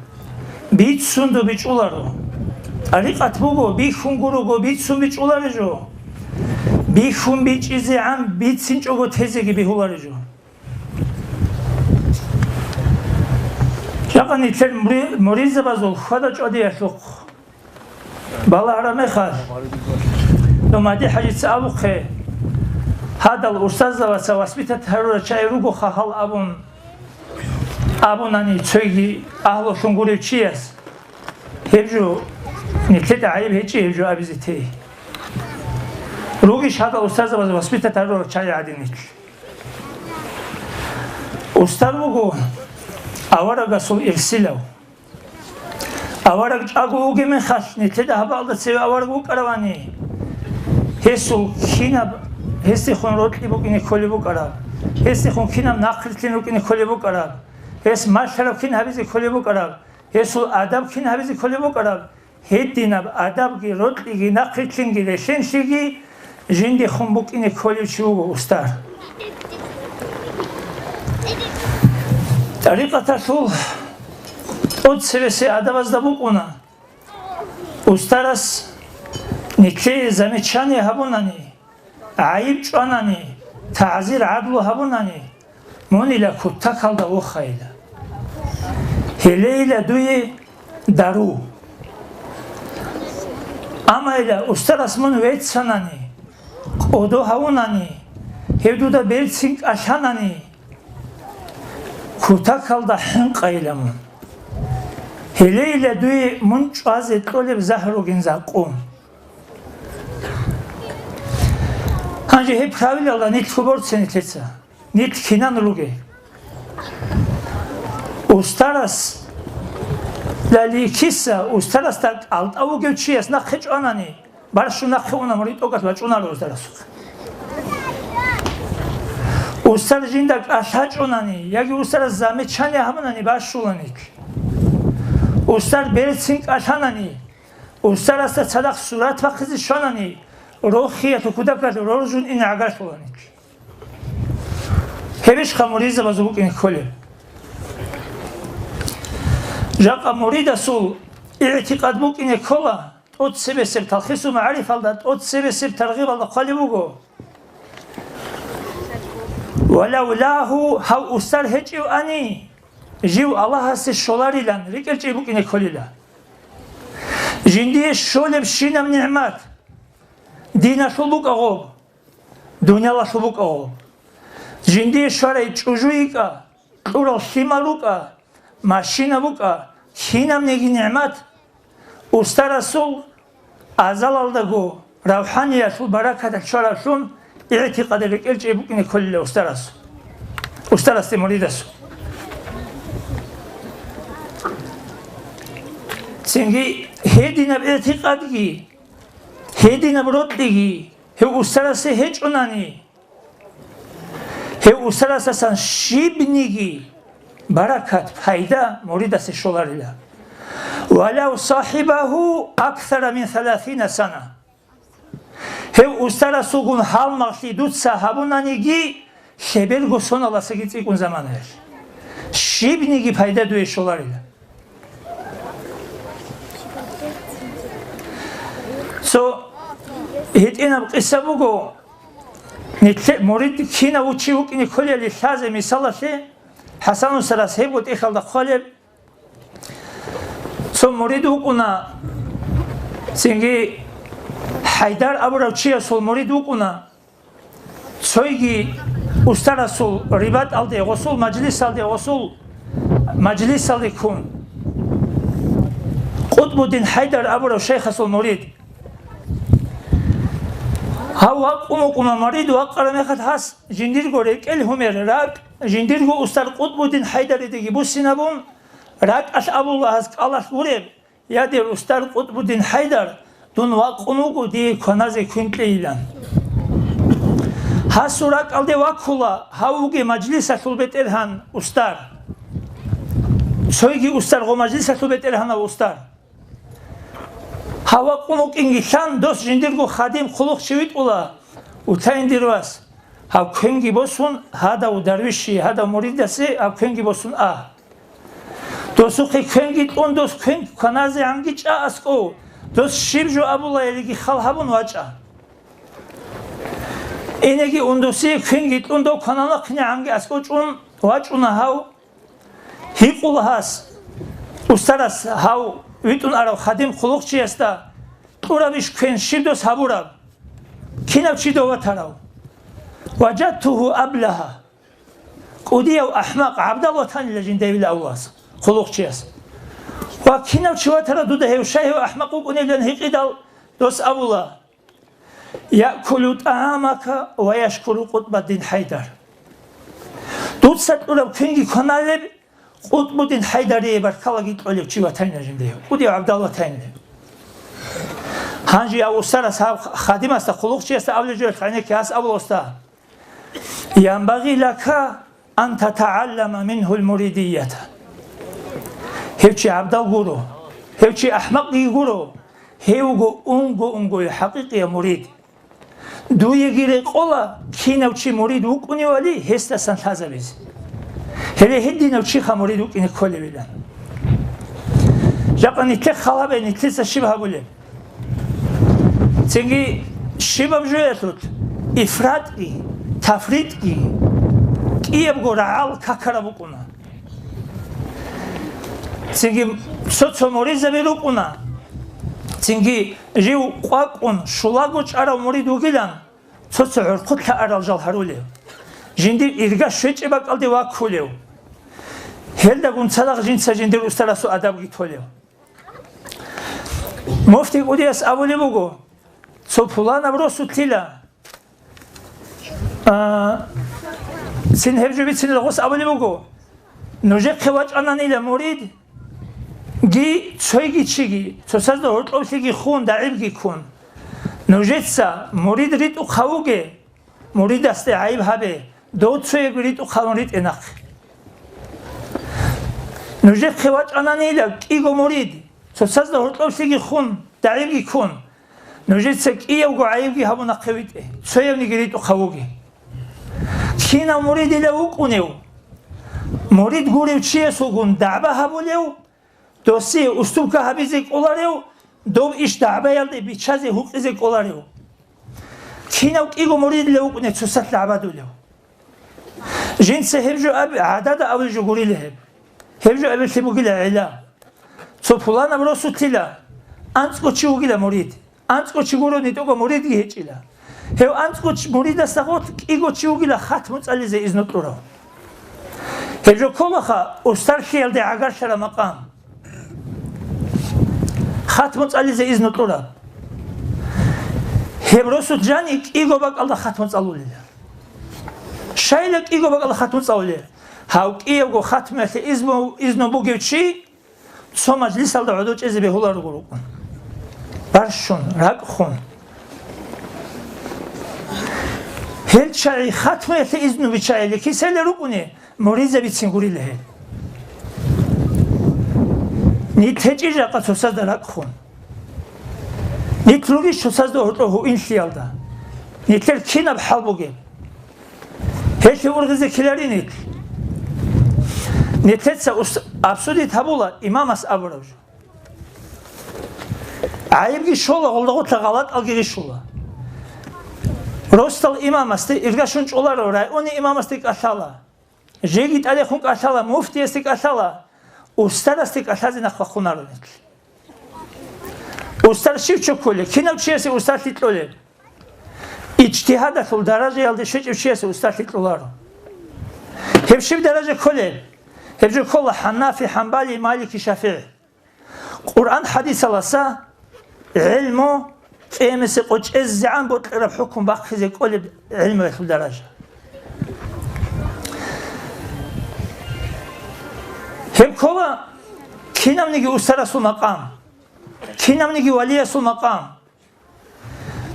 Бицун доб бичӀчӀуларо. ТӀарикъат буго, бихьун гурого, бицун бичӀчӀулареб жо. Бихьун бичӀчӀизегӀан бицинчӀого тезеги бегьулареб жо. Жакъа нилъер мури-, муридзабазул хьвада-чӀвадиялъухъ балагьараб мехалъ, ну, Мади-хӀажица абухъе, гьадал устазда ваца воспитать гьарурал чагӀи ругоха гьал абун, абунани цоги агьлулъун гурев чияс, гьеб жо нилъеда гӀайиб гьечӀищ гьеб жо абизе тей. Ругищ гьадал устазда ваца воспитать гьарурал чагӀи гӀадин нилъ? Устар вуго аварагасул ирсилав. Авараг чӀаго вугеб мехалъ, нилъеда гьабаалда цеве авараг вукӀаравани, гьесул кинаб, гьесдехун рокьи букӀине кколеб букӀараб, гьесдехун кинаб нахърилълъин рукӀине кколеб букӀараб, гьес малъараб кин гьабизе кколеб букӀараб, гьесул адаб кин гьабизе кколеб букӀараб, гьединаб адабги, рокьиги, нахърилълъинги, релълъинлъиги жиндехун букӀине кколев чи вуго устар. ТӀарикъаталъул тӀоцебесеб адабазда букӀуна, устарас нилъее замечание гьабунани, гӀайиб чӀванани, тагӀзир гӀадлу гьабунани, мунила кутакалда вохайила. Гьелейила дуе дару. Амайила устарас мун веццанани, кӀодо гьавунани, гьев дуда берцин кӀалъанани, кутакалда хӀинкъайила мун. Гьелейила дуе мун чӀвазе кьолеб загьругин закъун. Гьанже гьеб правилалда нилъго борцинилъеца, нилъ кинан руге. Устарас, лаликиса, устарасда кӀалтӀа вугев чияс нахъе чӀванани, барщу нахъе уна мурид тӀокӀалъ бачӀунаро устарасухъе. Устар жинда кӀалъачӀунани, яги устарас замечание гьабунани, барщула нилъ. Устар берцин кӀалъанани, устарасда цадахъ сурат бахъизе щванани, рохиялъул кутакалъ роржун ине гӀагарлъула нилъ. Гьебищха муридзабазул букӀине кколеб? Жакъа муридасул игӀтикъад букӀине ккола, тӀоцебесеб Талхисул магӀарифалда, тӀоцебесеб таргъибалда хъвалеб буго: «Валавлагьу», гьав устар гьечӀевани, жив Аллагьасе щоларилан рикӀкӀел чӀей букӀине кколила. Жиндие щолебщинаб нигӀмат диналъул букӀа гъоб, дуниялалъул букӀа гъоб. Жиндие щварай чӀужу йикӀа, кьурал лъимал рукӀа, машина букӀа, кинабниги нигӀмат устарасул азалалдаго равхӀаниялъул баракаталъ щвараблъун игӀтикъаде рекӀел чӀей букӀине кколила устарас, устарасде муридасул. Цинги гьединаб игӀтикъадги, гьединаб рокьиги гьев устарасе гьечӀунани, гьев устарасасан щибниги баракат, пайда муридасе щоларила. «Валав сахибагьу аксара мин саласина сана». Гьев устарасулгун гьалмагълъи дуца гьабунаниги, лъеберго соналдасаги цӀикӀкӀун заманаялъ, щибниги пайда дуе щоларила. Цо гьитӀинаб къиса буго. Нилъе-, мурид кинав чи вукӀине кколели лъазе мисалалъе, ХӀасан устарас гьебго тӀехьалда хъвалеб. Цо мурид вукӀуна, цинги ХӀайдар абурав чиясул мурид вукӀуна. Цойги устарасул рибатӀалде гъосул, мажлисалде гъосул, мажлисалде ккун, Къутбуддин ХӀайдар абурав шайхасул мурид. Гьав вакъун вукӀуна, мурид вакъараб мехалъ гьас жиндирго рекӀел гьумер ракӀ, жиндирго устар Къутбуддин ХӀайдаридеги буссинабун, ракӀалъ абула гьас кӀалалъ гуреб: «Я, дир устар Къутбуддин ХӀайдар, дун вакъун вуго, дие кваназе квен кьейилан». Гьасул ракӀалде ваккула гьав вугев мажлисалъул бетӀергьан устар. Цойги устар, гъо мажлисалъул бетӀергьанав устар. Гьав вакъун вукӀинги лъан, дос жиндирго хадим хъулухъчи витӀула: «Утайин, дир вас, гьаб квенги босун, гьадав дарвиши, гьадав муридасе гьаб квенги босун а. Досухъе квенги кьун, дос квен кваназе гӀанги чӀа аскӀов, дос щиб жо абулаялиги хал гьабун вачӀа». Инеги ундусе квенги кьун дов квананахъине гӀанги аскӀов чӀун вачӀуна гьав. Гьикъула гьас, устарас, гьав витӀун арав хадим хъулухъчиясда: «Кьурабищ квен, щиб дос гьабураб? Кинав чи дов ватарав?» «Важадтугьу аблагьа». «КӀудияв ахӀмакъ гӀабдал ватанила жинда», — гьевила авлас хъулухъчияс. «Ва кинав чи ватарав дуда гьев, щай гьев ахӀмакъ вукӀуневилан гьикъидал?» Дос абула: «Якулу тӀагӀамака ва яшкуру Къутбаддин ХӀайдар». Дуца кьураб квенги кваналеб, Къутбуддин ХӀайдарие баркалаги кьолев чи ватайна жинда гьев, кӀудияв гӀабдал ватайна. Гьанже гьав устарас гьав хадимасда, хъулухъчиясда абулеб жо гӀенекке гьас абуласда: «Янбагъи лака ан татагӀаллама мингьул муридията». Гьев чи гӀабдал гуро, гьев чи ахӀмакъги гуро, гьев вуго унго-унгояв хӀакъикъияв мурид. Дуеги рекъола, кинав чи мурид вукӀуневали, гьесдасан лъазабизе. Гьеле гьединав чиха мурид вукӀине кколевилан. Жакъа нилъехъ хал гьабе, нилъеца щиб гьабулеб? Цинги щибаб жоялъулъ ифратги, тафритги, кӀиябго рагӀал какараб букӀуна. Цинги цо-цо муридзаби рукӀуна, цинги жив къвакӀун щулаго чӀарав мурид вугилан, цо-цо гӀурхъулъа арал жал гьарулев, жиндир ирга щвечӀеб бакӀалде ваккулев, гьелдагун цадахъ жинца жиндир устарасул адабги толев. Муфтий кӀудияс абулеб буго, цо пуланаб росулъила, а, цин гьеб жо бицинел гъос абулеб буго: «Нужехъе вачӀананила муридги, цойги чиги, цоцазда гьоркьоблъиги хун, дагӀибги ккун. Нужеца мурид ритӀухъ гьавуге, муридасде гӀайиб гьабе, дов цояб ритӀухъ гьавун ритӀе нахъе. Нужехъе вачӀананила кӀиго мурид, цоцазда гьоркьоблъиги хун, дагӀибги ккун. Нужеца кӀиявго гӀайибги гьабун нахъе витӀе, цоявниги ритӀухъ гьавуге». Кинав муридила вукӀунев, мурид гурев чиясулгун дагӀба гьабулев, Досие уступка гьабизе кӀоларев, дов иш дагӀбаялде биччазе гьукъизе кӀоларев. Кинав кӀиго муридилев вукӀунев цоцалъ гӀабадулев. Жинца гьеб жо аб-, гӀадада абулеб жо гурила гьеб. Гьеб жо абилъи бугила гӀилла. Цо пуланаб росулъила анцӀго чи вугила мурид. АнцӀго чи гурони тӀокӀав муридги гьечӀила. Гьев анцӀго чи-, муридасда гъорлъ кӀиго чи вугила хатму цӀализе изну кьурав. Гьеб жо кколаха устарлъиялде гӀагарлъараб макъам. Хатму цӀализе изну кьураб. Гьеб росулъ жани кӀиго бакӀалда хатму цӀалулила. Щайила кӀиго бакӀалда хатму цӀалулел? Гьав кӀиябго хатмуялъе изну, изну бугев чи цо мажлисалда гӀодов чӀезе бегьуларого рукӀун. Барщун, ракӀ хун. Гьел чагӀи хатмуялъе изну биччайилан киселел рукӀуни, муридзабицин гурила гьел. Нилъ гьечӀищ жакъа цоцазда ракӀ хун? Нилъ ругищ цоцазда гьоркьоб гьуинлъиялда? Нилъер кинаб хӀал бугеб? Гьелъие ургъизе ккеларин нилъ. Нилъеца ус-, обсудить гьабула имамас абураб жо. ГӀайибги щола, гъолда-гъорлъа гъалатӀалги рищула. Росдал имамасде иргашун чӀоларо, райони имамасде кӀалъала. Жеги тӀадехун кӀалъала, муфтиясде кӀалъала, устарасде кӀалъазе нахъ бахъунаро нилъ. Устар щив чуккулев? Кинав чиясе устарлъи кьолеб? Ижтигьадалъул даражаялде щвечӀев чиясе устарлъи кьоларо. Гьеб щиб даража кколеб? Гьеб жо ккола ХӀанафи, ХӀамбали, Малики, ШафигӀи. Къуръан хӀадисаласа гӀелму кьемесе къо чӀезегӀан бокьараб хӀукму бахъизе кӀолеб гӀелмуялъул даража. Гьеб ккола кинабниги устарасул макъам, кинабниги валиясул макъам.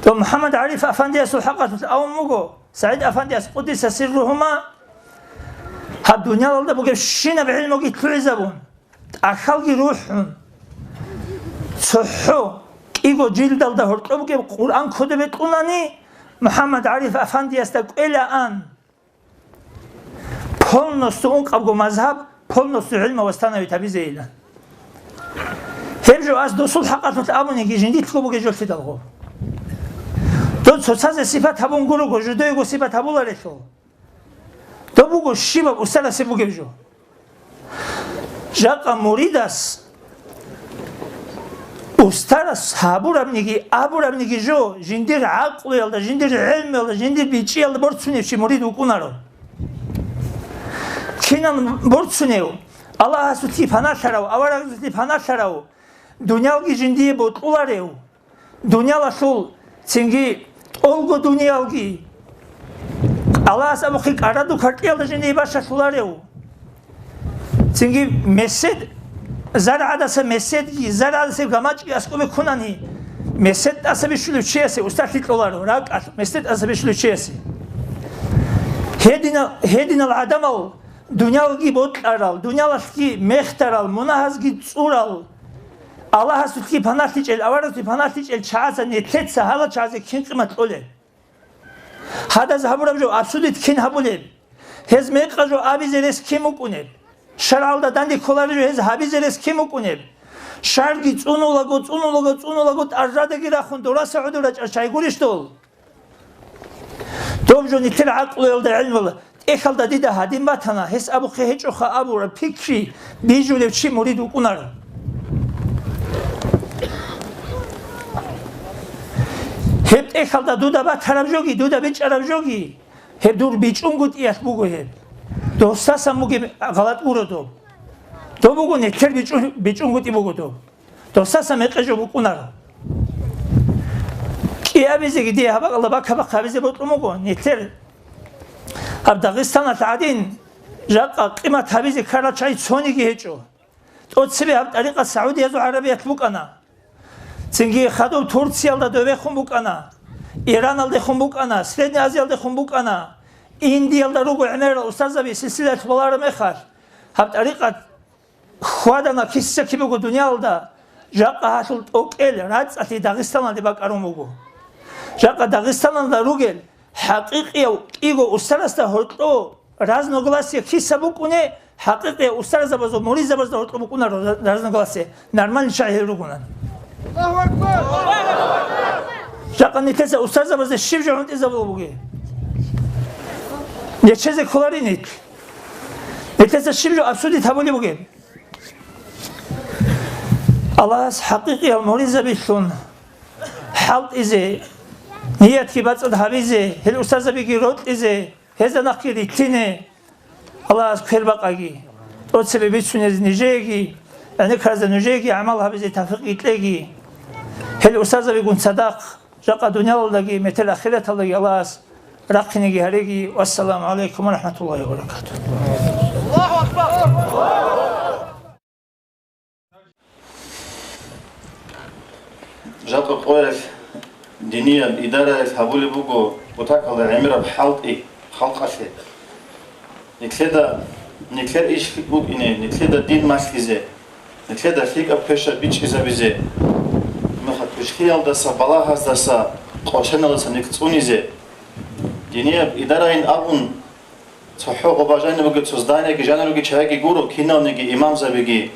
То МухӀаммад ГӀариф афандиясул хӀакъалъулъ абун буго, СагӀид афандияс къуддиса сирругьума, гьаб дуниялалда бугебщинаб гӀелмуги лъугӀизабун, тӀахьалги рухӀун, цохӀо кӀиго жилдалда гьоркьоб бугеб Къуръан кодобе кьунани, МухӀаммад ГӀариф афандиясда кӀвелаан. Полностью ункъабго мазгьаб, полностью гӀилма восстановить гьабизейилан. Гьеб жо ас досул хӀакъалъулъ абуниги, жиндилъго бугеб жолъидалго. Дол цоцазе сипат гьабун гурого, жидеего сипат гьабуларелъул. Доб буго щибаб устарасе бугеб жо. Жакъа муридас устарас гьабурабниги, абурабниги жо, жиндир гӀакълуялда, жиндир гӀелмуялда, жиндир бичӀчӀиялда борцунев чи мурид вукӀунаро. Кинал борцунев, Аллагьасулъги паналъарав, аварагасулъги паналъарав, дуниялги жиндие бокьуларев, дуниялалъул цинги тӀолго дуниялги, Аллагьас абухъе кӀараду каркьиялда жиндие бащалъуларев. Цинги месед, заргӀадаса меседги, заргӀадаса гамачӀги аскӀобе ккунани, месед тӀаса бищулев чиясе устарлъи кьоларо, ракӀалъ месед тӀаса бищулев чиясе. Гьединал, гьединал гӀадамал дуниялги бокьарал, дуниялалъги мехтарал, мунагьазги цӀурал, Аллагьасулъги паналъичӀел, аварагасулъги паналъичӀел чагӀаца нилъеца гьала чагӀазе кин къимат кьолел? Гьадаз гьабураб жо обсудить кин гьабулеб? Гьез мекъа жо абизе рес кин букӀунеб? ШаргӀалда данде кколареб жо гьез гьабизе рес кин букӀунеб? Шарги цӀунулаго, цӀунулаго, цӀунулаго тӀаржадаги рахун дораса гӀодор рачӀар чай гурищ дол? Доб жо нилъер гӀакълуялда гӀелмула. ТӀехьалда дида гьадин батана, гьес абухъе гьечӀоха абураб пикри бижулев чи мурид вукӀунаро. Гьеб тӀехьалда дуда батараб жоги, дуда бичӀчӀараб жоги, гьеб дур бичӀчӀунгутӀиялъ буго гьеб. Досдасан бугеб гъалатӀ гуро доб. Доб буго нилъер бичӀчӀу-, бичӀчӀунгутӀи буго доб. Досдаса мекъи жо букӀунаро. КӀиабизеги дие гьаб бакӀалда бакабахъ гьабизе бокьун буго, нилъер гьаб Дагъистаналъ гӀадин, жакъа къимат гьабизе ккарал чагӀи цониги гьечӀо. ТӀоцебе гьаб тӀарикъат СагӀудиязул ГӀарабиялъ букӀана. Цинги хадуб Турциялда добехун букӀана, Ираналдехун букӀана, Средняя Азиялдехун букӀана, Индиялда руго гӀемерал устарзаби силсилаялъ балараб мехалъ, гьаб тӀарикъат хьвадана киса-кибего дуниялалда, жакъа гьалъул тӀокӀел рацӀцӀалъи Дагъистаналде бакӀарун буго. Жакъа Дагъистаналда ругел хӀакъикъияв кӀиго устарасда гьоркьо Разногласие киса букӀуне, хӀакъикъи устарзабазул, муридзабазда гьоркьоб букӀунаро разногласие, нормальный чагӀи гьел ругонан. Жакъа нилъеца устарзабазда щиб жо гӀунтӀизабулеб бугеб? Нечезе кколарин нилъ. Нилъеца щиб жо обсудить гьабулеб бугеб? Аллагьас хӀакъикъиял муридзабилъун хӀалтӀизе, ниятги бацӀцӀад гьабизе, гьел устарзабиги рокьизе, гьезда нахъги рилълъине Аллагьас квербакъаги, тӀоцебе бицунез нижееги, гӀенеккарзда нужееги гӀамал гьабизе тавфикъги кьеги. Гьел устарзабигун цадахъ жакъа дуниялалдаги метер ахираталдаги Аллагьас рахъинеги гьареги. Вассаламу гӀалайкум ва рахӀматуллагьи ва баракатугь. Жакъа къоялъ динияб идараялъ гьабулеб буго кутакалда гӀемераб хӀалтӀи халкъалъе. Нилъеда, нилъер иш букӀине, нилъеда дин малъизе, нилъеда лъикӀаб квешаб бичӀчӀизабизе, нуха квешлъиялдаса, балагьаздаса, къошеналдаса нилъ цӀунизе. Динияб идарайин абун, цохӀо гъоба жаниб бугеб цо зданиеги жанир ругел чагӀиги гуро, киналниги имамзабиги,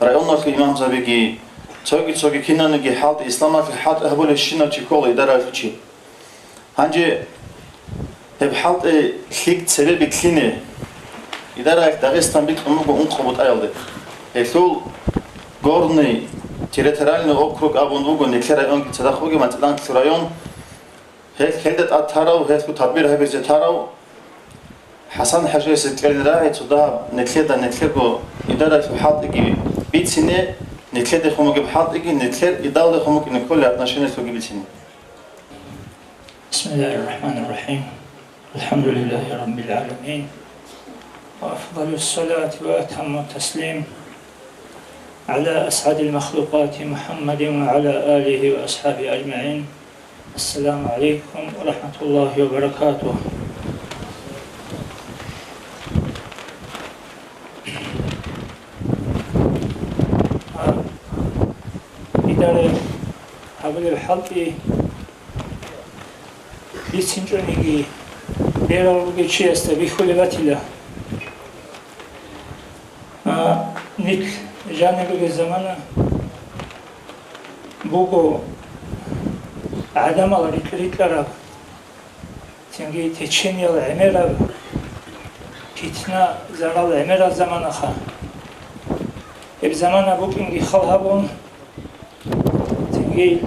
районалъул имамзабиги, цоги-цоги киналниги хӀалтӀи, исламалъе хӀалтӀи гьабулев щинав чи ккола идараялъул чи. Гьанже гьеб хӀалтӀи лъикӀ цебе бикълъине. Идараялъ Дагъистан бикьун буго ункъо бутӀаялде. Гьелъул Горный территориальный округ абун буго, нилъер районги цадахъ бугеб МацӀиланлъул район. Гьел, гьелда тӀад тарав, гьелъул тадбир гьабизе тарав ХӀасан-хӀажиясе кьелин рагӀи цо дагьаб нилъеда, нилъерго идараялъул хӀалтӀиги бицине, нилъедехун бугеб хӀалтӀиги, нилъер идалдехун букӀине кколеб отношениялъулги бицине. بسم الله الرحمن الرحيم. الحمد لله رب العالمين. وأفضل الصلاة وأتم التسليم على أسعد المخلوقات محمد وعلى آله وأصحابه أجمعين. السلام عليكم ورحمة الله وبركاته. Идара гьабулеб хӀалтӀи бицинчӀониги, берал ругев чиясда бихьулеб батила. А, нилъ жаниб бугеб замана буго гӀадамал рикь-рикьараб, цинги течениял гӀемераб, питна-зарал гӀемераб заманаха. Гьеб замана букӀинги хал гьабун, цинги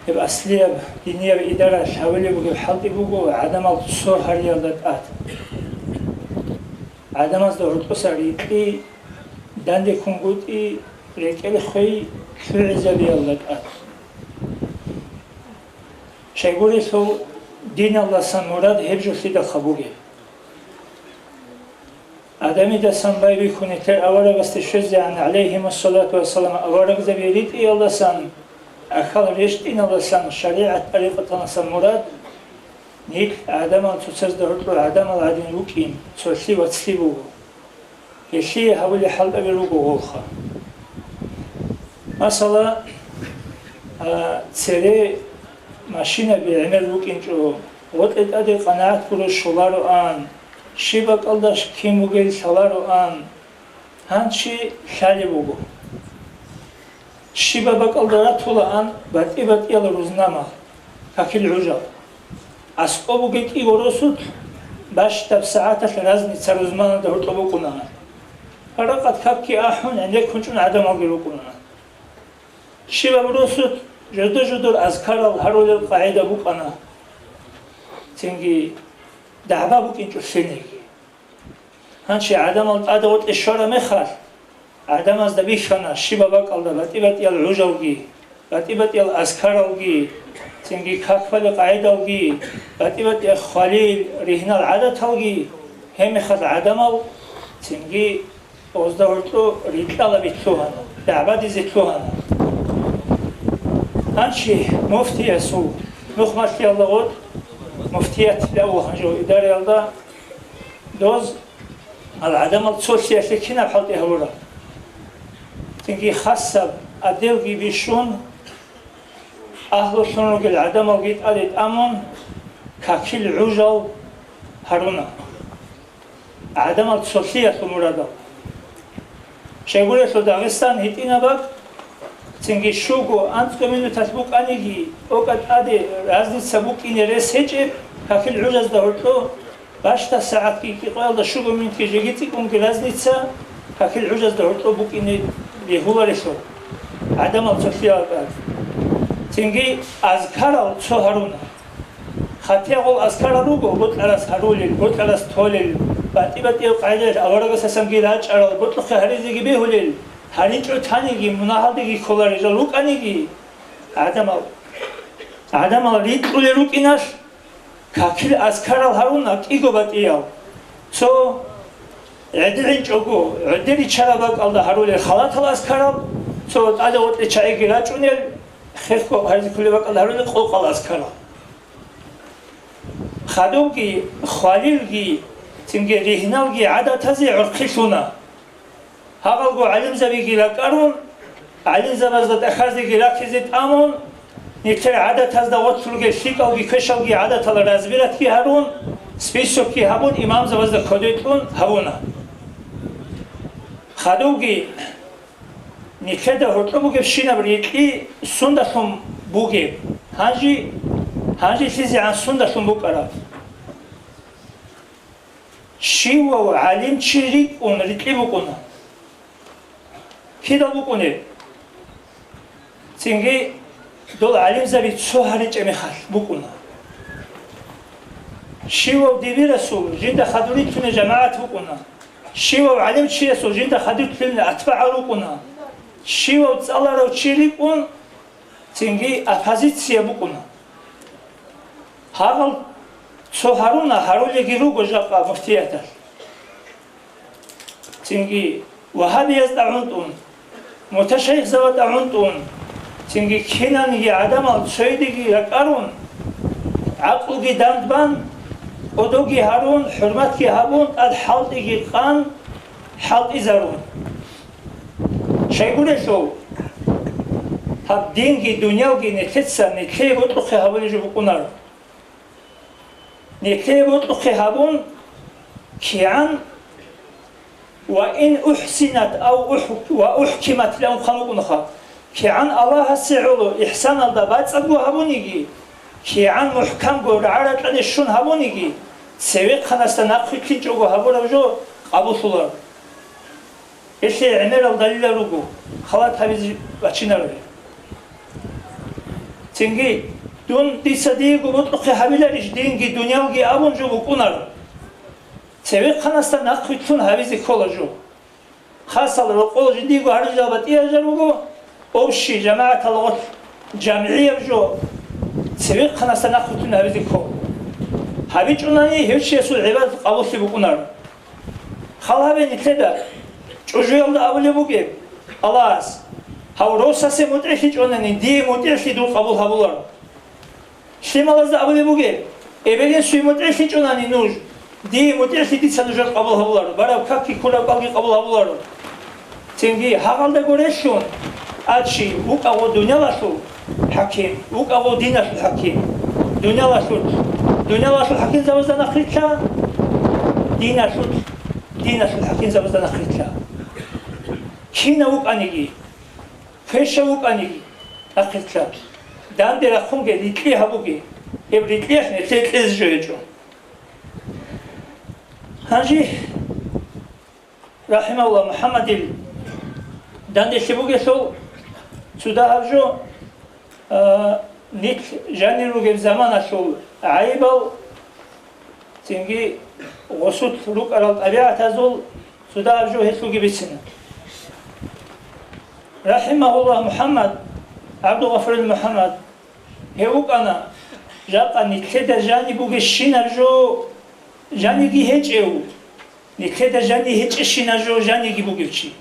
гьеб аслияб динияб идара лъавулеб бугеб хӀалтӀи буго гӀадамал цо гьариялда тӀад. ГӀадамазда гьоркьоса рикьи, данде ккунгутӀи, рекӀел хвей лъугӀизабиялда тӀад. Щайгурелъул диналдасан мурад гьеб жо лъидалха бугеб. Адамидасан байбихьун нилъер аварагасде щвезегӀан, гӀалайгьимуссалату вассалам, аварагзаби ритӀиялдасан, ахал рещтӀиналдасан, шаригӀат-тӀарикъаталдасан мурад, нилъ гӀадамал цоцазда гьоркьор гӀадамал гӀадин рукӀин, цолъи вацлъи буго. Гьелъие гьабулеб хӀалтӀаби руго гъолха. Масала, а, цере машинаби гӀемер рукӀинчӀо, гъотӀе тӀаде къанагӀат гуро щолароан, щиб бакӀалда кин бугел лъалароан, гьанчи лъалеб буго. Щибаб бакӀалда ратулаан батӀи-батӀиял рузнамал, какил гӀужал. АскӀоб бугей кӀиго росулъ бащдаб сагӀаталъ разница рузманалда гьоркьоб букӀунаан. Гьаракъат какги ахӀун, гӀенеккун чӀун гӀадамалги рукӀунаан. Щибаб росулъ жодор-жодор азкарал гьарулел къагӀида букӀана. Цинги дагӀба букӀинчӀо лъенеги. Гьанчи гӀадамал тӀаде гъотӀе щвараб мехалъ, гӀадамазда бихьана щибаб бакӀалда батӀи-батӀиял гӀужалги, батӀи-батӀиял азкаралги, цинги какбалеб къагӀидалги, батӀи-батӀиял хвалил, ригьнал гӀадаталги, гьеб мехалъ гӀадамал цинги гъозда гьоркьо рикьалаби лъугьана, дагӀбадизе лъугьана. Гьанчи муфтиясул, нухмалъиялда гъотӀ муфтият лъаву гьанжо идараялда, доз гьал гӀадамал цолъиялъе кинаб хӀалтӀи гьабураб? Цинги хасаб отделги бищун, агьлулъун ругел гӀадамалги тӀаде тӀамун, какил гӀужал гьаруна. гӀадамал цолъиялъул мурадал. Щайгурелъул Дагъистан гьитӀинаб бакӀ, цинги щуго, анцӀго минуталъ букӀаниги, тӀокӀаб тӀаде разница букӀине рес гьечӀеб, какил гӀужазда гьоркьо, бащдаб сагӀатги кӀикъоялда щуго минутги жеги цӀикӀкӀунги разница, какил гӀужазда гьоркьо букӀине бегьуларелъул гӀадамал цолъиялда. Цинги азкарал цо гьаруна. Хатиягъул азкарал руго: бокьарас гьарулел, бокьарас толел, батӀи-батӀиял къагӀидаялъ аварагасдасанги рачӀарал, бокьухъе гьаризеги бегьулел, гьаричӀо таниги, мунагьалдеги кколарел жал рукӀаниги, гӀадамал, гӀадамал рикьулел рукӀиналъ, какил азкарал гьаруна кӀиго батӀиял. Цо гӀедегӀинчӀого, гӀодер ричараб бакӀалда гьарулел халатал азкарал, цо тӀаде-гъоркье чагӀиги рачӀунел, хехго гьаризе кколеб бакӀалда гьарулел къокъал азкарал. Хадубги, хвалилги, цинги ригьналги гӀадатазе гӀурхъи лъуна. Гьагъалго гӀалимзабиги ракӀарун, гӀалимзабазда тӀахьазеги ракизе тӀамун, нилъер гӀадатазда гъорлъ ругел лъикӀалги квешалги гӀадатал разбиратги гьарун, списокги гьабун, имамзабазда кодекьун гьавуна. Хадубги, нилъеда гьоркьоб бугебщинаб рикьи сундалъун бугеб, гьанже, гьанже лъизегӀан сундалъун букӀараб? Щивав гӀалимчи рикӀкӀун рикьи букӀуна. Кидал букӀунеб? Цинги дол гӀалимзаби цо гьаричӀеб мехалъ букӀуна. Щивав дибирасул жинда хадур рилълъунел жамагӀат букӀуна. Щивав гӀалимчиясул жинда хадур рилълъунел атбагӀал рукӀуна. Щивав цӀаларав чи рикӀкӀун, цинги оппозиция букӀуна. Гьагъал цо гьаруна, гьарулеги руго жакъа муфтияталъ. Цинги вагьабиязда гӀунтӀун, муташайихзабазда гӀунтӀун, цинги кинанги гӀадамал цойдеги ракӀарун, гӀакълуги дандбан, кӀодоги гьарун, хӀурматги гьабун, тӀад хӀалтӀиги къан, хӀалтӀизарун. Щайгурелъул, гьаб динги дунялги нилъеца нилъее бокьухъе гьабулеб жо букӀунаро. Нилъее бокьухъе гьабун, кигӀан «ва ин ухӀсинат ав ух-, ва ухӀкимат» лъун хъван букӀунаха. КигӀан Аллагьасе гӀоло ихсаналда бацӀцӀадго гьабуниги, кигӀан мухӀкамго рагӀа-ракьалде щун гьабуниги, цевехъанасда нахъвилълъинчӀого гьабураб жо къабуллъуларо. Гьелъие гӀемерал далилал руго, халат гьабизе бачинаро гьеб. Цинги, дун дица диего бокьухъе гьабиларищ динги дунялги абун жо букӀунаро. Цевехъанасда нахъвилълъун гьабизе ккола жо. Хасал рокъол жиндиего гьарулел батӀияб жо руго, общий жамагӀатал гъорлъ жамгӀияб жо, цевехъанасда нахъвилълъун гьабизе ккола. ГьабичӀунани гьев чиясул гӀибадат къабуллъи букӀунаро. Хал гьабе нилъеда, чӀужуялда абулеб бугеб Аллагьас: «Гьав росасе мутӀигӀлъичӀонани, дие мутӀигӀлъи дун къабул гьабуларо». Лъималазда абулеб бугеб: «Эбел-инсуе мутӀигӀлъичӀонани нуж, дие мутӀигӀлъи дица нужер къабул гьабуларо, бараб какги ккураб кӀалги къабул гьабуларо». Цинги гьагъалдаго релълъун, тӀад чи вукӀа гъо дуниялалъул хӀаким, вукӀа гъо диналъул хӀаким. Дуниялалъул, дуниялалъул хӀакимзабазда нахърилълъа, диналъул, диналъул хӀакимзабазда нахърилълъа. Кинав вукӀаниги, квешав вукӀаниги, нахърилълъа. Данде рахъунге рикьи гьабуге, гьеб рикьиялъ нилъее кьезе жо гьечӀо. Гьанже рахӀимагьуллагь, МухӀаммадил данделъи бугелъул цо дагьаб жо, а, нилъ жанир ругеб заманалъул гӀайибал, цинги гъосулъ рукӀарал тӀабигӀатазул цо дагьаб жо гьелъулги бицина. РахӀимагьуллагь МухӀаммад, ГӀабдулгъафурил МухӀаммад, гьев вукӀана жакъа нилъеда жаниб бугебщинаб жо жаниги гьечӀев. Нилъеда жани гьечӀебщинаб жо жаниги бугев чи.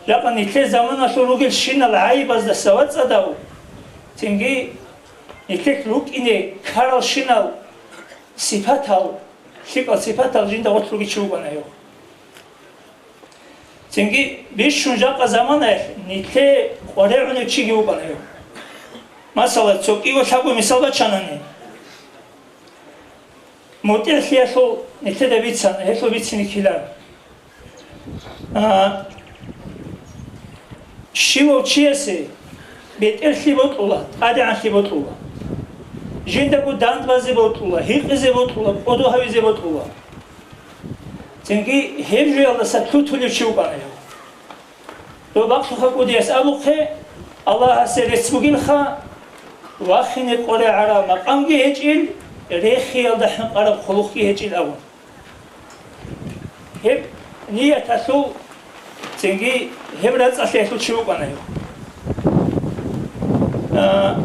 Жакъа нилъер заманалъул ругелщинал гӀайибаздаса вацӀцӀадав, цинги нилъелъ рукӀине ккаралщинал сипатал, лъикӀал сипатал жинда гъорлъ ругев чи вукӀана гьев. Цинги бищун жакъа заманаялъ нилъее къваригӀунев чиги вукӀана гьев. Масала, цо кӀиго лъабго мисал бачанани, МутӀигӀлъиялъул нилъеда бицана, гьелъул бицине ккелар. А, щивав чиясе бетӀерлъи бокьула, тӀадегӀанлъи бокьула. Жиндаго дандбазе бокьула, гьикъизе бокьула, кӀодо гьавизе бокьула. Цинги гьеб жоялдаса лъутулев чи вукӀана гьев. Доб бакълъухъа кӀудияс абухъе, Аллагьасе рецц бугилха, вахине къорегӀараб макъамги гьечӀил, рехиялда хӀинкъараб хъулухъги гьечӀил абун. Гьеб нияталъул, цинги гьеб рацӀцӀалъиялъул чи вукӀана гьев. А,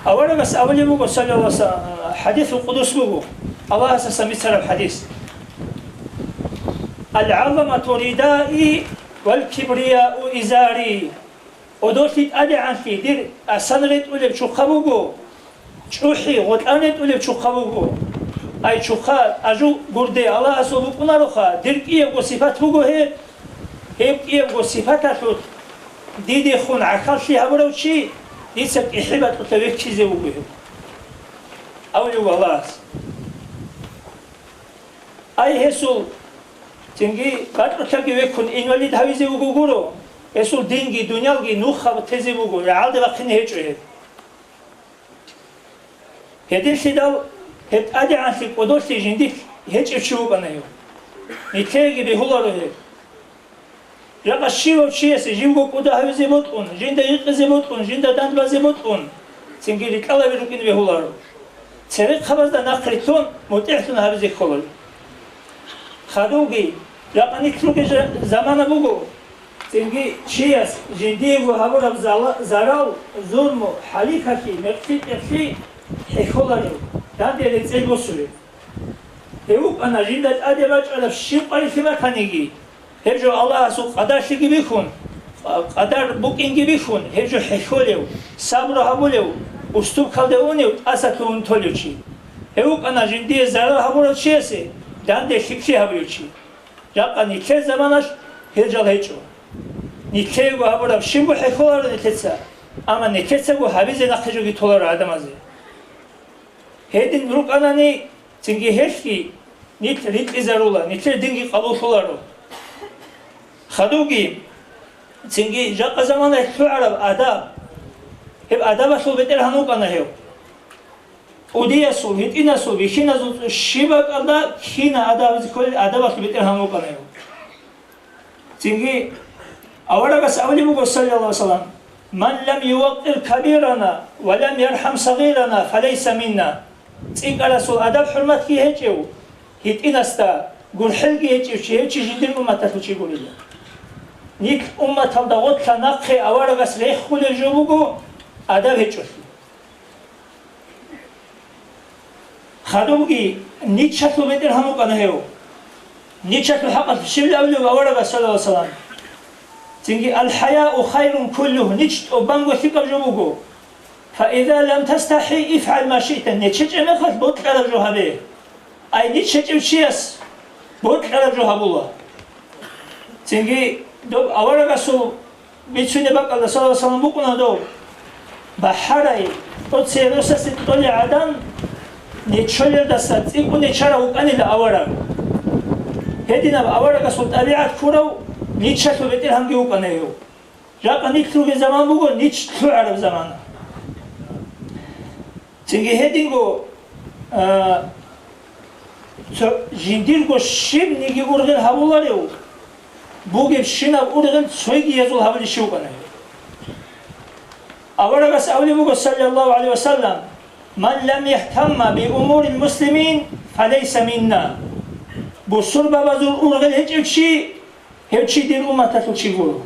аварагас абулеб буго, саллаллагьу гӀалайгьи ва саллам, хӀадисул къудус буго, Аллагьасасан бицараб хӀадис: «Ал-гӀазамату ридаи вал кибрияу изари». КӀодолъи тӀадегӀанлъи дир асан ретӀулеб чухъа буго, чӀухӀи гъотӀан ретӀулеб чухъа буго. Ай чухъа, ажу гурде Аллагьасул букӀунароха, дир кӀиябго сипат буго гьеб. Гьеб кӀиябго сипаталъулъ дидехун гӀахьаллъи гьабурав чи дица кӀихӀи бакьулъа веккизе вуго гьев, абулев Аллагьас. Ай гьесул цинги бакьулъаги веккун инвалид гьавизе вуго гуро, гьесул динги дунялги нухаб тезе буго, рагӀалде бахъине гьечӀо гьеб. Гьединлъидал гьеб тӀадегӀанлъи кӀодолъи жиндилъ гьечӀев чи вукӀана гьев. Нилъееги бегьуларо гьеб. Жакъа щивав чиясе живго кӀуда гьавизе бокьун, жинда гьикъизе бокьун, жинда дандбазе бокьун, цинги рикӀкӀалаби рукӀин бегьуларо. Церехъабазда нахърилълъун, мутӀигӀлъун гьабизе кколаро. Хадубги, жакъа нилъ ругел жа-, замана буго, цинги чияс жиндиего гьабураб зала-, зарал, зурму, хӀалихьалъи, мекълъи-тӀехълъи хӀехьоларев, данде рецӀел босулев. Гьев вукӀана жинда тӀаде бачӀараб щиб къварилъи батаниги, гьеб жо Аллагьасул къадарлъиги бихьун, къадар букӀинги бихьун, гьеб жо хӀехьолев, сабру гьабулев, уступкалде унев, тӀасалъугьун толев чи. Гьев вукӀана жиндие зарал гьабурав чиясе данде лъикӀлъи гьабулев чи. Жакъа нилъер заманалъ гьел жал гьечӀо. Нилъеего гьабураб щибго хӀехьоларо нилъеца, амма нилъецаго гьабизе нахъе жоги толаро гӀадамазе. Гьедин рукӀанани, цинги гьелъги нилъ рикьизарула, нилъер динги къабуллъуларо. Хадубги, цинги жакъа заманаялъ лъугӀараб адаб, гьеб адабалъул бетӀергьан вукӀана гьев. КӀудиясул, гьитӀинасул, бихьиназул щиб бакӀалда кина адаб гьабизе кколел адабалъул бетӀергьан вукӀана гьев. Цинги аварагас абулеб буго, саллаллагьу гӀалайгьи ва саллам: «Ман лам юваккъир кабирана ва лам ярхӀам сагъирана, фалайса минна». ЦӀикӀкӀарасул адаб-хӀурматги гьечӀев, гьитӀинасда гурхӀелги гьечӀев чи, гьев чи жиндир умматалъул чи гурила. Нилъ умматалда гъорлъа нахъе аварагас рехулел жо буго адаб гьечӀолъи. Хадубги ничалъул бетӀергьан вукӀана гьев. Ничалъул хӀакъалъулъ щиб абулеб аварагас, саллаллагьу гӀалайгьи ва саллам? Цинги: «Ал-хӀаяу хайрун куллугь», нич тӀубанго лъикӀаб жо буго. «Фа иза лам тастахӀи, ифгӀал ма шиъта», нечечӀеб мехалъ бокьараб жо гьабе. Ай ничечӀев чияс бокьараб жо гьабула. Цинги доб аварагасул бицунеб бакӀалда, саллаллагьу гӀалайгьи ва саллам, букӀуна дов: бахӀарай, тӀоцебе росасе кьолей гӀадан, нечолелдаса цӀикӀкӀун нечарав вукӀанила авараг. Гьединаб аварагасул тӀабигӀат ккурав ничалъул бетӀергьанги вукӀана гьев. Жакъа нилъ ругел заман буго нич лъугӀараб заман. Цинги гьединго, а, цо-, жиндирго щибниги ургъел гьабуларев, бугебщинаб ургъел цогиязул гьабулищ вукӀана гьев. Аварагас абулеб буго, саллаллагьу гӀалайгьи ва саллам: «Ман лам яхтамма би умурил муслимин, фалайса минна». Бусурбабазул ургъел гьечӀев чи, гьев чи дир умматалъул чи гуро.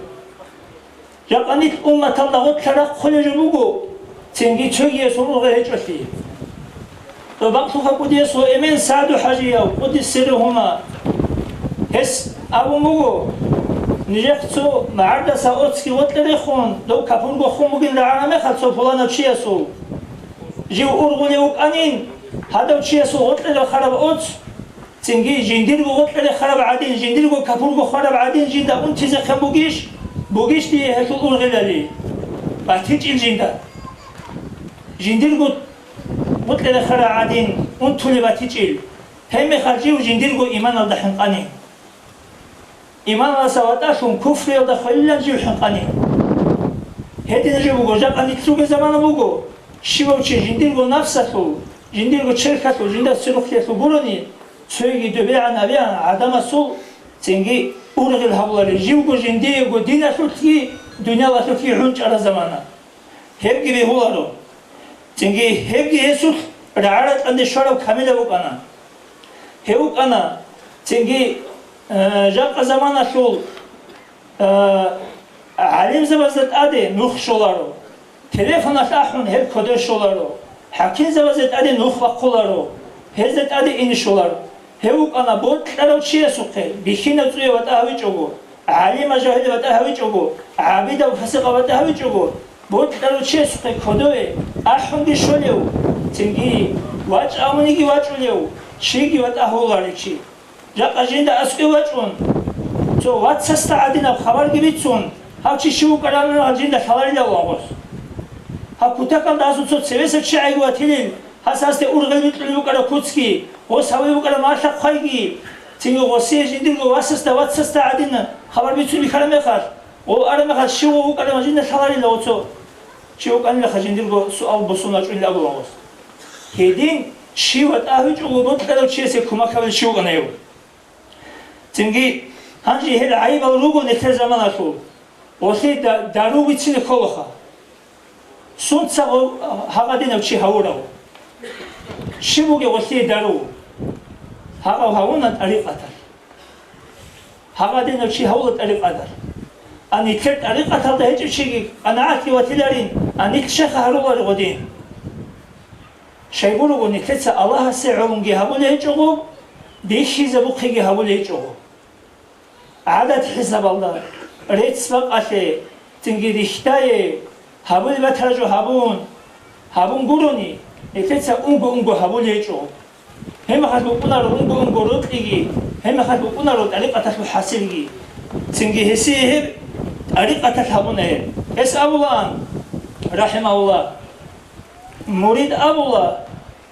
Жакъа нилъ умматалда гъорлъа рахъулел жо буго, цинги цогиясул ургъел гьечӀолъи. Доб бакълъухъа кӀудиясул эмен СагӀду ХӀажияв, къуддиса сирругьума, гьес абун буго: нижехъ цо магӀардаса оцги гъоркье рехун, дов капурго хун бугин рагӀараб мехалъ цо пуланав чиясул, жив ургъулев вукӀанин, гьадав чиясул гъоркье рехараб оц, цинги жиндирго гъоркье рехараб гӀадин, жиндирго капурго хвараб гӀадин жинда унтизехъин бугищ, бугищ дие гьелъул ургъелали? БатичӀил жинда. Жиндирго гъоркье рехараб гӀадин, унтулеб батичӀел, гьебмехалъ жив жиндирго иманалда хӀинкъани. Иманалдаса ватӀалъун куфруялда хвелилан жив хӀинкъани. Гьедин жо буго, жакъа нилъ ругел замана буго, щивав чи жиндирго напсалъул, жиндирго черхалъул, жинда сверухълъиялъул гурони, цоги добегӀан абеян гӀадамасул, цинги ургъел гьабуларел, живго жиндиего диналъулъги, дуниялалъулъги гӀунчӀараб замана. Гьебги бегьуларо. Цинги гьебги гьесулъ рагӀа-ракьанде щварав камилав вукӀана. Гьев вукӀана, цинги, э, жакъа заманалъул, э, гӀалимзабазда тӀаде нух щоларо, телефоналъ ахӀун гьеб кодер щоларо, хӀакимзабазда тӀаде нух бахъуларо, гьезда тӀаде ине щоларо. Гьев вукӀана бокьарав чиясухъе бихьинаб цӀуяб батӀа гьавичӀого, гӀалимаб жагьилаб батӀа гьавичӀого, гӀабидаб фасикъаб батӀа гьавичӀого, бокьарав чиясухъе кодове ахӀунги щолев, цинги вачӀа абуниги вачӀулев чиги батӀа гьавуларев чи. Жакъа жинда аскӀов вачӀун, цо вацасда гӀадинаб хабарги бицун, гьав чи щив вукӀараб жинда лъаларилан гъос. Гьаб кутакалда гьасул цо цевесев чи гӀайги ватилин, гьас гьасде ургъел бикьулеб букӀараб куцги, гъос гьавулеб букӀараб малъа-хъвайги, цинги гъосие жиндирго васасда, вацасда гӀадин хабар бицун бихьараб мехалъ, гъов араб мехалъ щив вукӀараб жинда лъаларила гъоцо. Чи вукӀанилаха жиндирго суал босун вачӀунел абула гъос. Гьедин чи ватӀа гьавичӀого бокьарав чиясе кумек гьабулев чи вукӀана гьев. Цинги гьанже гьел гӀайибал руго нилъер заманалъул. Гъолъие да-, дару бицине кколаха. Сунца гъо-, гьагъадинав чи гьавурав? Щиб бугеб гъолъие дару? Гьагъав гьавуна тӀарикъаталъ. Гьагъадинав чи гьавула тӀарикъаталъ. А нилъер тӀарикъаталда гьечӀев чиги къанагӀатги ватиларин, а нилъ щайха гьарулари гъодин? Щайгурого нилъеца Аллагьасе гӀолунги гьабулей гьечӀого, бихьизабухъеги гьабулей гьечӀого. ГӀадат хӀисабалда, рецц-бакъалъе, цинги рихьдае, гьабулеб батараб жо гьабун, гьабун гурони, нилъеца унго-унго гьабулей гьечӀо. Гьебмехалъ букӀунаро унго-унго рокьиги, гьебмехалъ букӀунаро тӀарикъаталъул хӀасилги. Цинги гьесие гьеб тӀарикъаталъ гьабуна гьеб. Гьес абулаан, рахӀимагьуллагь, мурид абула,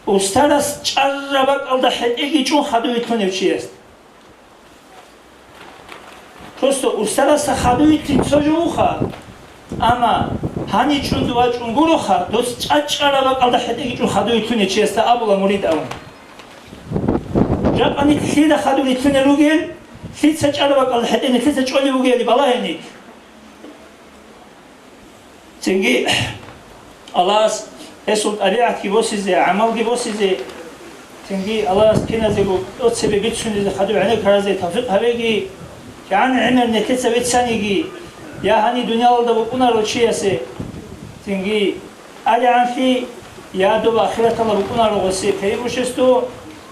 устарас чӀараб бакӀалда хӀетӀеги чӀун хадуй вилълъунев чиясда. Просто устарасда хадуй вилълъин цо жо вуха, амма гьаничӀун дова чӀун гуроха, дос чӀа-, чӀараб бакӀалда хӀетӀеги чӀун хадуй вилълъунев чиясда абула мурид абун. Жакъа нилъ лъида хадур рилълъунел ругел, лъица чӀараб бакӀалда хӀетӀе нилъеца чӀолеб бугели балагье нилъ. Цинги Аллагьас гьесул тӀабигӀатги босизе, гӀамалги босизе, цинги Аллагьас киназего тӀоцебе бицунизе хадуб гӀенеккаразе тавфикъ гьабеги, кигӀан гӀемер нилъеца вецаниги, я гьаниб дуниялалда букӀунаро чиясе, цинги АлигӀанлъи, я доб ахираталда букӀунаро гъосе преимущество,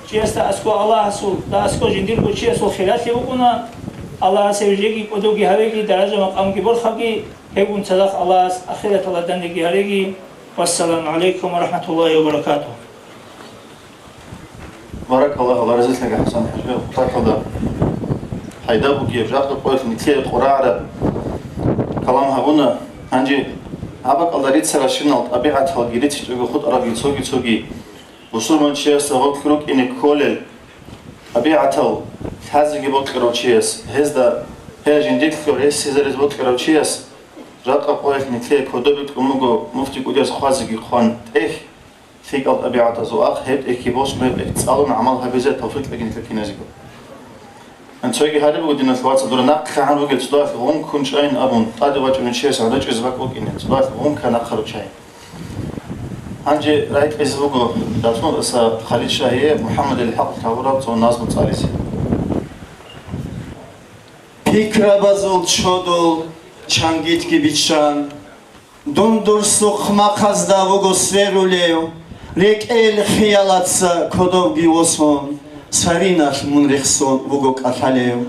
чиясда аскӀо Аллагьасул, да аскӀо жиндирго чиясул хиралъи букӀуна, Аллагьас гьев жеги кӀодовги гьавеги, даража-макъамги борхаги, гьебгун цадахъ Аллагьас ахираталда дандеги гьареги. Вассаламу гӀалайкум ва рахӀматуллагьи ва баракатугь. Баракаллагьу, Аллагь разилъаги, ХӀасан-хӀажи, хутӀаталда пайда бугеб, жакъа къоялъ нилъее къваригӀараб калам гьабуна. Гьанже гьаб бакӀалда рицаращинал тӀабигӀаталги рицичӀого хутӀарабги цоги-цоги бусурманчиясда гъорлъ рукӀине кколел тӀабигӀатал лъазеги бокьарав чияс, гьезда гьел жиндилъго рехсезарез бокьарав чияс, жакъа къоялъ нилъее кодобе кьун буго муфти кӀудияс хъвазеги хъван тӀехь, лъикӀал тӀабигӀатазул ахъ, гьеб тӀехьги босун, гьеб тӀехь цӀалун гӀамал гьабизе тавфикъ кьегин киназего. Анцоги гьариб буго, диналъ вацал, дура нахъегӀан ругел цӀудалъ гъум ккун чӀайин абун, тӀаде вачӀунев чияс гӀодов чӀезе бакӀ вукӀине, цӀудалъ гъум ккан нахъа руччайин. Гьанже ракӀизе буго Датунаца Халид Шагьие МухӀаммадил хӀакъ тавураб цо назму цӀализе. Пикрабазул чодул чангитги биччан, дун дур сухъмахъазда вуго сверулев, рекӀел хиялаца кодовги восун, цариналъ мун рехсон вуго кӀалъалев.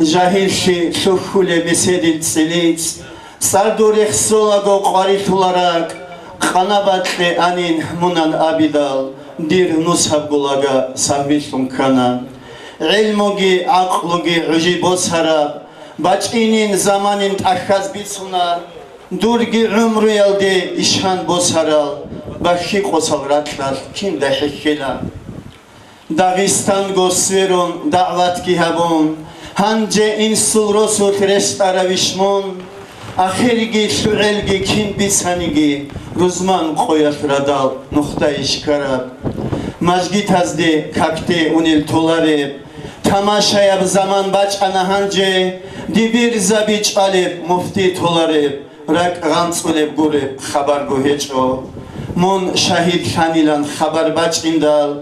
Жагьиллъи лъухьулеб меседил цӀилицӀ, цӀар дур рехсолаго къварилъула ракӀ, къанабакье анин мунан абидал, дир нусабго лага сагьвилъун ккана. ГӀилмуги гӀакълуги гӀужи босараб, бачӀинин заманин тӀахьаз бицуна, дурги гӀумруялде ишан босарал, бахьи-къосал ракьалъ кинда хӀехьела. Дагъистанго сверун дагӀватги гьабун, гьанже инсул росулъ рещтӀаравищ мун? Ахирги лъугӀелги кин бицаниги, рузман къоялъ радал нухда иш ккараб. Мажгитазде какде унел толареб, тамашаяб заман бачӀана гьанже, дибирзаби чӀвалеб муфти толареб, ракӀ гъанцӀулеб гуреб хабарго гьечӀо. Мун шагьидлъанилан хабар бачӀиндал,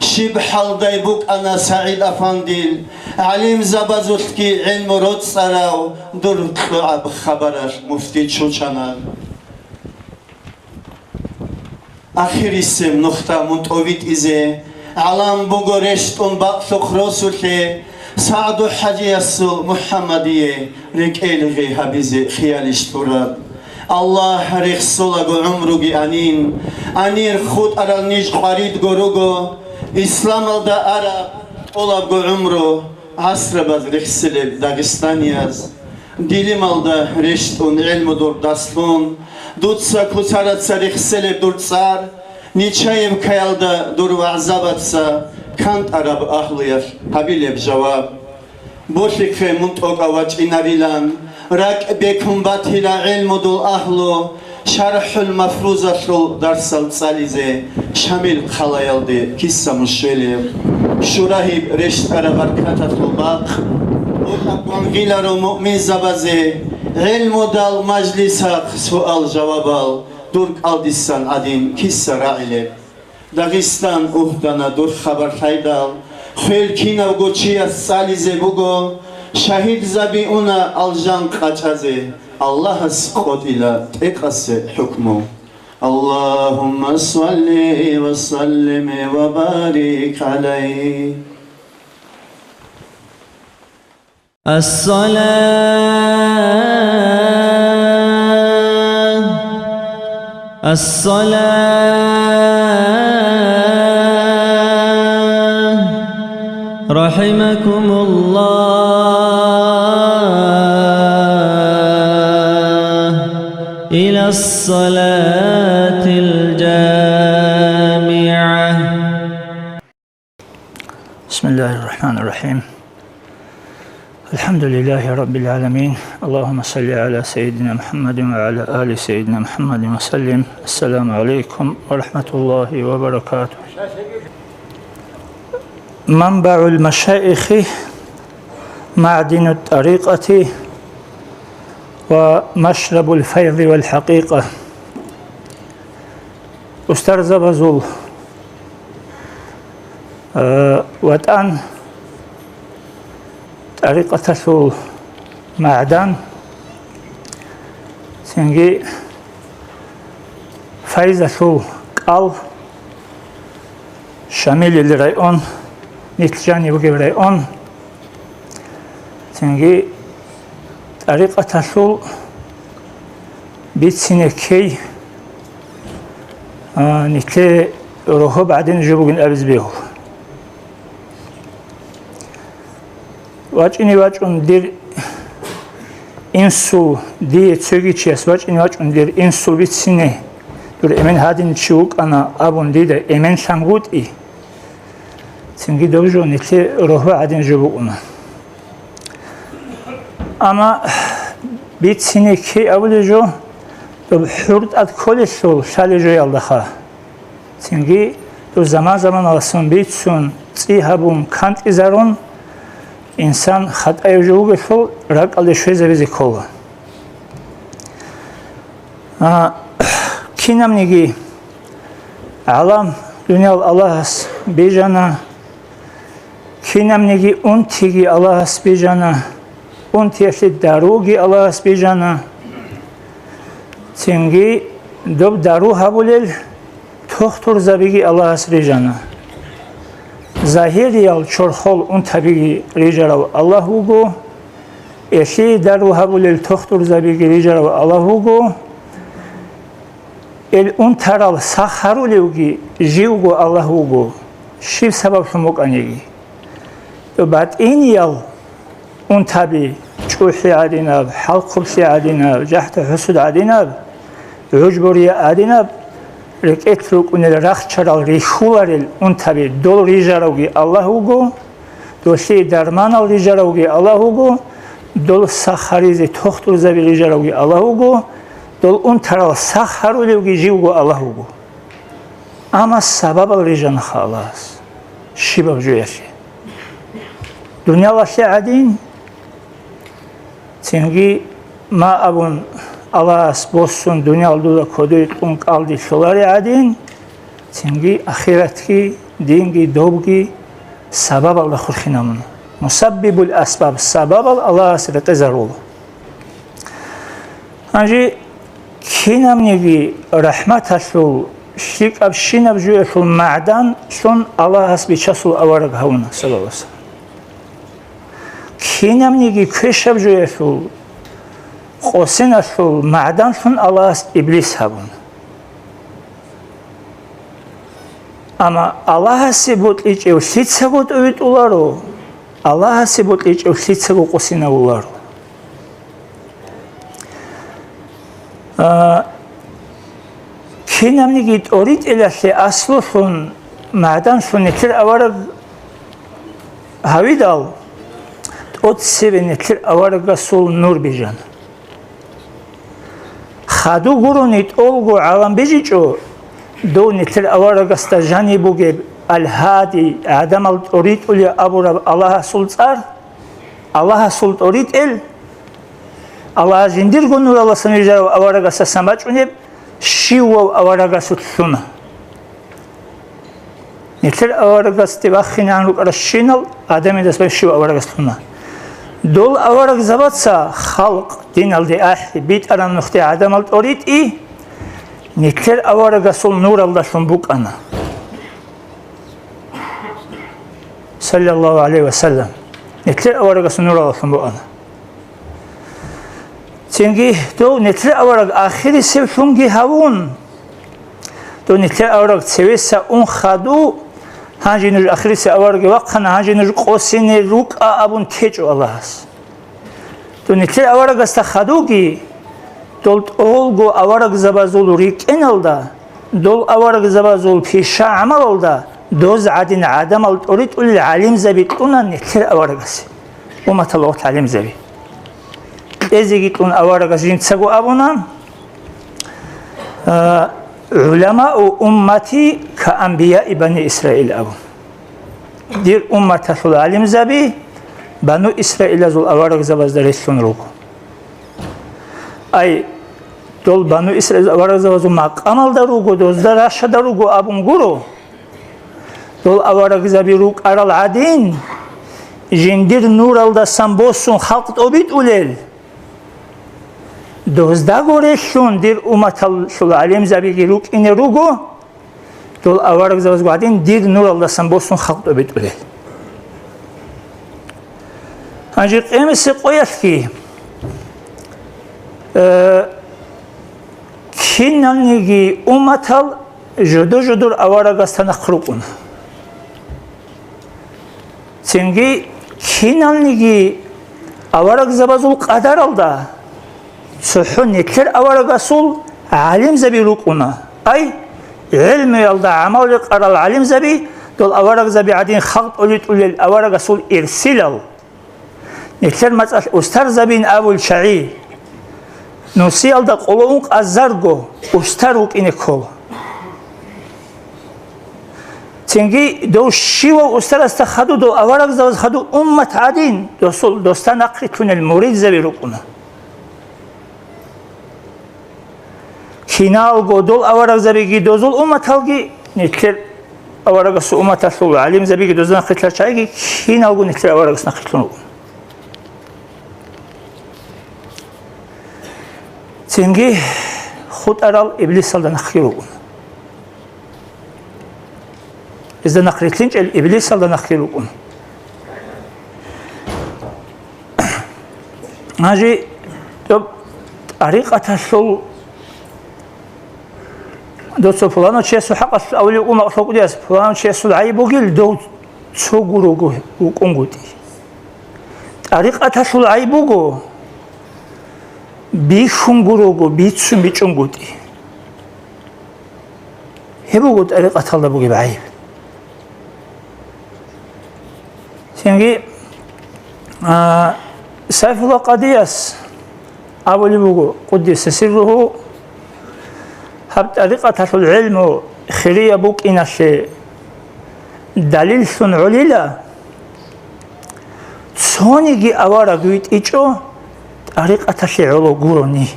щиб хӀалдай букӀана СагӀид-афандил, гӀалимзабазулъги гӀелму роцӀцӀарав дур кьогӀаб хабаралъ муфти чучана. Ахирисеб нухда мун тӀовитӀизе гӀалам буго рещтӀун бакълъухъ росулъе, СагӀду-хӀажиясул МухӀаммадие рекӀелгъи гьабизе хиялищ тураб. Аллагь рехсолаго гӀумруги анин, анир хутӀарал ниж къваридго руго, исламалда араб тӀолабго гӀумру, гӀасрабаз рехселеб дагъистанияз. Дилималда рещтӀун гӀелму дур дарслъун, дуца куцараца рехселеб дур цӀар, нечаевкаялда дур вагӀзабаца кантӀараб агьлуялъ гьабилеб жаваб. Болъихъе мун тӀокӀав вачӀинарилан, ракӀ бекун батила гӀелмудул агьлу, ШархӀул Мафрузалъул дарсал цӀализе Шамил хъалаялде киса мушвелев, Шурагьиб рещтӀараб баркаталъул бахъ, букӀа гвангъиларо муъминзабазе гӀелмудал мажлисахъ суал-жавабал дур кӀалдисан гӀадин киса рагӀилеб. Дагъистан угьдана дур хабар лъайдал, хвел кинавго чияс цӀализе буго, шагьидзаби уна алжан къачӀазе, Аллагьас къотӀила тӀекъасе хӀукму. Аллагьумма салли ва саллим ва барик гӀалайгьи. الصلاة، الصلاة، رحمكم الله، إلى الصلاة الجامعة. بسم الله الرحمن الرحيم. الحمد لله رب العالمين. اللهم صل على سيدنا محمد وعلى آل سيدنا محمد وسلم. السلام عليكم ورحمة الله وبركاته. منبع المشائخ، معدن الطريقة، ومشرب الفيض والحقيقة. Устарзабазул, э, ватӀан, тӀарикъаталъул магӀдан, цинги файзалъул кӀал, Шамилил район, нилъ жаниб бугеб район, цинги тӀарикъаталъул бицине ккей, а, нилъее рогьоб гӀадин жо бугин абизе бегьула. ВачӀине вачӀун дир инсул, дие цоги чияс вачӀине вачӀун дир инсул бицине, дур эмен гьадин чи вукӀана абун дида эмен лъангутӀи, цинги доб жо нилъе рогьба гӀадин жо букӀуна. Амма бицине ккей абулеб жо, доб хӀуртӀад кколелъул лъалеб жоялдаха. Цинги дур заман-заманалъун бицун, цӀи гьабун, кантӀизарун, инсан хатӀаяб жо вугелъул ракӀалде щвезабизе ккола. А, кинабниги гӀалам дуниял Аллагьас бижана, кинабниги унтиги Аллагьас бижана, унтиялъе даруги Аллагьас бижана. Цинги доб дару гьабулел тухтурзабиги Аллагьас рижана. Загьириял чорхол унтабиги рижарав Аллагь вуго, элъие дару гьабулел тухтурзабиги рижарав Аллагь вуго, ил унтарал сах гьарулевги живго Аллагь вуго, щиб сабаблъун букӀаниги. БатӀиниял унтаби, чӀухӀи гӀадинаб, хӀалхъублъи гӀадинаб, жахӀда-хӀусуд гӀадинаб, гӀужбу-рия гӀадинаб, РекӀелъ рукӀунел рахчарал рихьуларел унтаби дол рижаравги Аллагь вуго, долъие дарманал рижаравги Аллагь вуго, дол сах гьаризе тохтурзаби рижаравги Аллагь вуго, дол унтарал сах гьарулевги живго Аллагь вуго. Амма сабабал рижанаха Аллагьас, щибаб жоялъе. Дуниялалъе гӀадин, цинги ма абун, Аллагьас босун, дуниял дуда кодой кьун кӀалди лъолари гӀадин, цинги ахиратги, динги, добги сабабалда хурхинабуна. Мусаббибул асбаб, сабабал Аллагьас рекъезарула. Гьанже кинабниги рахӀматалъул, лъикӀабщинаб жоялъул магӀданлъун Аллагьас Бичасул авараг гьавуна, саллаллагьу гӀалайгьи ва саллам. Кинабниги квешаб жоялъул, къосиналъул магӀданлъун Аллагьас Иблис гьабуна. Амма Аллагьасе бокьичӀев лъицаго тӀовитӀуларо, Аллагьасе бокьичӀев лъицаго къосинавуларо. А, кинабниги тӀоритӀелалъе аслулъун, магӀданлъун нилъер авараг гьавидал, тӀоцебе нилъер аварагасул нур бижана. Хадув гурони тӀолго гӀалам бижичӀо, дов нилъер аварагасда жаниб бугеб Ал-Гьади, гӀадамал тӀоритӀулев абураб Аллагьасул цӀар, Аллагьасул тӀоритӀел, Аллагьас жиндирго нуралдасан вижарав аварагасасан бачӀунеб щивав аварагасулъ лъуна. Нилъер аварагасде вахинегӀан рукӀаращинал гӀадамидас бащив аварагас лъуна. Дол аварагзабаца халкъ диналде ахӀи битӀараб нухде гӀадамал тӀоритӀи, нилъер аварагасул нуралдалъун букӀана. Саллаллагьу гӀалайгьи ва саллам. Нилъер аварагасул нуралдалъун букӀана. Цинги дов нилъер авараг ахирисевлъунги гьавун, дов нилъер авараг цевеса ун хадув, гьанже нуж ахирисев авараги вахъана, гьанже нуж къосине рукӀа абун течӀо Аллагьас. Дов нилъер аварагасда хадувги, дол тӀолго аварагзабазул рикӀкӀиналда, дол аварагзабазул пиша-гӀамалалда доз гӀадин гӀадамал тӀоритӀулел гӀалимзаби кьуна нилъер аварагасе, умматалъул гӀалимзаби. Кьезеги кьун аварагас жинцаго абуна, а, «ГӀуламау уммати ка анбияи бани Исраил», абун. Дир умматалъул гӀалимзаби бану Исраилазул аварагзабазда релълъун руго. Ай, дол бану Исраилазул аварагзабазул макъамалда руго, дозда рашада руго абун гуро. Дол аварагзаби рукӀарал гӀадин, жиндир нуралдасан босун халкъ тӀобитӀулел, доздаго релълъун дир умматалъул гӀалимзабиги рукӀине руго, дол аварагзабазго гӀадин дир нуралдасан босун халкъ тӀобитӀулел. Гьанже къемисе къоялъги, э, киналниги умматал жодо-жодор аварагасда нахъ рукӀуна. Цинги киналниги аварагзабазул къадаралда цохӀо нилъер аварагасул гӀалимзаби рукӀуна. Ай, гӀелмуялда гӀамал рекъарал гӀалимзаби, дол аварагзаби гӀадин халкъ тӀолитӀулел аварагасул ирсилал. Нилъер мацӀалъ устарзабин абул чагӀи, нусиялда къоло ункъазарго устар вукӀине ккола. Цинги дов щивав устарасда хадув, дов аварагзабаз хадув уммат гӀадин, досул, досда нахърилълъунел муридзаби рукӀуна. Киналго дол аварагзабиги дозул умматалги, нилъер аварагасул умматалъул гӀалимзабиги дозда нахърилълъарал чагӀиги киналго нилъер аварагас нахърилълъун руго. Цинги хутӀарал иблисалда нахъги руго. Гьезда нахърилълъинчӀел иблисалда нахъги рукӀун. Гьанже тӀоб-, тӀарикъаталъул, доцо пуланав чиясул хӀакъалъулъ авлияб уммат лъокӀудияс, пуланав чиясул гӀайиб бугил, дов цо гурого вукӀунгутӀи. ТӀарикъаталъул гӀайиб буго, бихьунгурого бицун бичӀунгутӀи. Гьеб буго тӀарикъаталда бугеб гӀайиб. Цинги, а, Сайфулла Къадияс абулеб буго, къуддиса сирругьу, гьаб тӀарикъаталъул гӀилму хирияб букӀиналъе далиллъун гӀолила, цониги авараг витӀичӀо тӀарикъаталъе гӀоло гурони.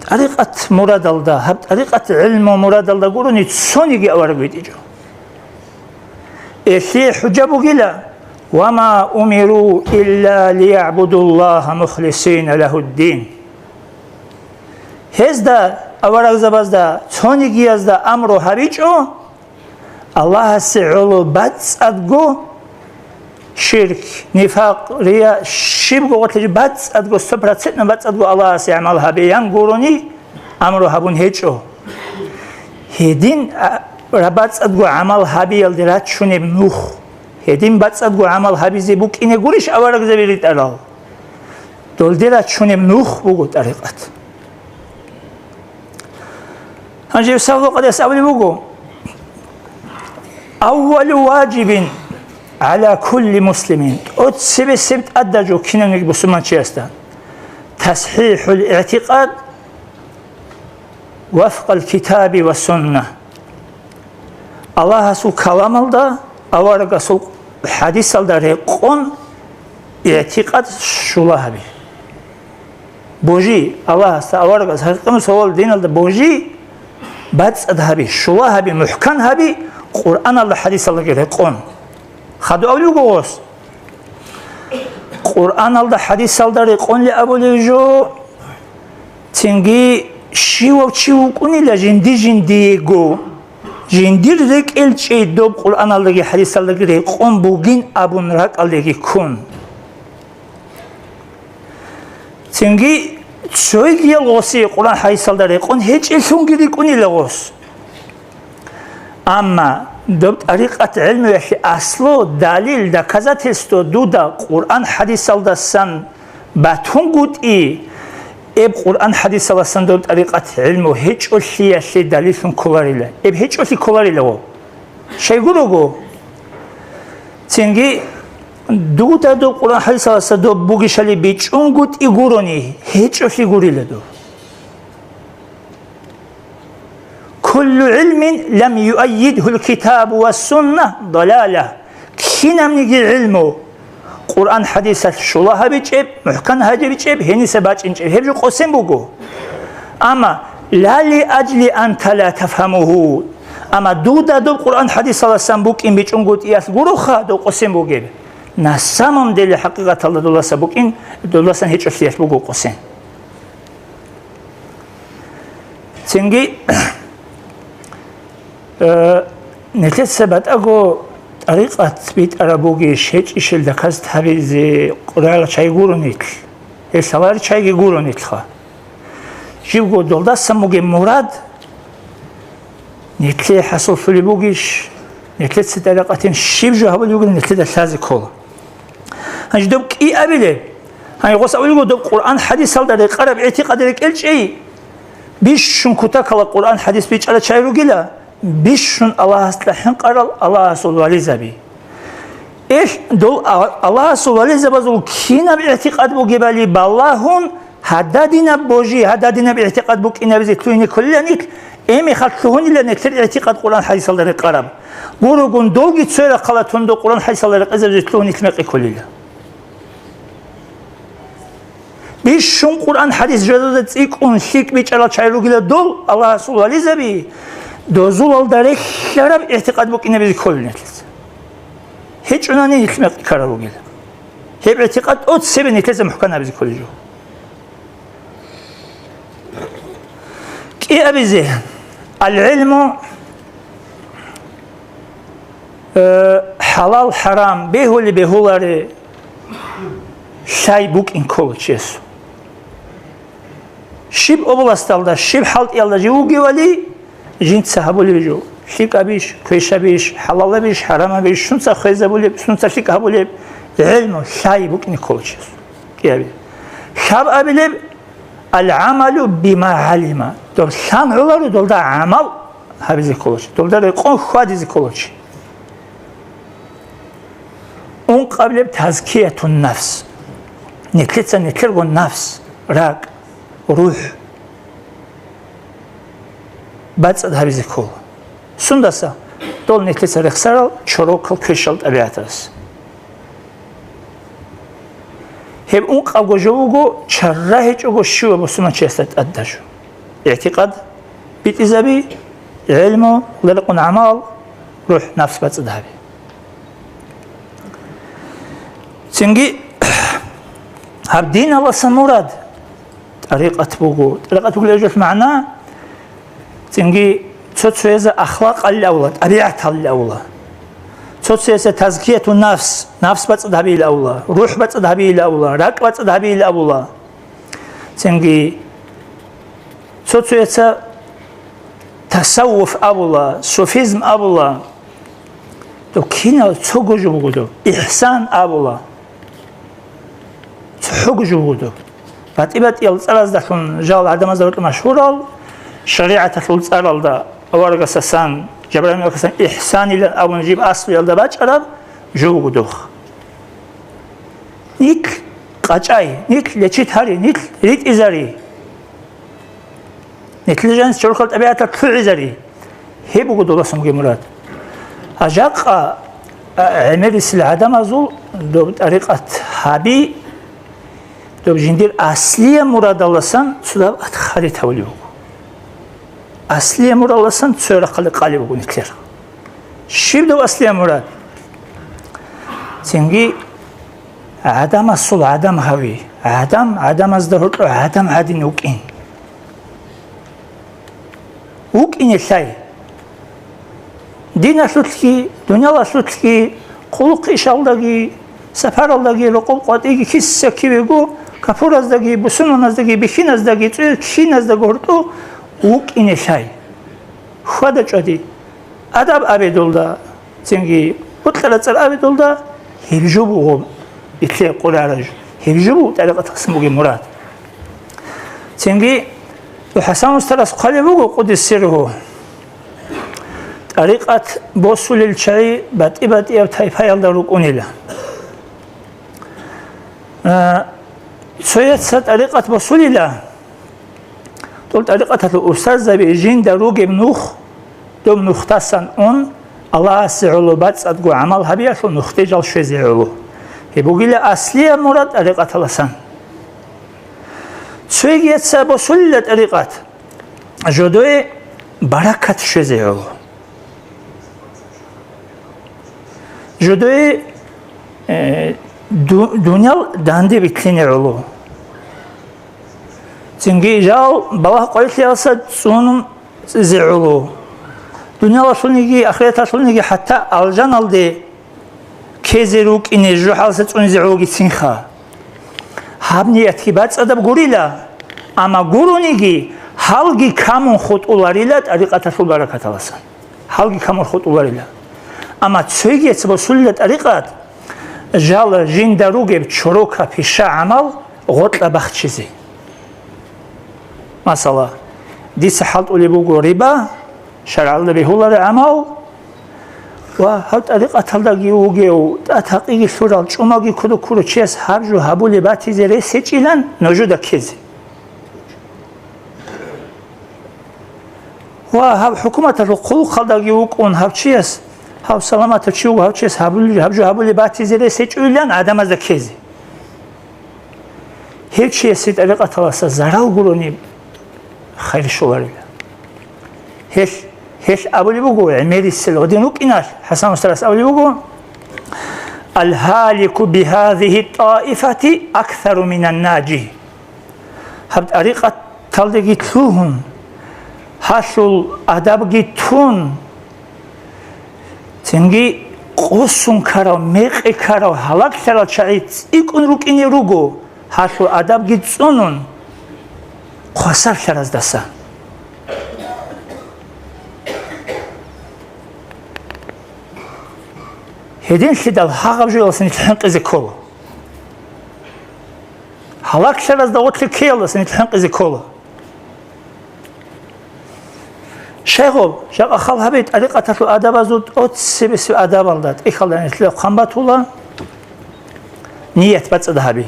ТӀарикъат мурадалда, гьаб тӀарикъат гӀилму мурадалда гурони цониги авараг витӀичӀо. Гьелъие хӀужа бугила: «Ва ма умиру илля лиягӀбудуллагьа мухлисина лагьуддин». Гьезда, аварагзабазда, цонигиязда амру гьабичӀо, Аллагьасе гӀоло бацӀцӀадго ширк, нифакъ, рия, щибго гъорлъи бацӀцӀадго, сто процентно бацӀцӀадго Аллагьасе гӀамал гьабеян гурони амру гьабун гьечӀо. Гьедин, а, бацӀцӀадго гӀамал гьабиялде рачунеб нух, гьедин бацӀцӀадго гӀамал гьабизе букӀине гурищ аварагзаби ритӀарал? Долде рачунеб нух буго тӀарикъат. Гьанже Сайфулла Къадияс абулеб буго: «Аввалу важибин гӀала кулли муслимин», тӀоцебесеб тӀадаб жо кинавниги бусурманчиясда: «ТасхӀихӀул игӀтикъад вафкъал китаби ва сунна». Аллагьасул каламалда, аварагасул хӀадисалда рекъон игӀтикъад щула гьаби. Божи, Аллагьасда, аварагасда, гьаркьанасда, диналда божи, бацӀцӀад гьаби, щула гьаби, мухӀкан гьаби Къуръаналда, хӀадисалдаги рекъон. Хадуб абулеб буго гъос. Къуръаналда, хӀадисалда рекъонли абулеб жо, цинги щивав чи вукӀунила жинди-жиндиего, жиндир рекӀелчӀей доб Къуръаналдаги хӀадисалдаги рекъон бугин абун ракӀалдеги ккун. Цинги цойгиял гъосие Къуръан хӀадисалда рекъон гьечӀелъунги рикӀкӀунила гъос. Амма доб тӀарикъат гӀилмуялъе аслу, далил, доказательство дуда Къуръан хӀадисалдасан батунгутӀи, эб Къуръан хӀадисаласан доб тӀарикъат гӀилму гьечӀолъиялъе далиллъун кколарила. Эб гьечӀолъи кколарила гъо. Щайгурого? Цинги дуда доб Къуръан хӀадисаласа доб бугищали бичӀунгутӀи гурони, гьечӀолъи гурила доб. «Куллу гӀилмин лам юаййидгьул китабу ва сунна далала». Кинабниги гӀилму Къуръан хӀадисалъ щула гьабичӀеб, мухӀкан гьабичӀеб, гьениса бачӀинчӀеб, гьеб жо къосин буго. Амма «ла ли аджли анта ла тафгьамугьу», амма дуда доб Къуръан хӀадисаласан букӀин бичӀунгутӀиялъ гуроха доб къосин бугеб. На самом деле, хӀакъикъаталда доласа букӀин, доласан гьечӀолъиялъ буго къосин. Цинги, э, нилъеца батӀаго тӀарикъат битӀараб бугищ гьечӀищил даказ гьабизе къурала чай гуро нилъ. Гьел лъалари чайги гуро нилъха. Жибго долдасан бугеб мурад нилъее хӀасуллъулеб бугищ, нилъеца тӀарикъатин щиб жо гьабулеб бугин нилъеда лъазе ккола. Гьанже доб кӀи абилеб? Гьанже гъос абулего, доб Къуръан хӀадисалда рекъараб гӀитикъад рекӀелчӀей, бищун кутакала Къуръан хӀадис бичӀчӀарал чай ругила, бищун Аллагьасда хӀинкъарал, Аллагьасул вализаби. Ил дол а-, Аллагьасул вализабазул кинаб гӀитикъад бугебали балагьун, гьададинаб божи, гьададинаб гӀитикъад букӀинабизе лъугьине кколила нилъ, гьеб мехалъ лъугьунила нилъер гӀитикъад Къуръан хӀадисалда рекъараб. Гурогун долги цоял рахъалатун доб Къуръан хӀадисалда рекъезабизе лъугьун нилъ мекъи кколила. Бищун Къуръан хӀадис жодазда цӀикӀкӀун лъикӀ бичӀчӀарал чай ругила дол, Аллагьасул вализаби, дозулалда релълъараб гӀитикъад букӀинабизе кколила нилъеца. ГьечӀунани нилъ мекъи ккарал ругила. Гьеб гӀитикъад тӀоцебе нилъеца мухӀкан гьабизе кколел жо. КӀиабизе, ал-гӀилму, э, хӀалал-хӀарам, бегьули-бегьулари лъай букӀин ккола чиясул. Щиб областалда, щиб хӀалтӀиялда жив вугевали, жинца гьабулеб жо, лъикӀабищ, квешабищ, хӀалалабищ, хӀарамабищ, сунца хвезабулеб, сунца лъикӀ гьабулеб, гӀелму, лъай букӀине ккола чиясул. КӀиаби. Лъаб абилеб, ал-гӀамалу бима гӀалима. Доб лъан гӀоларо долда гӀамал гьабизе кколачи, долда рекъон хьвадизе кколачи. Ункъабилеб тазкиятун нафс. Нилъеца нилъерго нафс, ракӀ, рухӀ бацӀцӀад гьабизе ккола. Сундаса? Дол нилъеца рехсарал чорокал квешал тӀабигӀаталас. Гьеб ункъабго жо буго, чара гьечӀого щивав бусурманчиясда тӀадаб жо: игӀтикъад битӀизаби, гӀелму, рекъон гӀамал, рухӀ, нафс бацӀцӀад гьаби. Цинги гьаб диналаса мурад тӀарикъат буго. ТӀарикъат бугелъул магӀна, цинги цо-цоязе ахлакъалли авла, тӀабигӀаталли авла. Цо-цоязе тазкияту нафс, нафс бацӀцӀад гьабиил авла, рухӀ бацӀцӀад гьабиил авла, ракӀ бацӀцӀад гьабиил авла. Цинги цо-цояца тасаввуф абула, суфизм абула. Доб кинал цого жо буго доб. Ихсан абула. Цого жо буго доб. БатӀи-батӀиял цӀараздалъун жал гӀадамазда рокьи машгьурал, шаригӀаталъул цӀаралда аварагасасан, Жабраил малаикасан ихсанилан абун жиб аслуялда бачӀараб жо буго дох. Нилъ къачӀай, нилъ лечит гьари, нилъ ритӀизари. Нилъеда жанис чорхол тӀабигӀатал лъугӀизари. Гьеб буго доласан бугеб мурад. А жакъа, а, гӀемерисел гӀадамазул доб тӀарикъат гьаби, доб жиндир аслияб мурадаласан цо доб атхари тавулеб буго. Аслияб мурадаласан цо рахъалде къалеб буго нилъер. Щиб доб аслияб мурад? Цинги гӀадамасул гӀадам гьави, гӀадам гӀадамазда гьоркьо гӀадам гӀадин вукӀин. ВукӀине лъай. Диналъулъги, дуниялалъулъги, хъулухъ-ишалдаги, сапаралдаги, рокъоб къватӀиги, киса-кивего, капураздаги, бусурманаздаги, бихьиназдаги, цӀуяз киназдаго гьоркьо вукӀине лъай. Хьвада-чӀвади, адаб абе долда, цинги бокьараб цӀар абе долда, гьеб жо буго, итлъе къурараб жо, гьеб жо буго тӀарикъаталъасан бугеб мурад. Цинги ХӀасан устарас хъвалеб буго, къуддиса сирругьу, тӀарикъат босулел чагӀи батӀи-батӀияб тайпаялда рукӀунила. А, цояца тӀарикъат босулила, дол тӀарикъаталъул устарзаби жинда ругеб нух, доб нухдасан ун, Аллагьасе гӀоло бацӀцӀадго гӀамал гьабиялъул нухде жал щвезе гӀоло. Гьеб бугила аслияб мурад тӀарикъаталасан. Цойгияца босулила тӀарикъат, жодое баракат щвезе гӀоло. Жодое, э, ду-, дуниял данде битлъине гӀоло. Цинги жал балагь-къварилъиялдаса цӀунун цӀизе гӀоло. Дуниялалъулниги, ахираталъулниги, хӀатта алжаналде ккезе рукӀине жужахӀалдаса цӀунизе гӀологицинха. Гьаб ниятги бацӀцӀадаб гурила, амма гурониги, гьалги камун хутӀуларила тӀарикъаталъул баракаталасан. Гьалги камун хутӀуларила. Амма цойгияца босулила тӀарикъат, жал жинда ругеб чорока пиша гӀамал гъоркьа бахчизе. Масала, дица хӀалтӀулеб буго риба, шаргӀалда бегьулареб гӀамал, ва гьаб тӀарикъаталдаги вугев, тӀатакъиги лъурал, чӀумалги кодо ккурав чияс гьаб жо гьабулеб батизе рес гьечӀилан нужеда ккезе. Ва гьаб хӀукуматалъул хъулухъалдаги вукӀун гьав чияс, гьав саламатав чи вуго, гьав чияс гьабули-, гьаб жо гьабулеб батизе рес гьечӀойилан гӀадамазда ккезе. Гьев чиясе тӀарикъаталаса зарал гурони хайр щоларила. Гьелъ, гьелъ абулеб буго, гӀемерисел гьедин рукӀиналъ, ХӀасан устарас абулеб буго: «Ал-гьалику бигьазигьи ттаифати аксару минан-наджи». Гьаб тӀарикъаталдеги лъугьун, гьалъул адабги тун, цинги къосун ккарав, мекъи ккарав, гьалаглъарал чагӀи цӀикӀкӀун рукӀине руго, гьалъул адабги цӀунун, хвасарлъараздаса. Гьединлъидал гьагъаб жоялдаса нилъ хӀинкъизе ккола. Гьалаглъаразда гъорлъе ккеялдаса нилъ хӀинкъизе ккола. Гьеб, жакъа хал гьабе, тӀарикъаталъул адабазул тӀоцебесеб адабалда тӀехьалда нилъеда хъван батула, ният бацӀцӀад гьаби.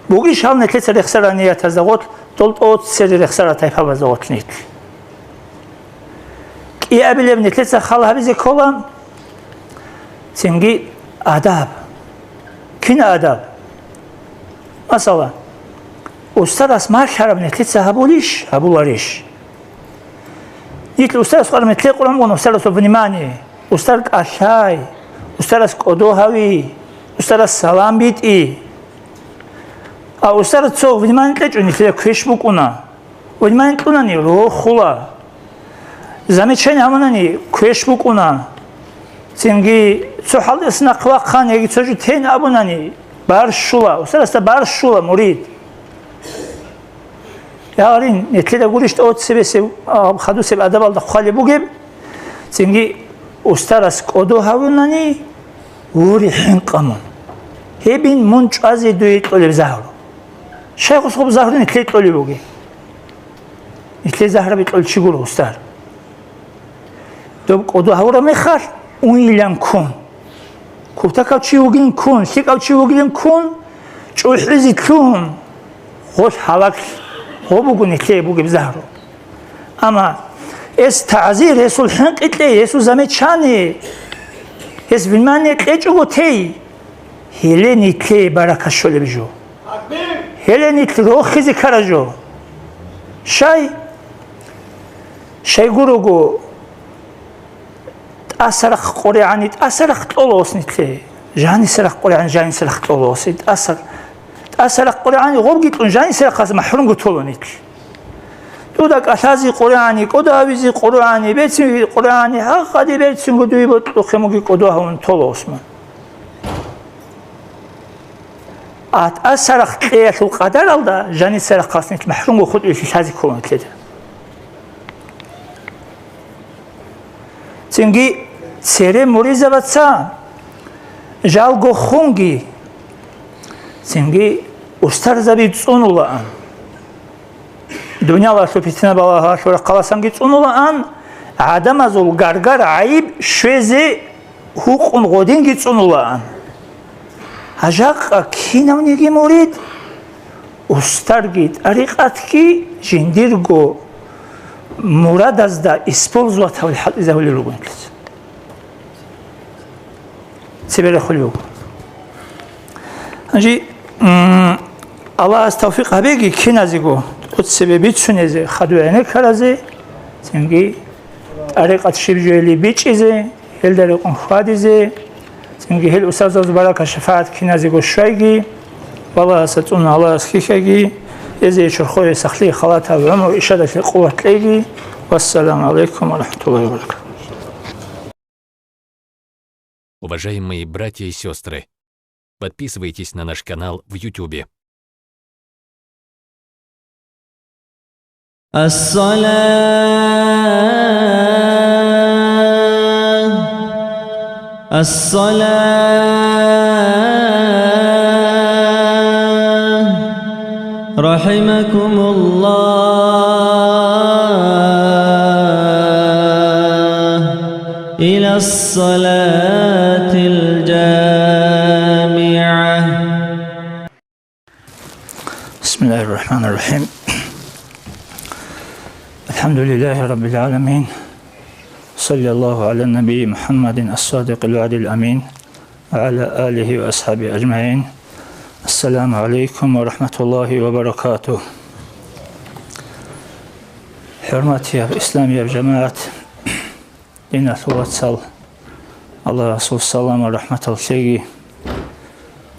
Бугищ гьал нилъеца рехсарал ниятазда гъорлъ, дол тӀоцере рехсарал тайпабазда гъорлъ нилъ. КӀиабилеб нилъеца хал гьабизе ккола, цинги адаб. Кин адаб? Масала, устарас малъараб нилъеца гьабулищ, гьабуларищ? Нилъ устарас къварметлъе къуран ван устарасул внимание, устар кӀалъай, устарас кӀодо гьави, устарас салам битӀи. А устарас цо внимание кьечӀо, нилъеда квеш букӀуна. Внимание кьунани рохула. Замечание гьабунани квеш букӀуна. Цинги цо хӀалтӀес нахъ вахъан яги цо жо тен абунани барщула, устарасда барщула мурид. Ягъарин, нилъеда гурищ тӀоцебесеб, а, хадусеб адабалда хъвалеб бугеб, цинги устарас кӀодо гьавунани, вури хӀинкъа мун. Гьебин мун чӀвазе дуе кьолеб загьру. Щай гъосгъоб загьру нилъее кьолеб бугеб? Нилъее загьраби кьолев чи гуро, устар. Доб кӀодо гьавураб мехалъ, уйилан ккун. Куртакав чи вугилан ккун, лъикӀав чи вугилан ккун, чӀухӀизе лъугьун, гъолъ гьалак, гъо буго нилъее бугеб загьру. Амма гьес тагӀзир, гьесул хӀинкъи кьей, гьесул замечание, гьес внимание кьечӀого тей, гьеле нилъее барака щолеб жо. Гьеле нилъ рохизе ккара жо. Щай? Щай гурого, тӀасарахъ къоригӀани, тӀасарахъ кьола гъос нилъее. Жанисарахъ къоригӀани, жанисарахъ кьола гъос. ТӀасар-, тӀасарахъ къоригӀани гъобги кьун, жанисарахъас махӀрумго тола нилъ. Дуда кӀалъазе къоригӀани, кӀодо гьавизе къоригӀани, берцинги къоригӀани, гьагъаде берцинго дуе бокьухъе муги кӀодо гьавун тола гъос мун. А тӀасарахъ кьеялъул къадаралда жанисарахъас нилъ махӀрумго хутӀулелъи лъазе ккола нилъеда. Цинги цере муризабаца жалго хунги, цинги устарзаби цӀунулаан. Дуниялалъул питна-балагьалъул рахъаласанги цӀунулаан, гӀадамазул гаргар гӀайиб щвезе гьукъун гъодинги цӀунулаан. Гьа жакъа кинавниги мурид, устарги тӀарикъатги жиндирго мурадазда использовать гьавли хӀалтӀизавулел руго нилъеца. Цебе рехулев вуго. Гьанже, м, Аллагьас тавфикъ гьабеги киназего тӀоцебе бицунезе, хадур гӀенеккаразе, цинги тӀарикъат щиб жояли бичӀчӀизе, гьелда рекъон хьвадизе, цинги гьел устарзабаз барака шафагӀат киназего щвайги, Аллагьасда цӀуна Аллагьас хьихьайги, эзе чорхое сахлъи халатаб гӀумру ишадалъе къуват кьейги. Вассаламу гӀалайкум ва рахӀматуллагьи ва баракатугь. Уважаемые братья и сестры, подписывайтесь на наш канал в Ютубе. الصلاة، الصلاة، رحمكم الله، إلى الصلاة الجامعة. بسم الله الرحمن الرحيم. الحمد لله رب العالمين. صلى الله على النبي محمد الصادق الوعد الأمين وعلى آله وأصحابه أجمعين. السلام عليكم ورحمة الله وبركاته. ХӀурматияб исламияб жамагӀат, диналъул вацал, Аллагьасул салам ва рахӀматал лъеги,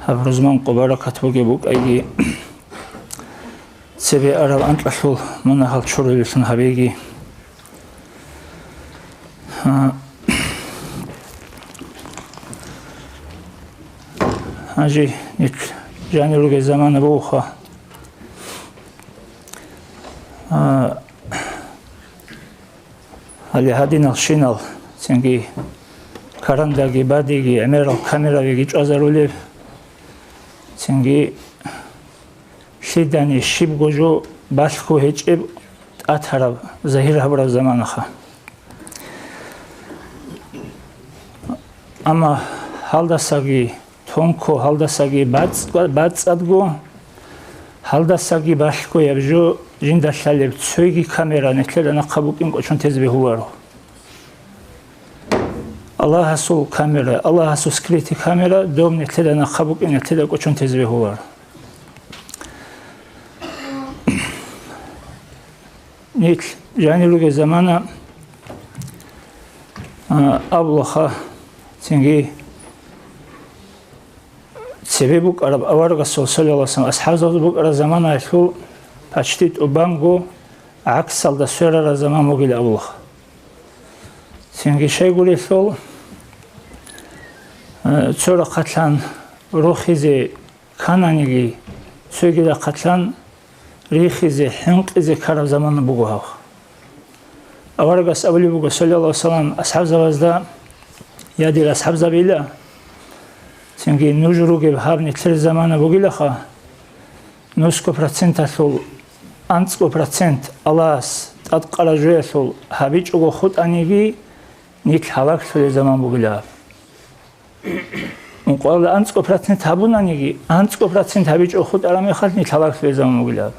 гьаб рузман къо баракат бугеб букӀайги, цебе араб анкьалъул мунагьал чурулеллъун гьабеги. А, гьанже нилъ жанир ругел замана бугоха. А, Гьале гьадинал щинал, цинги карандаги, бадиги, гӀемерал камеравиги чӀвазарулеб, цинги лъидани щибго жо балъго гьечӀеб тӀатараб, загьир гьабураб заманаха. Амма гьалдасаги тонко, гьалдасаги бацӀ-, бацӀцӀадго, гьалдасаги балъгояб жо жинда лъалеб цойги камера нилъеда нахъа букӀин кӀочон тезе бегьуларо. Аллагьасул камера, Аллагьасул скрытый камера доб нилъеда нахъа букӀин нилъеда кӀочон тезе бегьуларо. Нилъ жанир ругел замана, а, абулаха, цинги цебе букӀараб аварагасул саллаллагьу гӀалайгьи ва саллам асхӀабзабаз букӀараб заманаялъул пачти тӀубанго гӀаксалда сверараб заман бугила абулаха. Цинги щайгурелъул, а, цо рахъалъан рохизе кананиги, цоги рахъалъан рихизе, хӀинкъизе ккараб замана буго гьаб. Аварагас абулеб буго, саллаллагьу гӀалайгьи ва саллам, асхӀабзабазда: «Я, дир асхӀабзабила, цинги нуж ругеб гьаб нилъер замана бугилаха, нусго проценталъул анцӀго процент Аллагьас тӀадкъараб жоялъул гьабичӀого хутӀаниги, нилъ гьалаглъулеб заман бугила гьаб». Ункъоялда анцӀго процент гьабунаниги, анцӀго процент гьабичӀого хутӀараб мехалъ нилъ гьалаглъулеб заман бугила гьаб.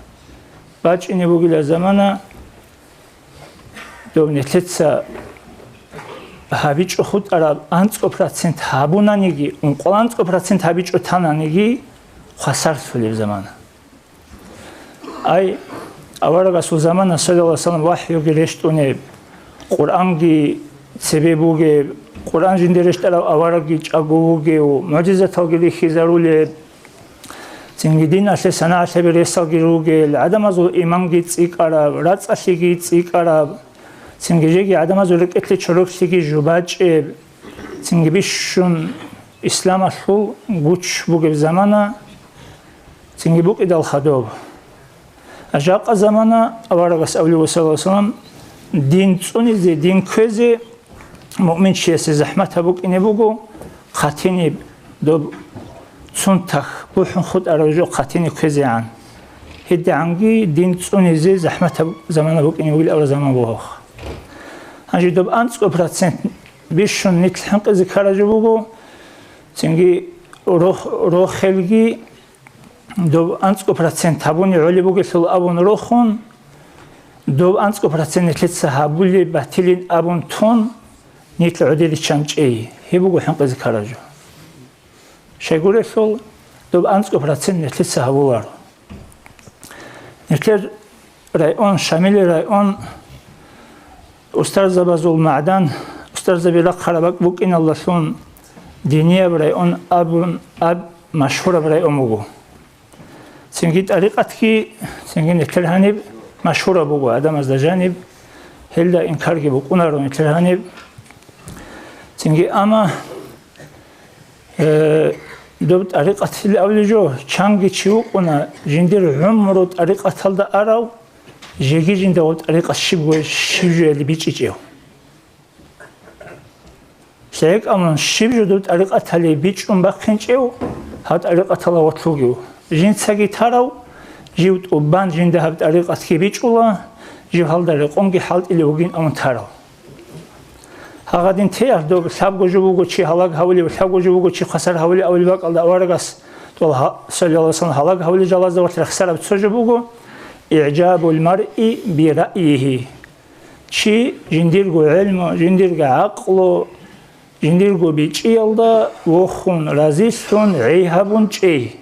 БачӀине бугила замана, доб нилъеца гьабичӀого хутӀараб анцӀго процент гьабунаниги, ункъоялда анцӀго процент гьабичӀого тананиги, хвасарлъулеб замана. Ай, аварагасул замана, саллаллагьу гӀалайгьи ва саллам, вахӀюги рещтӀунеб, Къуръанги цебе бугеб, Къуръан жинде рещтӀарав аварагги чӀаго вугев, мугӀжизаталги рихьизарулеб, цинги диналъе санагӀалъаби ресалги ругел, гӀадамазул иманги цӀикӀкӀараб, рацӀцӀалъиги цӀикӀкӀараб, цинги жеги гӀадамазул рекӀелъе чороклъиги жубачӀеб, цинги бищун исламалъул гуч бугеб замана, цинги букӀидал хадуб. Жакъа замана аварагас абулеб, саллаллагьу гӀалайгьи ва саллам, дин цӀунизе, дин кквезе муъминчиясе захӀматаб букӀине буго, хъатиниб доб цунтахъ бухӀун хутӀараб жо хъатине кквезегӀан. ГьедигӀанги дин цӀунизе захӀматаб замана букӀине бугила абураб заман буго. Гьанже доб анцӀго процент бищун нилъ хӀинкъизе ккараб жо буго, цинги рох-, рохелги доб анцӀго процент гьабуни гӀолеб бугелъул абун рохун, доб анцӀго процент нилъеца гьабулеб батилин абун тун, нилъ гӀодиличан чӀей. Гьеб буго хӀинкъизе ккараб жо. Щайгурелъул, доб анцӀго процент нилъеца гьабуларо. Нилъер район, Шамилил район, устарзабазул магӀдан, устарзаби рахъараб бакӀ букӀиналдалъун, динияб район абун аб машгьураб район буго. Цинги тӀарикъатги, цинги нилъер гьаниб машгьураб буго, гӀадамазда жаниб гьелда инкарги букӀунаро нилъер гьаниб. Цинги амма Э, доб тӀарикъатил авлижо, чанги чи вукӀуна, жиндир гӀумру тӀарикъаталда арав, жеги жинда гьаб тӀарикъат щибго щиб жояли бичӀчӀичӀев. ЛъегӀикӀамун щиб жо доб тӀарикъатали бичӀчӀун бахъинчӀев, гьаб тӀарикъатала ватлугев. Жинцаги тарав, жив тӀубан жинда гьаб тӀарикъатги бичӀчӀула, жив гьалда рекъонги хӀалтӀилев вугин абун тарав. Гьагъадин теялъ доб лъабго жо буго чи гьалаг гьавулев, лъабго жо буго чи хвасар гьавулев абулеб бакӀалда аварагас тӀвал гьа-, саллаллагьу гӀалайгьи ва саллам, гьалаг гьавулел жалазда валъ рехсараб цо жо буго, «ИгӀжабул маръи би раъйигьи». Чи жиндирго гӀелму, жиндирго гӀакълу, жиндирго бичӀчӀиялда вохун, разилъун, гӀей гьабун чӀей.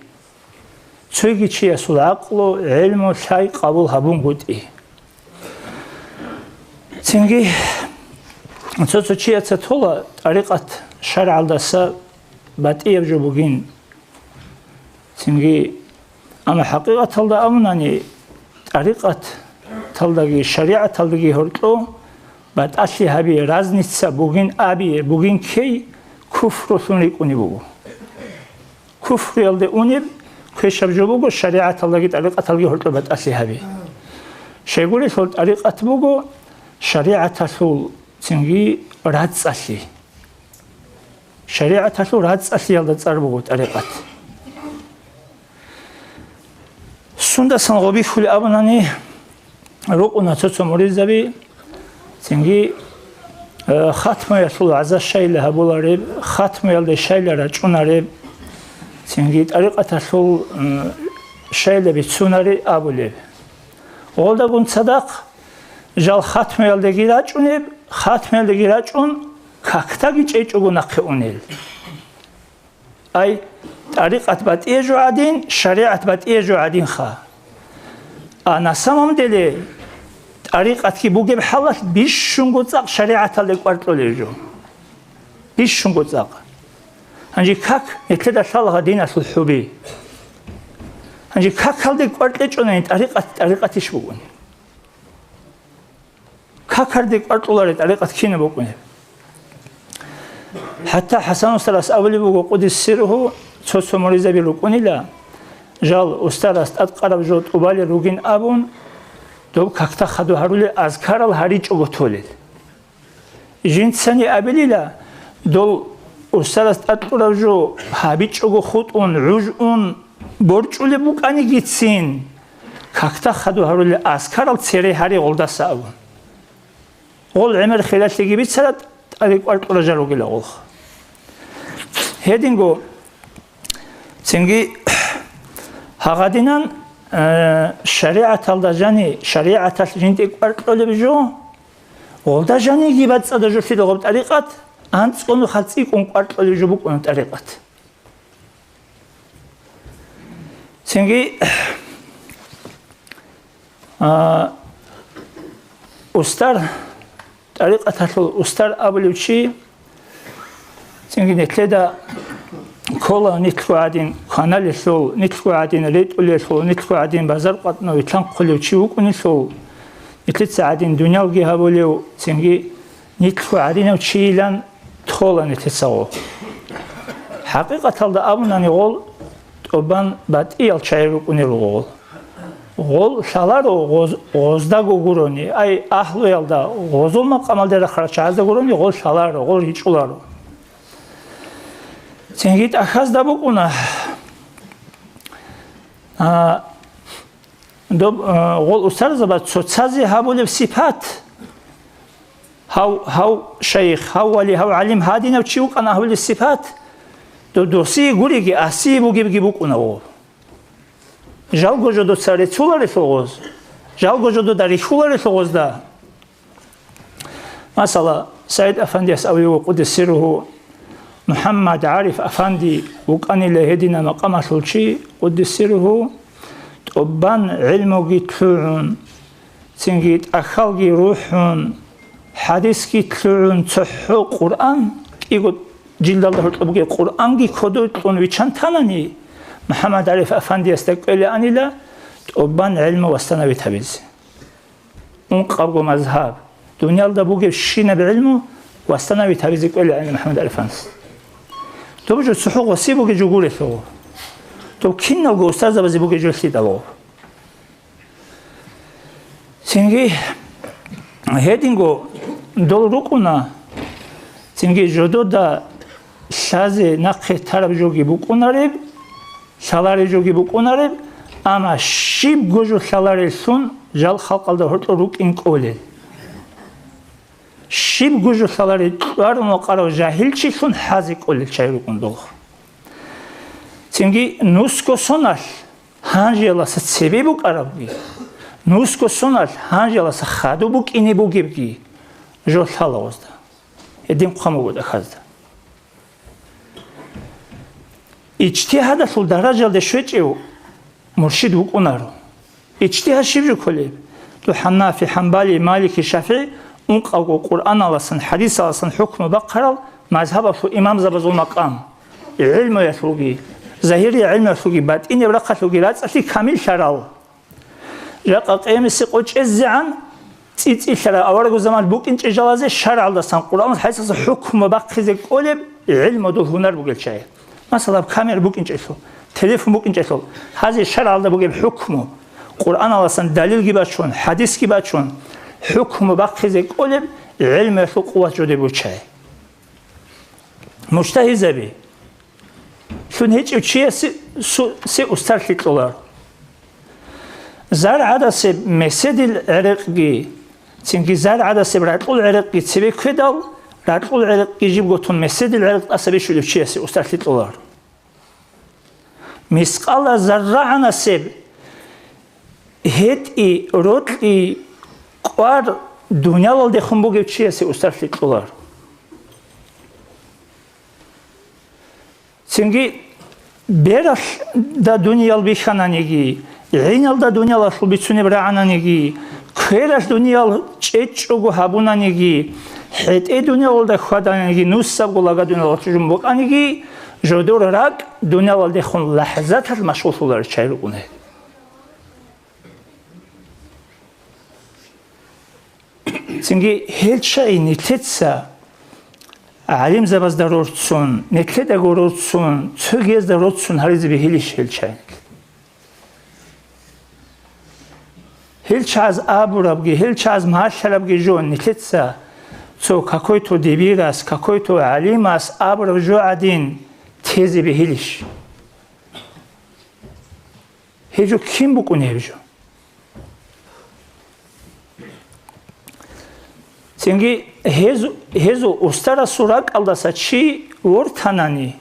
Цоги чиясул гӀакълу, гӀелму, лъай къабул гьабунгутӀи. Цинги цо-цо чияца тола тӀарикъат шаргӀалдаса батӀияб жо бугин. Цинги, амма хӀакъикъаталда абунани, тӀарикъаталдаги шаригӀаталдаги гьоркьо батӀалъи гьаби, разница бугин аби, бугин ккей, куфрулъун рикӀкӀунеб буго. Куфруялде унеб квешаб жо буго шаригӀаталдаги тӀарикъаталги гьоркьоб батӀалъи гьаби. Щайгурелъул тӀарикъат буго шаригӀаталъул цинги рацӀцӀалъи. ШаригӀаталъул рацӀцӀалъиялда цӀар буго тӀарикъат. Сундасан гъобихьулеб абунани, рукъуна цо-цо муридзаби, цинги Э, хатмуялъул гӀаза щайила гьабулареб, хатмуялде щайила рачӀунареб, цинги тӀарикъаталъул, м, щайила бицунари абулеб. Гъолдагун цадахъ жал хатмуялдеги рачӀунеб, хатмуялдеги рачӀун, какдаги чӀечӀого нахъе унел. Ай, тӀарикъат батӀие жо гӀадин, шаригӀат батӀие жо гӀадинха. А на самом деле тӀарикъатги бугеб хӀалалъ бищунго цӀакъ шаригӀаталде кӀвар кьолеб жо. Бищунго цӀакъ. Гьанже как, нилъеда лъала диналъул хӀуби. Гьанже какалде кӀвар кьечӀонани тӀарикъат, тӀарикъатищ бугони? Какарде кӀвар кьолареб тӀарикъат кинаб букӀунеб? ХӀатта ХӀасан устарас абулеб буго, къуддиса сирругьу, цо-цо муридзаби рукӀунила, жал устарас тӀадкъараб жо тӀубалел ругин абун, доб какда хадур гьарулел азкарал гьаричӀого толел. Жинцани абилила, дол устарас тӀадкъураб жо гьабичӀого хутӀун, гӀуж ун, борчӀулеб букӀанигицин, какда хадур гьарулел азкарал цере гьари гъолдаса абун. Гъол гӀемер хиралъиги бицараб тӀаде кӀвар кьуража ругила гъолха. Гьединго цинги гьагъадинан, э, шаригӀаталда жани, шаригӀаталъ жинде кӀвар кьолеб жо, гъолда жаниги бацӀцӀадаб жо лъидал гъаб тӀарикъат, анцӀго нухалъ цӀикӀкӀун кӀвар кьолеб жо букӀуна тӀарикъат. Цинги, а, устар, тӀарикъаталъул устар абулев чи, цинги нилъеда ккола нилъго гӀадин кваналелъул, нилъго гӀадин ретӀулелъул, нилъго гӀадин базар къватӀнав вилълъанхъулев чи вукӀунелъул, нилъеца гӀадин дуниялги гьабулев, цинги нилъго гӀадинав чийилан тола нилъецаго. ХӀакъикъаталда абунани, гъол тӀубан батӀиял чагӀи рукӀунел руго гъол. Гъол лъаларо гъоз-, гъоздаго гурони, ай, агьлуялда, гъозул макъамалде рахъарал чагӀазда гурони гъол лъаларо, гъол ричӀуларо. Цинги тӀахьазда букӀуна, а, доб-, а, гъол устарзабаз цоцазе гьабулеб сипат, гьав, гьав шайих, гьав вали, гьав гӀалим гьадинав чи вукӀана гьабулеб сипат, дов досие гуриги, асие бугебги букӀуна гъо. Жалго жо доца реццуларелъул гъоз, жалго жо дода рихьуларелъул гъозда. Масала, СагӀид Афандияс абулев вукӀуде сирругьу, МухӀаммад ГӀариф Афанди вукӀанила гьедина макъамалъул чи, къуддиса сирругьу, тӀубан гӀилмуги лъугӀун, цинги тӀахьалги рухӀун, хӀадисги лъугӀун, цохӀо Къуръан, кӀиго жилдалда гьоркьоб бугеб Къуръанги кодой кьун виччан танани, МухӀаммад ГӀариф Афандиясда кӀвелаанила тӀубан гӀилму восстановить гьабизе. Ункъабго мазгьаб, дуниялда бугебщинаб гӀилму восстановить гьабизе кӀвелаанила МухӀаммад ГӀариф Афандияс. Доб жо цохӀо гъоси бугеб жо гурелъул. Доб киналго устарзабазе бугеб жо лъидал гъо. Цинги гьединго дол рукӀуна, цинги жодода лъазе нахъе тараб жоги букӀунареб, лъалареб жоги букӀунареб, амма щибго жо лъалареллъун жал халкъалда гьоркьор рукӀин кӀолел. Щибго жо лъалареб кьварун вакъарав жагьилчилъун хӀазе кӀолел чагӀи рукӀун дол. Цинги нусго соналъ гьанжеялдаса цебе букӀарабги, нусго соналъ гьанжеялдаса хадуб букӀине бугебги жо лъала гъозда, гьедин хъван буго тӀахьазда. Ижтигьадалъул даражалде щвечӀев муршид вукӀунаро. Ижтигьад щиб жо кколеб? Дов ХӀанафи, ХӀамбали, Малики, ШафигӀи ункъавго Къуръаналасан, хӀадисаласан хӀукму бахъарал мазгьабалъул имамзабазул макъам. ГӀилмуялъулги, загьириял гӀилмуялъулги, батӀинеб рахъалъулги рацӀцӀалъи камиллъарал. Жакъа къиямисе къо чӀезегӀан цӀицӀиллъараб аварагасул заман букӀинчӀеб жалазе шаргӀалдасан, Къуръаналъ, хӀадисалъ хӀукму бахъизе кӀолеб гӀилму, дол гьунар бугел чагӀи. Масала, камера букӀинчӀелъул, телефон букӀинчӀелъул, гьазе шаргӀалда бугеб хӀукму, Къуръаналасан далилги бачун, хӀадисги бачун, хӀукму бахъизе кӀолеб гӀилмуялъул къуват жоде бучай. Мужтагьидзаби. Лъун гьечӀев чиясе су-, се устарлъи кьолар. Зар гӀадасеб меседил гӀерекъги, цинги зар гӀадасеб ракьул гӀерекъги цебе ккведал, Ракьул гӀерекъги жибго тун, меседил гӀерекъ тӀаса бищулев чиясе устарлъи кьолар. Мискъала заррагӀанасеб гьетӀи, рокьи, кӀвар дуниялалдехун бугев чиясе устарлъи кьолар. Цинги бералда дуниял бихьананиги, гӀиналда дуниялалъул бицунеб рагӀананиги, квералъ дуниял чӀечӀого гьабунаниги, хӀетӀе дуниялалда хьваданиги, нусабго лага дуниялалъ жун букӀаниги, жодор ракӀ дуниялалдехун лахӀзаталъ машгъуллъуларел чагӀи рукӀуна гьел. Цинги гьел чагӀи нилъеца гӀалимзабазда рорцун, нилъедаго рорцун, цогиязда рорцун гьаризе бегьилищ гьел чагӀи? Гьел чагӀаз абурабги, гьел чагӀаз малъарабги жо нилъеца цо какой-то дибирас, какой-то гӀалимас абураб жо гӀадин тезе бегьилищ? Гьеб жо кин букӀунеб жо? Цинги гьез-, гьезул устарасул ракӀалдаса чи вортанани,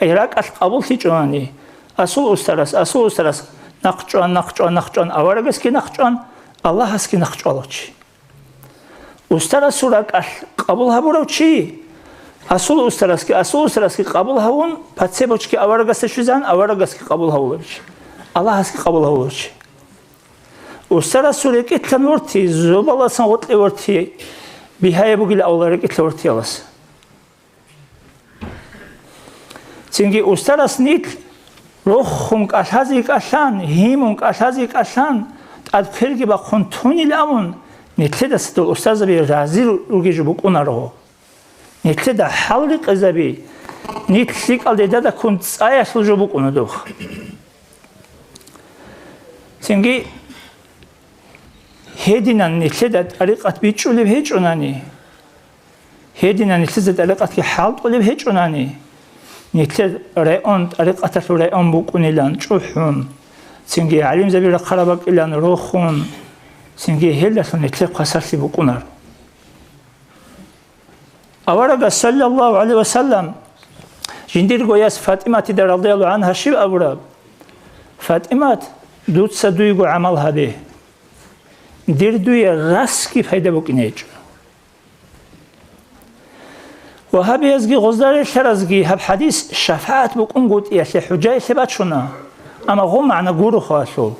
ай ракӀалъ къабуллъичӀони, асул устарас, асул устарас нахъчӀван, нахъчӀван, нахъчӀван, аварагасги нахъчӀван, Аллагьасги нахъчӀвала чи. Устарасул ракӀалъ къабул гьабурав чи, асул устарасги, асул устарасги къабул гьавун, пацебочги аварагасда щвезан, аварагасги къабул гьавулав чи, Аллагьасги къабул гьавулав чи. Устарасул рекӀелъан вурти, зобаласан гъоркье вурти, бигьаяб бугила авла рекӀелъа вуртиялас. Цинги устарас нилъ рохун кӀалъазе кӀалъан, гьимун кӀалъазе кӀалъан, тӀад кверги бахъун тунил абун, нилъедаса дол устарзаби рази ругежу букӀунаро. Нилъеда хӀал рекъезаби, нилъ лъикӀал дедада ккун цӀаялъул жо букӀуна дох. Цинги гьединан нилъеда тӀарикъат бичӀчӀулеб гьечӀунани, гьединан нилъеца тӀарикъатги хӀалтӀулеб гьечӀунани, нилъер район, тӀарикъаталъул район букӀунилан чӀухӀун, цинги гӀалимзаби рахъараб бакӀилан рохун, цинги гьелдалъун нилъер хвасарлъи букӀунар. Аварагас, саллаллагьу гӀалайгьи ва саллам, жиндирго яс ФатӀиматида, радияллагьу гӀангьа, щиб абураб? ФатӀимат, дуца дуйго гӀамал гьабе. Дир дуе расги пайда букӀине гьечӀо. Вагьабиязги гъозда релълъаразги гьаб хӀадис шафагӀат букӀунгутӀиялъе, хӀужаялъе бачуна, амма гъо магӀна гуро хвалъул.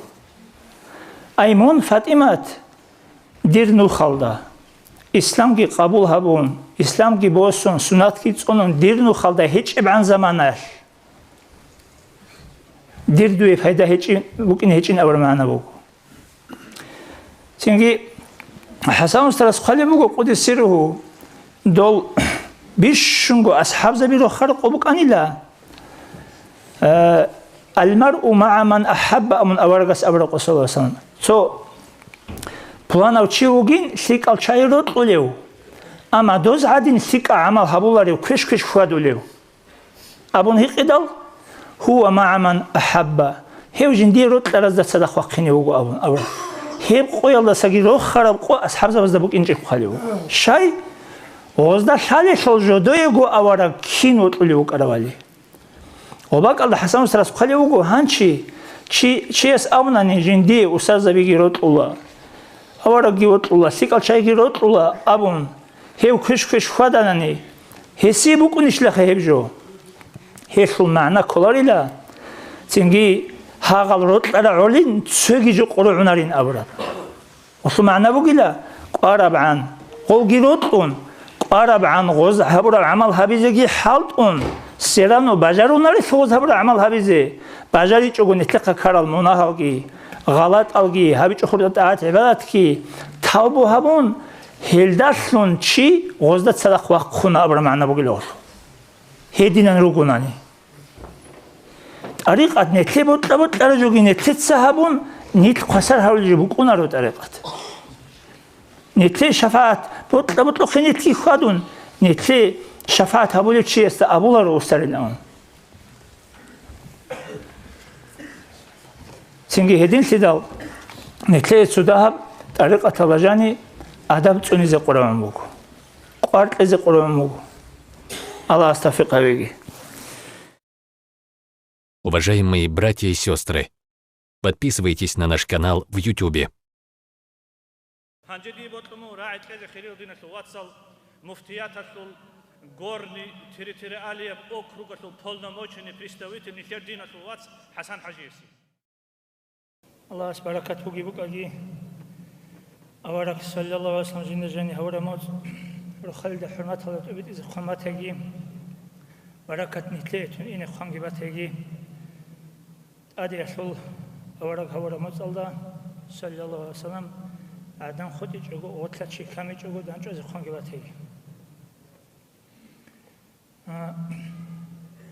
Ай мун, ФатӀимат, дир нухалда, исламги къабул гьабун, исламги босун, суннатги цӀунун дир нухалда гьечӀебгӀан заманалъ, дир дуе пайда гьечӀин, букӀин гьечӀин абураб магӀна буго. Цинги ХӀасан устарас хъвалеб буго, къуддиса сирругьу, дол бищунго асхӀабзаби рохарухъ букӀанила, э, «Ал-маръу магӀа ман ахӀабба», амун аварагас абураб, саллаллагьу гӀалайгьи ва саллам. Цо пуланав чи вугин лъикӀал чагӀи рокьулев, амма доз гӀадин лъикӀа гӀамал гьабуларев, квеш-квеш хьвадулев. Абун гьикъидал, «Гьува магӀа ман ахӀабба», гьев жиндие рокьаразда цадахъ вахъине вуго абун абураб. Гьеб къоялдасаги рохараб къо асхӀабзабазда букӀинчӀеб хъвалев. Щай? Гъозда лъалелъул жодоего авараг кин вокьулев вукӀаравали. Ва бакӀалда ХӀасан устарас хъвалев вуго, гьанчи чи, чияс абунани, жиндие устарзабиги рокьула, аварагги вокьула, лъикӀал чагӀиги рокьула абун, гьев квеш-квеш хьваданани, гьесие букӀунищилаха гьеб жо? Гьелъул магӀна кколарила, цинги гьагъал рокьарав гӀолин цоги жо къорогӀунарин абураб. Гьелъул магӀна бугила, кӀварабгӀан гъолги рокьун, кӀварабгӀан гъоз гьабураб гӀамал гьабизеги хӀалтӀун, серано бажарунарелъ гъоз гьабураб гӀамал гьабизе, бажаричӀого нилъехъа ккарал мунагьалги, гъалатӀалги, гьабичӀо хурда тӀагӀат-гӀибадатги, тавбу гьабун, гьелдалъун чи гъозда цадахъ вахъуна абураб магӀна бугила гьелъул. Гьединан ругонани. ТӀарикъат нилъе бокьа-бокьараб жоги нилъеца гьабун, нилъ хвасар гьавулел жо букӀунаро тӀарикъат. Нилъе шафагӀат бокьа-бокьухъе нилъги хьвадун, нилъе шафагӀат гьабулев чиясда абуларо устарилан. Цинги гьединлъидал нилъее цо дагьаб тӀарикъаталда жани адаб цӀунизе къваригӀун буго. ар кьезе къурабун буго. Аллагьас тавфикъ гьабеги. Уважаемые братья и сестры, подписывайтесь на наш канал в Ютубе. Гьанже дие бокьун буго рагӀи кьезе, хириял диналъул вацал, муфтияталъул горни территориалияб округалъул полномоченный представитель нилъер диналъул вац ХӀасан-хӀажиясе. Аллагьас баракат бугеб букӀаги, авараг, саллаллагьу гӀалайгьи вассалам, жинда жаниб гьавураб моцӀ, рохалида хӀурматалда тӀубитӀизе хъван батаги, баракат нилъее тун ине хъванги батаги. ТӀадеялъул авараг гьавураб моцӀалда, саллаллагьу гӀалайгьи вассалам, гӀадан хутӀичӀого, гъорлъа чи камичӀого дандчӀвазе хъванги батаги. А,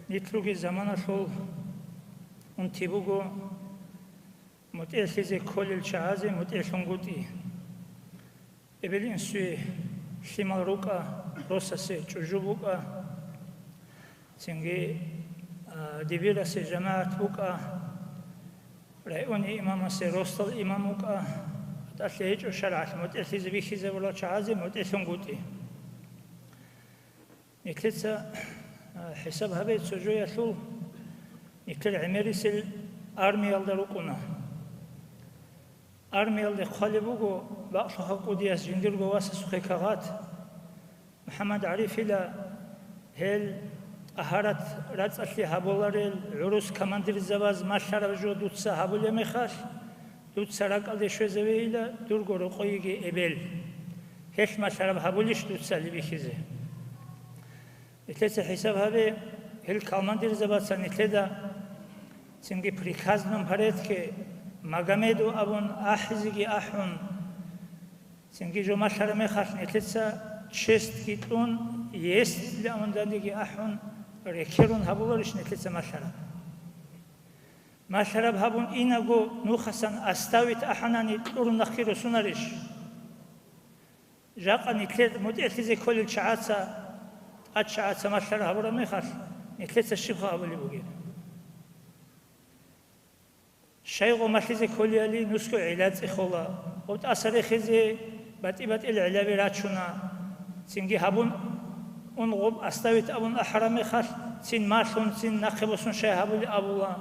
нилъ ругел заманалъул унти буго, мутӀигӀлъизе кколел чагӀазе мутӀигӀлъунгутӀи. Эбел-инсуе лъимал рукӀа, росасе чӀужу букӀа, цинги, а, дибирасе жамагӀат букӀа, районе имамасе росдал имам вукӀа, батӀалъи гьечӀо шаргӀалъ мутӀигӀлъизе бихьизабурал чагӀазе мутӀигӀлъунгутӀи. Нилъеца, а, хӀисаб гьабе цо жоялъул, нилъер гӀемерисел армиялда рукӀуна. Армиялде хъвалеб буго бакълъухъа кӀудияс жиндирго васасухъе кагъат. МухӀаммад ГӀарифила гьел тӀагьарат рацӀцӀалъи гьабуларел гӀурус командирзабаз малъараб жо дуца гьабулеб мехалъ, дуца ракӀалде щвезавейила дурго рокъойиги эбел. Гьелъ малъараб гьабулищ дуца лъибихьизе? Нилъеца хӀисаб гьабе, гьел командирзабаца нилъеда цинги приказном порядке Магомедов абун ахӀизеги ахӀун, цинги жо малъараб мехалъ нилъеца честги кьун, есть ли абун дандеги ахӀун, рекерун гьабуларищ нилъеца малъараб? Малъараб гьабун инаго нухасан оставить ахӀанани кьурун нахъе росунарищ? Жакъа нилъер мутӀигӀлъизе кколел чагӀаца, тӀад чагӀаца малъараб гьабураб мехалъ, нилъеца щибха гьабулеб бугеб? Щайгъо малъизе кколеали нусго гӀила цӀехола, гъоб тӀаса рехизе батӀи-батӀил гӀилаби рачуна, цинги гьабун, ун гъоб оставить абун ахӀараб мехалъ, цин малъун, цин нахъе босун щай гьабулеб абула.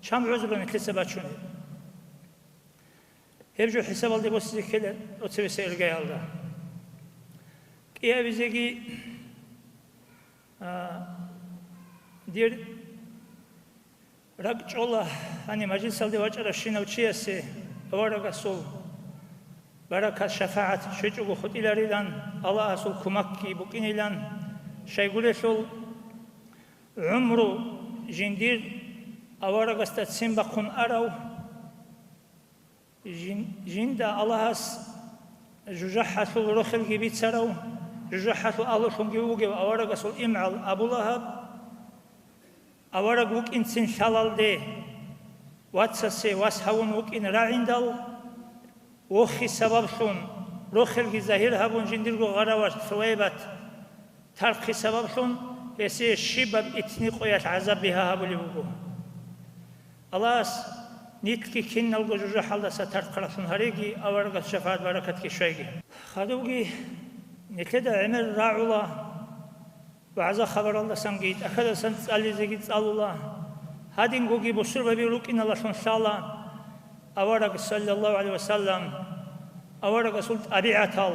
Чам гӀузру нилъеца бачунеб? Гьеб жо хӀисабалде босизе ккела тӀоцебесеб иргаялда. КӀиабизеги, а, дир ракӀчӀола гьаниб мажлисалде вачӀаравщинав чиясе аварагасул баракат-шафагӀат щвечӀого хутӀиларилан, Аллагьасул кумакги букӀинилан, щайгурелъул гӀумру жиндир аварагасда ццин бахъун арав, Жин-, жинда Аллагьас жужахӀалъул рохелги бицарав, жужахӀалъул агьлулъунги вугев аварагасул имгӀал Абу Лагьаб, авараг вукӀинцин лъалалде, вацасе вас гьавун вукӀин рагӀиндал, вохи сабаблъун, рохелги загьир гьабун жиндирго гъараваш Сувайбат, тархъи сабаблъун гьесие щибаб итни къоялъ гӀазаб бигьа гьабулеб буго. Аллагьас нилъги киналго жужахӀалдаса тархъ ралъун гьареги, аварагас шафагӀат-баракатги щвайги. Хадубги нилъеда гӀемер рагӀула, вагӀза-хабаралдасанги, тӀахьаздасан цӀализеги цӀалула, гьадингоги бусурбаби рукӀиналалъун лъала, авараг, саллаллагьу гӀалайгьи вассалам, аварагасул тӀабигӀатал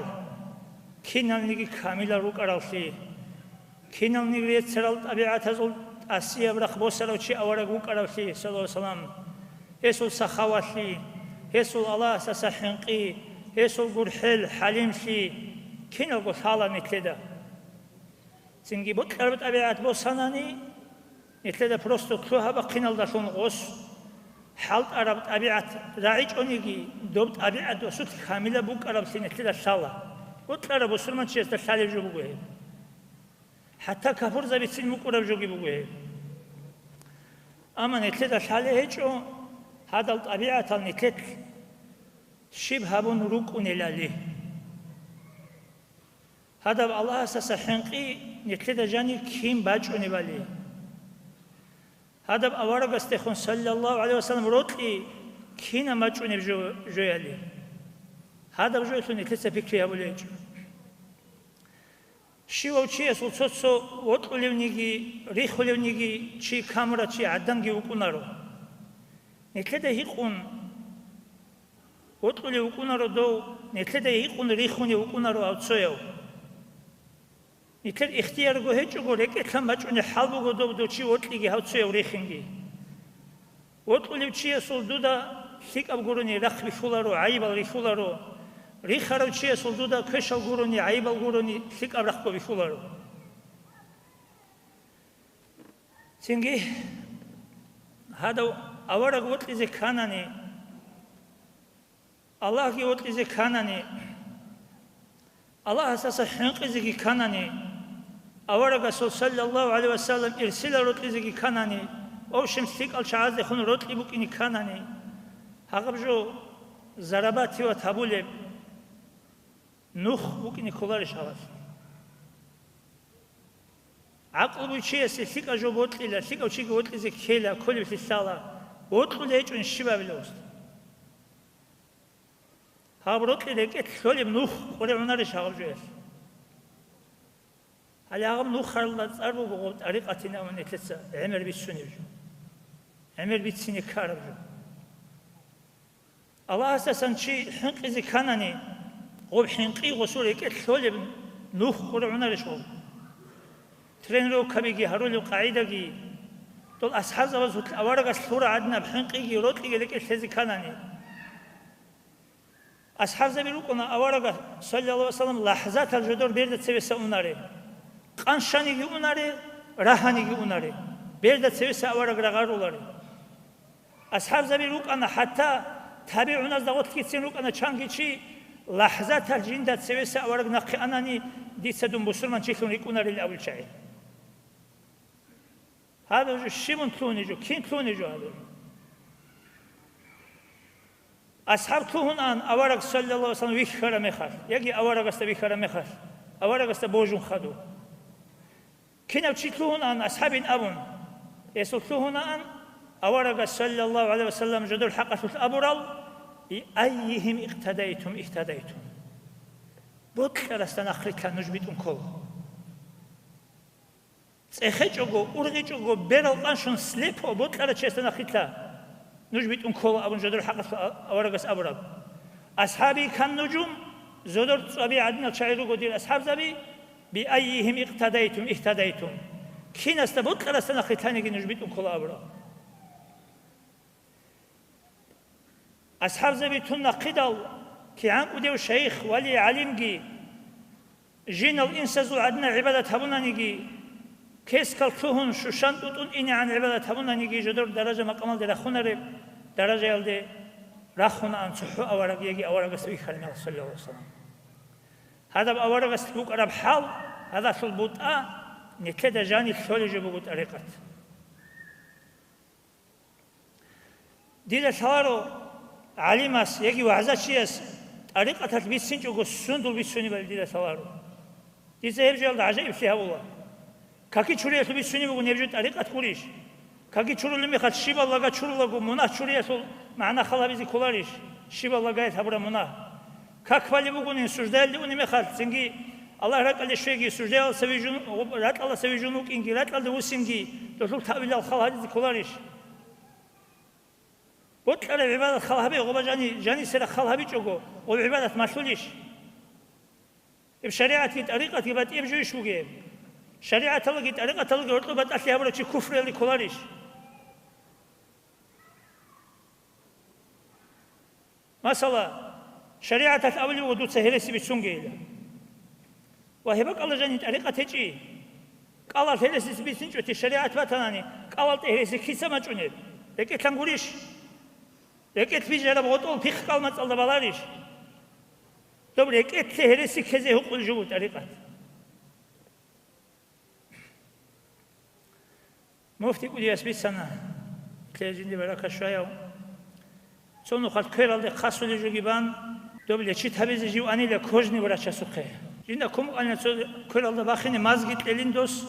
киналниги камилал рукӀараллъи, киналниги реццарал тӀабигӀатазул тӀасияб рахъ босарав чи авараг вукӀаравлъи, саллаллагьу гӀалайгьи вассалам, гьесул сахавалъи, гьесул Аллагьасдаса хӀинкъи, гьесул гурхӀел, хӀалимлъи киналго лъала нилъеда. Цинги бокьараб тӀабигӀат босанани, нилъеда просто лъугьа-бахъиналдалъун гъос хӀалтӀараб тӀабигӀат рагӀичӀониги, доб тӀабигӀат досулъ камилаб букӀараблъи нилъеда лъала. Бокьараб бусурманчиясда лъалеб жо буго гьеб. ХӀатта капурзабицин букӀураб жоги буго гьеб. Амма нилъеда лъалеб гьечӀо гьадал тӀабигӀатал нилъелъ щиб гьабун рукӀунелали. Гьадаб Аллагьасдаса хӀинкъи нилъеда жанир кин бачӀунебали. Гьадаб аварагасдехун, саллаллагьу гӀалайгьи вассалам, рокьи кинаб бачӀунеб жо-, жояли. Гьадаб жоялъул нилъеца пикри гьабулеб гьечӀо. Щивав чиясул цо-цо вокьулевниги рихулевниги чи камурав чи гӀаданги вукӀунаро. Нилъеда гьикъун вокьулев вукӀунаро дов, нилъеда гьикъун рихунев вукӀунаро гьав цояв. Нилъер ихтиярго гьечӀого, рекӀелъан бачӀунеб хӀал буго дов дов чи вокьиги гьав цояв рихинги. Вокьулев чиясул дуда лъикӀаб гурони рахъ бихьуларо, гӀайибал рихьуларо. Рихарав чиясул дуда квешал гурони, гӀайибал гурони лъикӀаб рахъго бихьуларо. Цинги гьадав авараг вокьизе кканани, Аллагьги вокьизе кканани, Аллагьасаса хӀинкъизеги кканани, аварагасул саллаллагьу гӀалайгьи вассалам ирсилал рокьизеги кканани, овщем лъикӀал чагӀаздехун рокьи букӀине кканани, гьагъаб жо зарабативат гьабулеб нух букӀине кколарищ гьабалъ? ГӀакълу буй чиясе лъикӀа жо бокьила, лъикӀав чиги вокьизе ккела, кколеблъи лъала, вокьулей гьечӀун щибабила уст? Гьаб рокьи рекӀелъ лъолеб нух къваригӀунарищ гьаб жоялъ? Гьале гьаб нухалда цӀар буго гъоб тӀарикъатин абун нилъеца гӀемер бицунеб жо, гӀемер бицине ккараб жо. Аллагьасдасан чи хӀинкъизе кканани, гъоб хӀинкъи гъосул рекӀелъ лъолеб нух къваригӀунарищ гъоб? Тренировкабиги гьарулеб къагӀидаги, дол асхӀабзабазул аварагас лъура гӀадинаб хӀинкъиги рокьиги рекӀелъ лъезе кканани. АсхӀабзаби рукӀуна аварага, саллаллагьу гӀалайгьи вассалам, лахӀзатал жодор берда цевеса унаре. Къанщаниги унаре, рагьаниги унаре. Берда цевеса авараг рагъаруларе. АсхӀабзаби рукӀана, хӀатта табигӀуназда гъорлъгицин рукӀана чанги чи, лахӀзатал жинда цевеса авараг нахъе анани, дица дун бусурманчилъун рикӀкӀунарил абулчагӀи. Гьаб жо щибун лъугьунеб жо, кин лъугьунеб жо гьаб жо? АсхӀаб лъугьунаан авараг, саллаллагьу гӀалайгьи вассалам, вихьараб мехалъ, яги аварагасда вихьараб мехалъ, аварагасда божун хадув. Кинав чи лъугьунаан асхӀабин абун, гьесул лъугьунаан аварагас, саллаллагьу гӀалайгьи вассалам, жодор хӀакъалъулъ абурал: «Биаййигьим икътадайтум ихтадайтум». Бокьарасда нахърилъа нуж битӀун ккола. ЦӀехечӀого, ургъичӀого, берал къанщун слепо бокьарав чиясда нахърилъа нуж битӀун ккола абун жодор хӀакъалъулъ а-, аварагас абураб. АсхӀаби кан нужум, жодор цӀваби гӀадинал чагӀи руго дир асхӀабзаби, биаййигьим икътадайтум, ихтадайтум. Кинасда бокьарасда нахърилъаниги нуж битӀун ккола абураб. АсхӀабзаби тун нахъидал, кигӀан кӀудияв шайих, вали, гӀалимги, жинал инсазул гӀадина гӀибадат гьабунаниги, кескал лъугьун, щущан тӀутӀун инегӀан гӀибадат гьабунаниги, жодор даража-макъамалде рахунареб даражаялде рахунаан цохӀо авараг яги аварагас вихьараб мехалъ, саллаллагьу гӀалайгьи вассалам. Гьадаб аварагас букӀараб хӀал, гьадалъул бутӀа, нилъеда жаниб лъолеб жо буго тӀарикъат. Дида лъаларо гӀалимас яги вагӀзачияс тӀарикъаталъ бицинчӀого сундул бицунебали дида лъаларо. Дица гьеб жоялда гӀажаиблъи гьабула. Каки чуриялъул бицунеб буго гьеб жо тӀарикъат гурищ? Каки чурулеб мехалъ щибал лага чурулаго мунагь чуриялъул магӀна хал гьабизе кколарищ? Щибал лагаялъ гьабураб мунагь? Как балеб бугонин суждаялде унеб мехалъ, цинги Аллагь ракӀалде щвеги, суждаялдаса вижун, ракьалдаса вижун вукӀинги, ракьалда вуссинги, долъул таъвилал хал гьабизе кколарищ? Бокьараб гӀибадат хал гьабе, гъоба жани, жанисера хал гьабичӀого, гъоб гӀибадат малъулищ? Гьеб шаригӀатги тӀарикъатги батӀияб жойищ бугеб? ШаригӀаталдаги тӀарикъаталдаги гьоркьоб батӀалъи гьабурав чи куфруялде кколарищ? Масала, шаригӀаталъ абулеб буго дуца гьереси бицунгейилан. Ва гьеб бакӀалда жаниб тӀарикъат гьечӀищ. КӀалалъ гьереси бицинчӀоти шаригӀат батанани, кӀалалда гьереси киса мачӀунеб? РекӀелъан гурищ? РекӀелъ бижараб гъотӀол пихъ кӀал мацӀалда баларищ? Доб рекӀелъе гьереси ккезе гьукъулеб жо буго тӀарикъат. Муфти кӀудияс бицана, лъе жинди баракат щваяв. Цо нухалъ квералде хъасулеб жоги бан, доб лечит гьабизе жив анила кожный врачасухъе. Жинда ккун букӀанила цо квералда бахине мазги кьелин дос.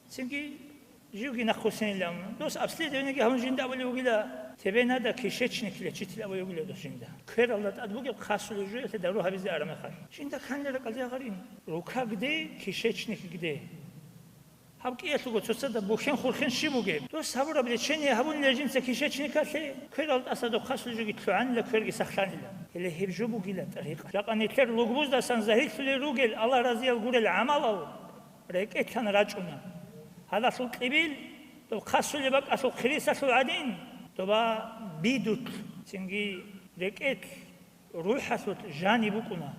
Цинги Живги нахъвуссинилан. Дос обследованиеги гьабун жинда абулев вугила, тебе надо кишечник лечить абулев вугила дос жинда. Квералда тӀад бугеб хъасулев жуялъе дару гьабизе ара мехалъ. Жинда кканила ракӀалде гъарин. Рука где, кишечник где? Гьаб кӀиялъулго цоцазда бухьен-хурхен щиб бугеб? Дос гьабураб лечение гьабунила жинца кишечникалъе, кверал тӀаса дохъасул жуги лъугӀанила, кверги сахлъанила. Гьеле гьеб жо бугила тӀарикъат. Жакъа нилъер лугбуздасан загьирлъулел ругел Аллагь разиял гурел гӀамалал рекӀелъан рачӀуна. Гьадалъул кьибил, доб хъасулеб бакӀалъул хъирисалъул гӀадин, доба бидулъ, цинги рекӀелъ, рухӀалъулъ жаниб букӀуна.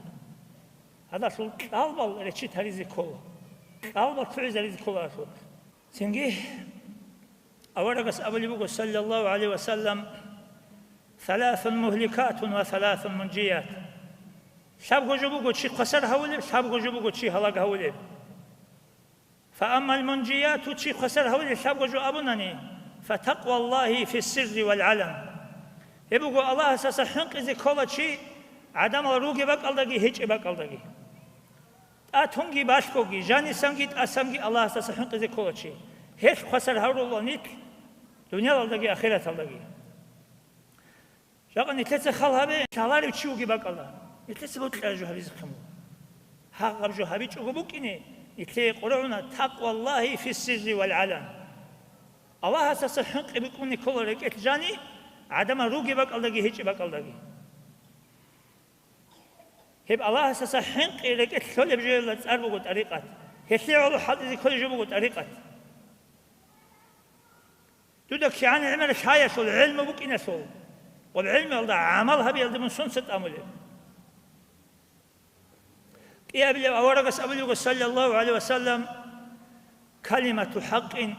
Гьадалъул кьалбал речит гьаризе ккола. Кьалбал лъугӀизаризе ккола гьалъулъ. Цинги аварагас абулеб буго, саллаллагьу гӀалайгьи ва саллам: «Саласун мухликатун ва саласун мунжият». Лъабго жо буго чи хвасар гьавулеб, лъабго жо буго чи гьалаг гьавулеб. «Фааммал мунжияту», чи хвасар гьавулел лъабго жо абунани, «фатакъваллагьи фиссирри вал гӀалан». Гьеб буго Аллагьасаса хӀинкъизе ккола чи гӀадамал ругеб бакӀалдаги гьечӀеб бакӀалдаги. ТӀатунги балъгоги, жанисанги тӀасанги Аллагьасаса хӀинкъизе ккола чи. Гьелъ хвасар гьаврула нилъ дуниялалдаги ахираталдаги. Жакъа нилъеца хал гьабе, лъаларев чи вугеб бакӀалда, нилъеца бокьараб жо гьабизехъин буго. Гьагъаб жо гьабичӀого букӀине, нилъее къваригӀуна: «Такъваллагьи фиссирри вал гӀалан». Аллагьасаса хӀинкъи букӀуне ккола рекӀелъ жани, гӀадамал ругеб бакӀалдаги гьечӀеб бакӀалдаги. Гьеб Аллагьасаса хӀинкъи рекӀелъ лъолеб жоялда цӀар буго тӀарикъат. Гьелъие гӀоло хӀалтӀизе кколеб жо буго тӀарикъат. Дуда кигӀан гӀемер лъаялъул, гӀелму букӀиналъул, ва гӀелмуялда гӀамал гьабиялда мун сонца тӀамулеб? КӀиабилеб аварагас абулеб буго, саллаллагьу гӀалайгьи ва саллам: «Калимату хӀакъин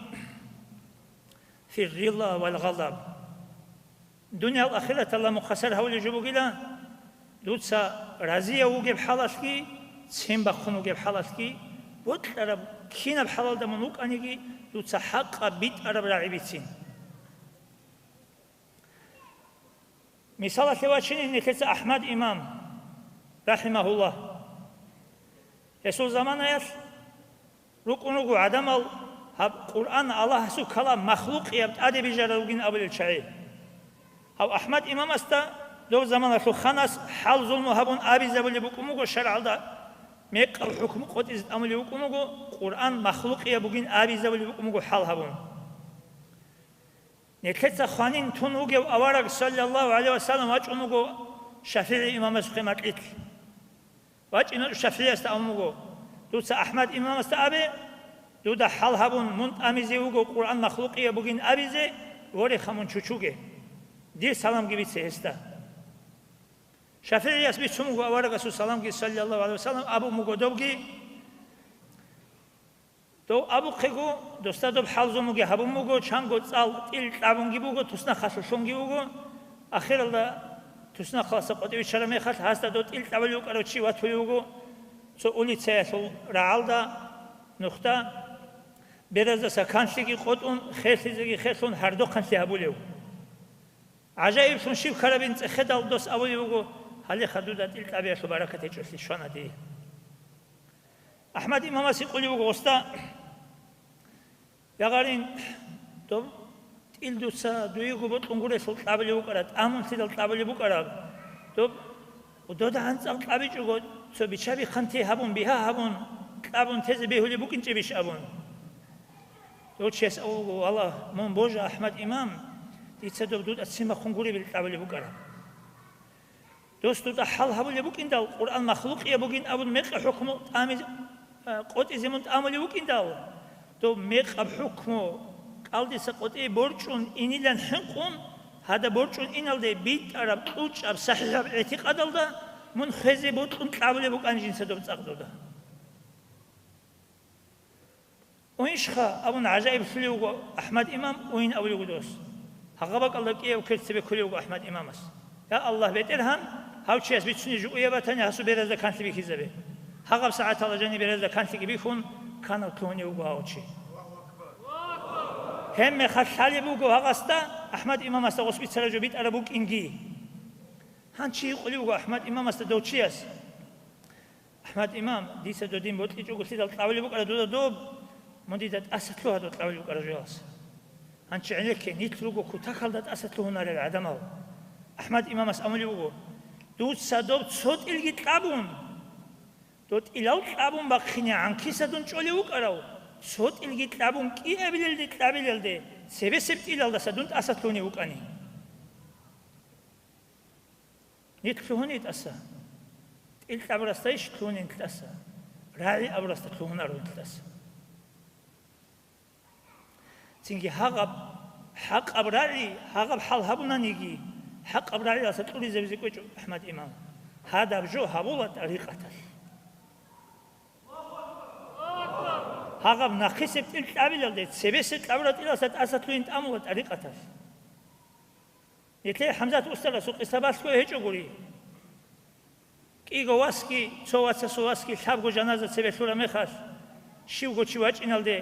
фир рида вал гъадаб». Дуниял ахираталда мун хвасар гьавулеб жо бугила, дуца разияв вугеб хӀалалъги, ццин бахъун вугеб хӀалалъги, бокьараб кинаб хӀалалда мун вукӀаниги, дуца хӀакъаб битӀараб рагӀи бицин. Мисалалъе вачине нилъеца АхӀмад имам, рахӀимагьуллагь. Гьесул заманаялъ рукӀун руго гӀадамал гьаб Къуръан Аллагьасул калам махлукъияб тӀаде бижарав вугин абулел чагӀи. Гьав АхӀмад имамасда дов заманалъул ханас хӀал-зулму гьабун абизабулеб букӀун буго шаргӀалда, мекъаб хӀукму къотӀизе тӀамулеб букӀун буго, Къуръан махлукъияб бугин абизабулеб букӀун буго хӀал гьабун. Нилъеца хванин тун вугев авараг, саллаллагьу гӀалайгьи ва саллам, вачӀун вуго ШафигӀи имамасухъе макьилъ. ВачӀиначӀо ШафигӀиясда абун буго: «Дуца АхӀмад имамасда абе, дуда хӀал гьабун, мун тӀамизе вуго Къуръан махлукъияб бугин абизе, вореха мун чучуге. Дир саламги бице гьесда». ШафигӀияс бицун буго аварагасул саламги, саллаллагьу гӀалайгьи ва саллам, абун буго добги. Дов абухъего, досда доб хӀал-зулмуги гьабун буго, чанго цӀал тӀил кьабунги буго, туснахъалъулъунги вуго. Ахиралда туснахъалъа къотӀи виччараб мехалъ, гьасда дов тӀил кьабулев вукӀарав чи ватулев вуго цо улицаялъул рагӀалда, нухда, бераздаса канлъиги къотӀун, херлъизеги херлъун, гьардохъанлъи гьабулев. ГӀажаиблъун щиб ккарабин цӀехедал дос абулев вуго: «Гьале хадуда тӀил кьабиялъул баракат гьечӀолъи щвана дие». АхӀмад имамас гьикъулев вуго гъосда: «Я гъарин, доб тӀил дуца дуего бокьун гурелъул кьабулев вукӀараб, тӀамунлъидал кьабулеб букӀараб, доб додагӀан цӀакъ кьабичӀого, цо бича-бихъанти гьабун, бигьа гьабун, кьабун тезе бегьулеб букӀинчӀебищ?» абун. Дов чияс абулго: «Валлагь, мун божа, АхӀмад имам, дица доб дуда ццин бахъун гуребил кьабулеб букӀараб». Дос дуда хӀал гьабулеб букӀиндал, Къуръан махлукъияб бугин абун мекъа хӀукму тӀами-, а, къотӀизе мун тӀамулев вукӀиндал, доб мекъаб хӀукму кӀалдиса къотӀи борчӀун инилан хӀинкъун, гьада борчӀун иналде битӀараб, кьучӀаб, сахӀихӀаб гӀитикъадалда мун хвезе бокьун кьабулеб букӀан жинца доб цӀакъ дуда. «Уйншха», — абун гӀажаиблъулев вуго АхӀмад имам, уйин абулев вуго дос. Гьагъа бакӀалда кӀияб квер цебе кколев вуго АхӀмад имамас: «Я Аллагь, БетӀергьан, гьав чияс бицунеб жо уяб батани, гьасул беразда канлъи бихьизабе. Гьагъаб сагӀаталда жаниб беразда канлъиги бихьун, канав лъугьунев вуго гьав чи». Гьебмехалъ лъалеб буго гьагъасда, АхӀмад имамасда гъос бицараб жо битӀараб букӀинги. Гьанчи гьикъулев вуго АхӀмад имамасда дов чияс: «АхӀмад имам, дица додин бокьичӀого лъидал кьабулеб букӀараб дуда доб, Мун дида тӀаса лъугьа дов кьабулеб букӀараб жоялъ. Гьанчи гӀенекке, нилъ руго кутакалда тӀаса лъугьунарел гӀадамал. АхӀмад имамас абулеб буго: «Дуца доб цо тӀилги кьабун, дов тӀилал кьабун бахъине гӀанкиса дун чӀолев вукӀарав, цо тӀилги кьабун кӀиабилелде-кьабилелде цебесеб тӀилалдаса дун тӀаса лъугьунев вукӀани». Нилъ лъугьуни тӀаса. ТӀил кьабурасдайищ лъугьунин тӀаса? РагӀи абурасда лъугьунаро нилъ тӀаса. Цинги гьагъаб хӀакъаб рагӀи, гьагъаб хӀал гьабунаниги, хӀакъаб рагӀиялъа кьуризабизе кӀвечӀо АхӀмад имам. Гьадаб жо гьабула тӀарикъаталъ. Гьагъаб нахъисеб тӀил кьабилалде, цебесеб кьабураб тӀилалъа тӀаса лъугьин тӀамула тӀарикъаталъ. Нилъее ХӀамзат устарасул къиса балъго гьечӀогури. КӀиго васги, цо вацасул васги лъабго жаназа цебе лъураб мехалъ, щивго чи вачӀиналде,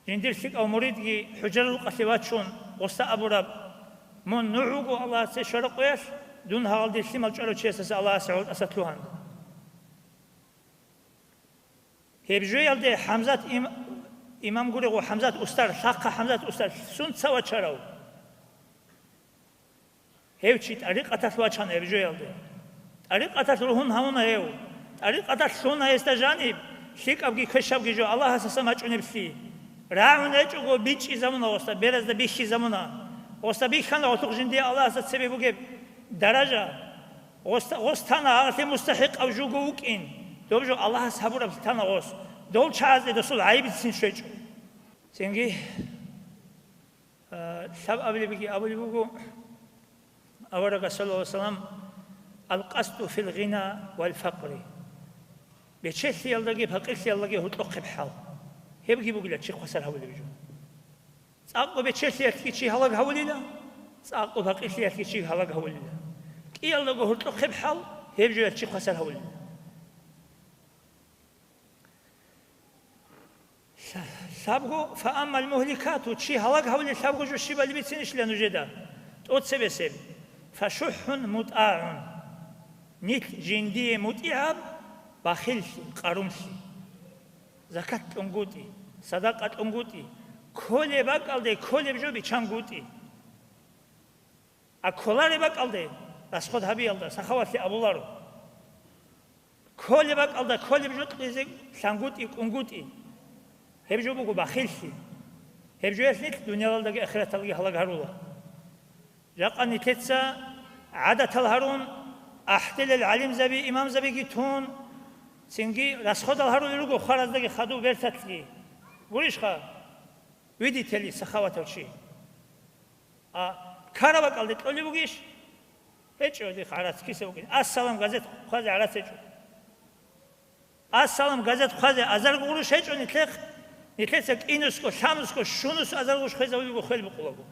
жиндир лъикӀав муридги хӀужарал рукъалъе вачун, гъосда абураб: «Мун нугӀ вуго Аллагьасе щвараб къоялъ, дун гьагъалде лъимал чӀварав чиясдаса Аллагьасе гӀоло тӀаса лъугьан». Гьеб жоялде ХӀамзат им-, имам гурего, ХӀамзат устар, лъахъа ХӀамзат устар, сунца вачарав? Гьев чи тӀарикъаталъ вачана гьеб жоялде. ТӀарикъаталъ ругьун гьавуна гьев. ТӀарикъаталъ лъуна гьесда жаниб, лъикӀабги квешабги жо Аллагьасаса мачӀунеблъи. РагӀун гьечӀого бичӀчӀизабуна гъосда, беразда бихьизабуна. Гъосда бихьана гъолъухъ жиндие Аллагьасда цебе бугеб даража. Гъоста-, гъос тана гьалъе мустахӀикъав жуго вукӀин. Доб жо Аллагьас гьабураб тана гъос. Дол чагӀазде досул гӀайибицин щвечӀо. Цинги, а, лъаб абулебги абулеб буго, аварагас, саллаллагьу гӀалайгьи ва саллам: «Ал-къасду фил гъина вал факъри». Бечелъиялдаги пакъирлъиялдаги гьоркьохъеб хӀал. Гьебги бугила чи хвасар гьавулеб жо. ЦӀакъго бечелъиялъги чи гьалаг гьавулила, цӀакъго пакъирлъиялъги чи гьалаг гьавулила. КӀиялдаго гьоркьохъеб хӀал, гьеб жоялъ чи хвасар гьавулила. Лъа-, лъабго, фааммал мухликату, чи гьалаг гьавулел лъабго жо щибали бицинищила нужеда? ТӀоцебесеб, фашухӀун мутӀагӀун, нилъ жиндие мутӀигӀаб, бахиллъи, къарумлъи. Закат кьунгутӀи, садакъа кьунгутӀи, кколеб бакӀалде кколеб жо бичангутӀи. А кколареб бакӀалде расход гьабиялда сахавалъи абуларо. Кколеб бакӀалда кколеб жо кьезе лъангутӀи, кӀунгутӀи. Гьеб жо буго бахиллъи. Гьеб жоялъ нилъ дуниялалдаги ахираталдаги гьалаг гьарула. Жакъа нилъеца гӀадатал гьарун, ахӀделел гӀалимзаби, имамзабиги тун, цинги расходал гьарулел руго хвараздаги хадув берталъги. Гурищха? Видите ли, сахаватав чи. А ккараб бакӀалде кьолеб бугищ? ГьечӀо, дихъ гӀарац киса букӀин. Ассалам газет хъвазе гӀарац гьечӀо. Ассалам газет хъвазе азар гъурущ гьечӀо нилъехъ, нилъеца кӀинусго, лъабнусго, щунус азар гъурущ хвезавулего хвел букъулаго.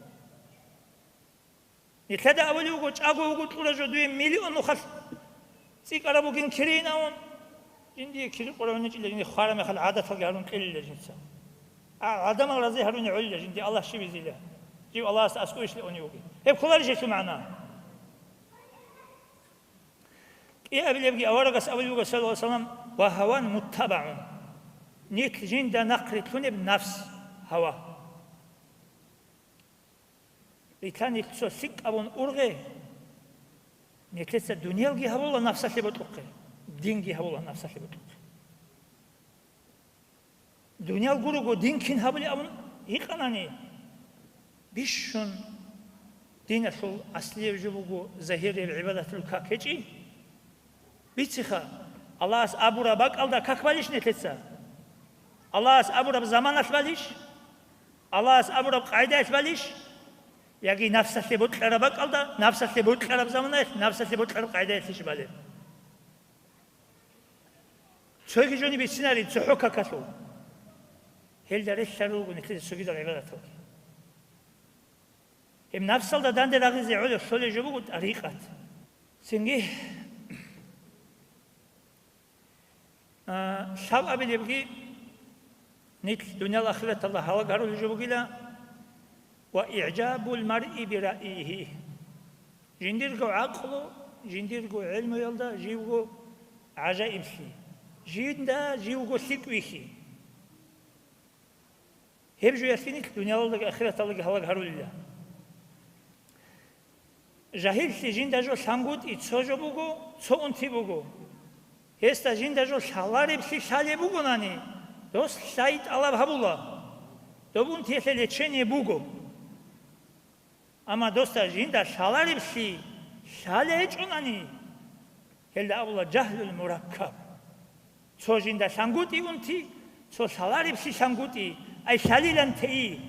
Нилъеда абулев вуго, чӀаго вуго кьура жо дуе миллион нухалъ цӀикӀкӀараб бугин кирин авун, жиндие кири къуравинчӀила, жиндие хвара мехалъ гӀадаталги гьарун кьелила жинца. А, гӀадамал рази гьаруни гӀолила жиндие Аллагь щибизила. Жив Аллагьасда аскӀовищ леуни вугин. Гьеб кколарищ гьелъул магӀна? КӀиабилебги аварагас абулев вуго, саллаллагьу гӀалайгьи ва саллам: «Ва гьаван муттабагӀун». Нилъ жинда нахърилълъунеб нафс, гьава. Рилъа нилъ цо лъикӀ абун ургъе, нилъеца дуниялги гьабула нафсалъе бокьухъе, динги гьабула нафсалъе бокьухъе. Дуниял гурого дин кин гьабулеб абун гьикъанани, бищун диналъул аслияб жо буго загьирияб гӀибадаталъул как гьечӀи? Бициха, Аллагьас абураб бакӀалда как балищ нилъеца? Аллагьас абураб заманалъ балищ? Аллагьас абураб къагӀидаялъ балищ? Яги нафсалъе бокьараб бакӀалда, нафсалъе бокьараб заманаялъ, нафсалъе бокьараб къагӀидаялъищ балеб? Цоги жони бицинарин цохӀо какалъул. Гьелда релълъарал руго нилъеца цогидал гӀибадаталги. Гьеб нафсалда данде рагъизе гӀолеб лъолеб жо буго тӀарикъат. Цинги, а, лъабабилебги нилъ дуниял ахираталда гьалаг гьарулеб жо бугила: «Ва игӀжабул маръи бираъигьи». Жиндирго гӀакълу, жиндирго гӀелмуялда живго гӀажаиблъи, жинда живго лъикӀ вихьи. Гьеб жоялъе нилъ дуниялалдаги ахираталдаги гьалаг гьарулила. Жагьиллъи жинда жо лъангутӀи цо жо буго, цо унти буго. Гьесда жинда жо лъалареблъи лъалеб бугонани, дос лъай тӀалаб гьабула. Доб унтиялъе лечение буго. Амма досда жинда лъалареблъи лъалей гьечӀонани, гьелда абула жагьлул мураккаб. Цо жинда лъангутӀи унти, цо лъалареблъи лъангутӀи, ай лъалилан тей,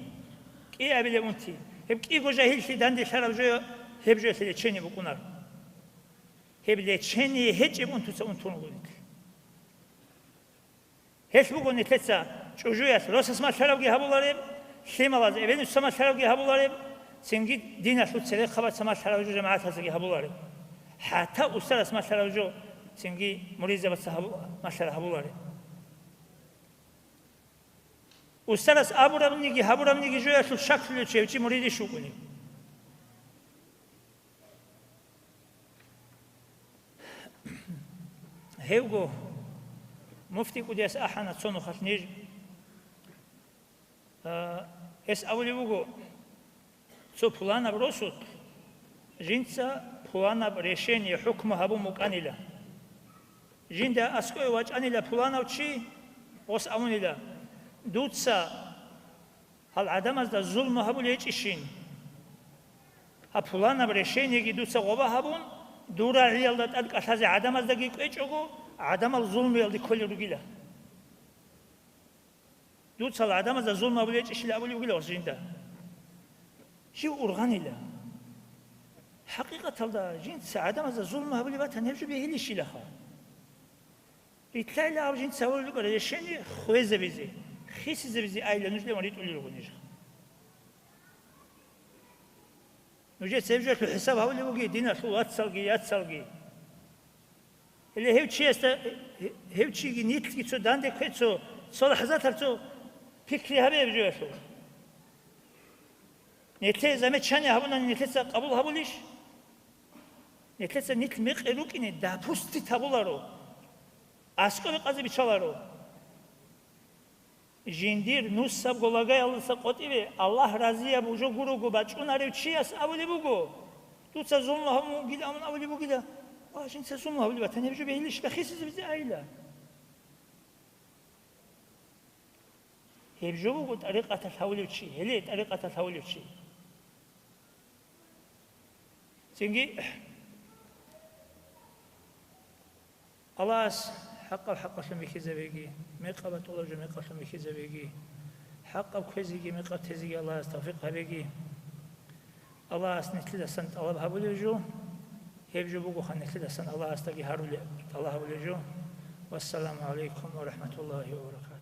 кӀиабилеб унти. Гьеб кӀиго жагьиллъи данде лъараб жо, гьеб жоялъе лечение букӀунар. Гьеб лечение гьечӀеб унтуца унтун гъунилъ. Гьелъ буго нилъеца чӀужуялъ росас малъарабги гьабулареб, лъималаз эбел-нусаца малъарабги гьабулареб, цинги диналъул церехъабаца малъараб жо жамагӀатаздаги гьабулареб. ХӀатта устарас малъараб жо цинги муридзабаца гьабу-, малъараб гьабулареб. Устарас абурабниги гьабурабниги жоялъул щаклъулев чи гьев чи муридищ вукӀунев. Гьевго муфти кӀудияс ахӀана цо нухалъ ниж. А, гьес абулеб буго, цо пуланаб росулъ жинца пуланаб решение, хӀукму гьабун букӀанила. Жинда аскӀове вачӀанила пуланав чи, гъос абунила, дуца гьал гӀадамазда зулму гьабулей гьечӀищин? Гьаб пуланаб решениеги дуца гъоба гьабун, дур рагӀиялда тӀад кӀалъазе гӀадамаздаги кӀвечӀого, гӀадамал зулмуялде кколел ругила. Дуца гьал гӀадамазда зулму гьабулей гьечӀищила абулеб бугила гъос жинда. Жив ургъанила. ХӀакъикъаталда, жинца гӀадамазда зулму гьабулеб батани, гьеб жо бегьилищилаха? Рилълъайила гьаб жинца гьабулеб букӀараб решение хвезабизе, хисизабизе айила нуж леван ритӀулел руго нижеха. Нужеца гьеб жоялъул хӀисаб гьабулеб бугей диналъул вацалги, яцалги. Гьеле гьев чиясда, гьев чиги нилъги цо данде ккве, цо, цо лахӀзаталъ цо пикри гьабе гьеб жоялъул. Нилъее замечание гьабунани нилъеца къабул гьабулищ? Нилъеца нилъ мекъи рукӀине допустить гьабуларо, аскӀове къазе биччаларо. Жиндир нусабго лагаялдаса къотӀиве Аллагь разияб жо гурого бачӀунарев чияс абулеб буго, дуца зулму гьабун вугила, амун абулеб бугила, ва жинца зулму гьабулеб батани, гьеб жо бегьилищ, бахисизабизе айила. Гьеб жо буго тӀарикъаталъ гьавулев чи, гьеле тӀарикъаталъ гьавулев чи. Цинги Аллагьас хӀакъаб хӀакъалъун бихьизабеги, мекъаб батӀулаб жо мекъалъун бихьизабеги, хӀакъаб кквезеги мекъаб тезеги Аллагьас тавфикъ гьабеги. Аллагьас нилъидасан тӀалаб гьабулев жо, гьеб жо бугоха нилъидасан Аллагьасдаги гьарулеб, тӀалаб гьабулев жо. Вассаламу гӀалайкум ва рахӀматуллагьи ва баракатугьу.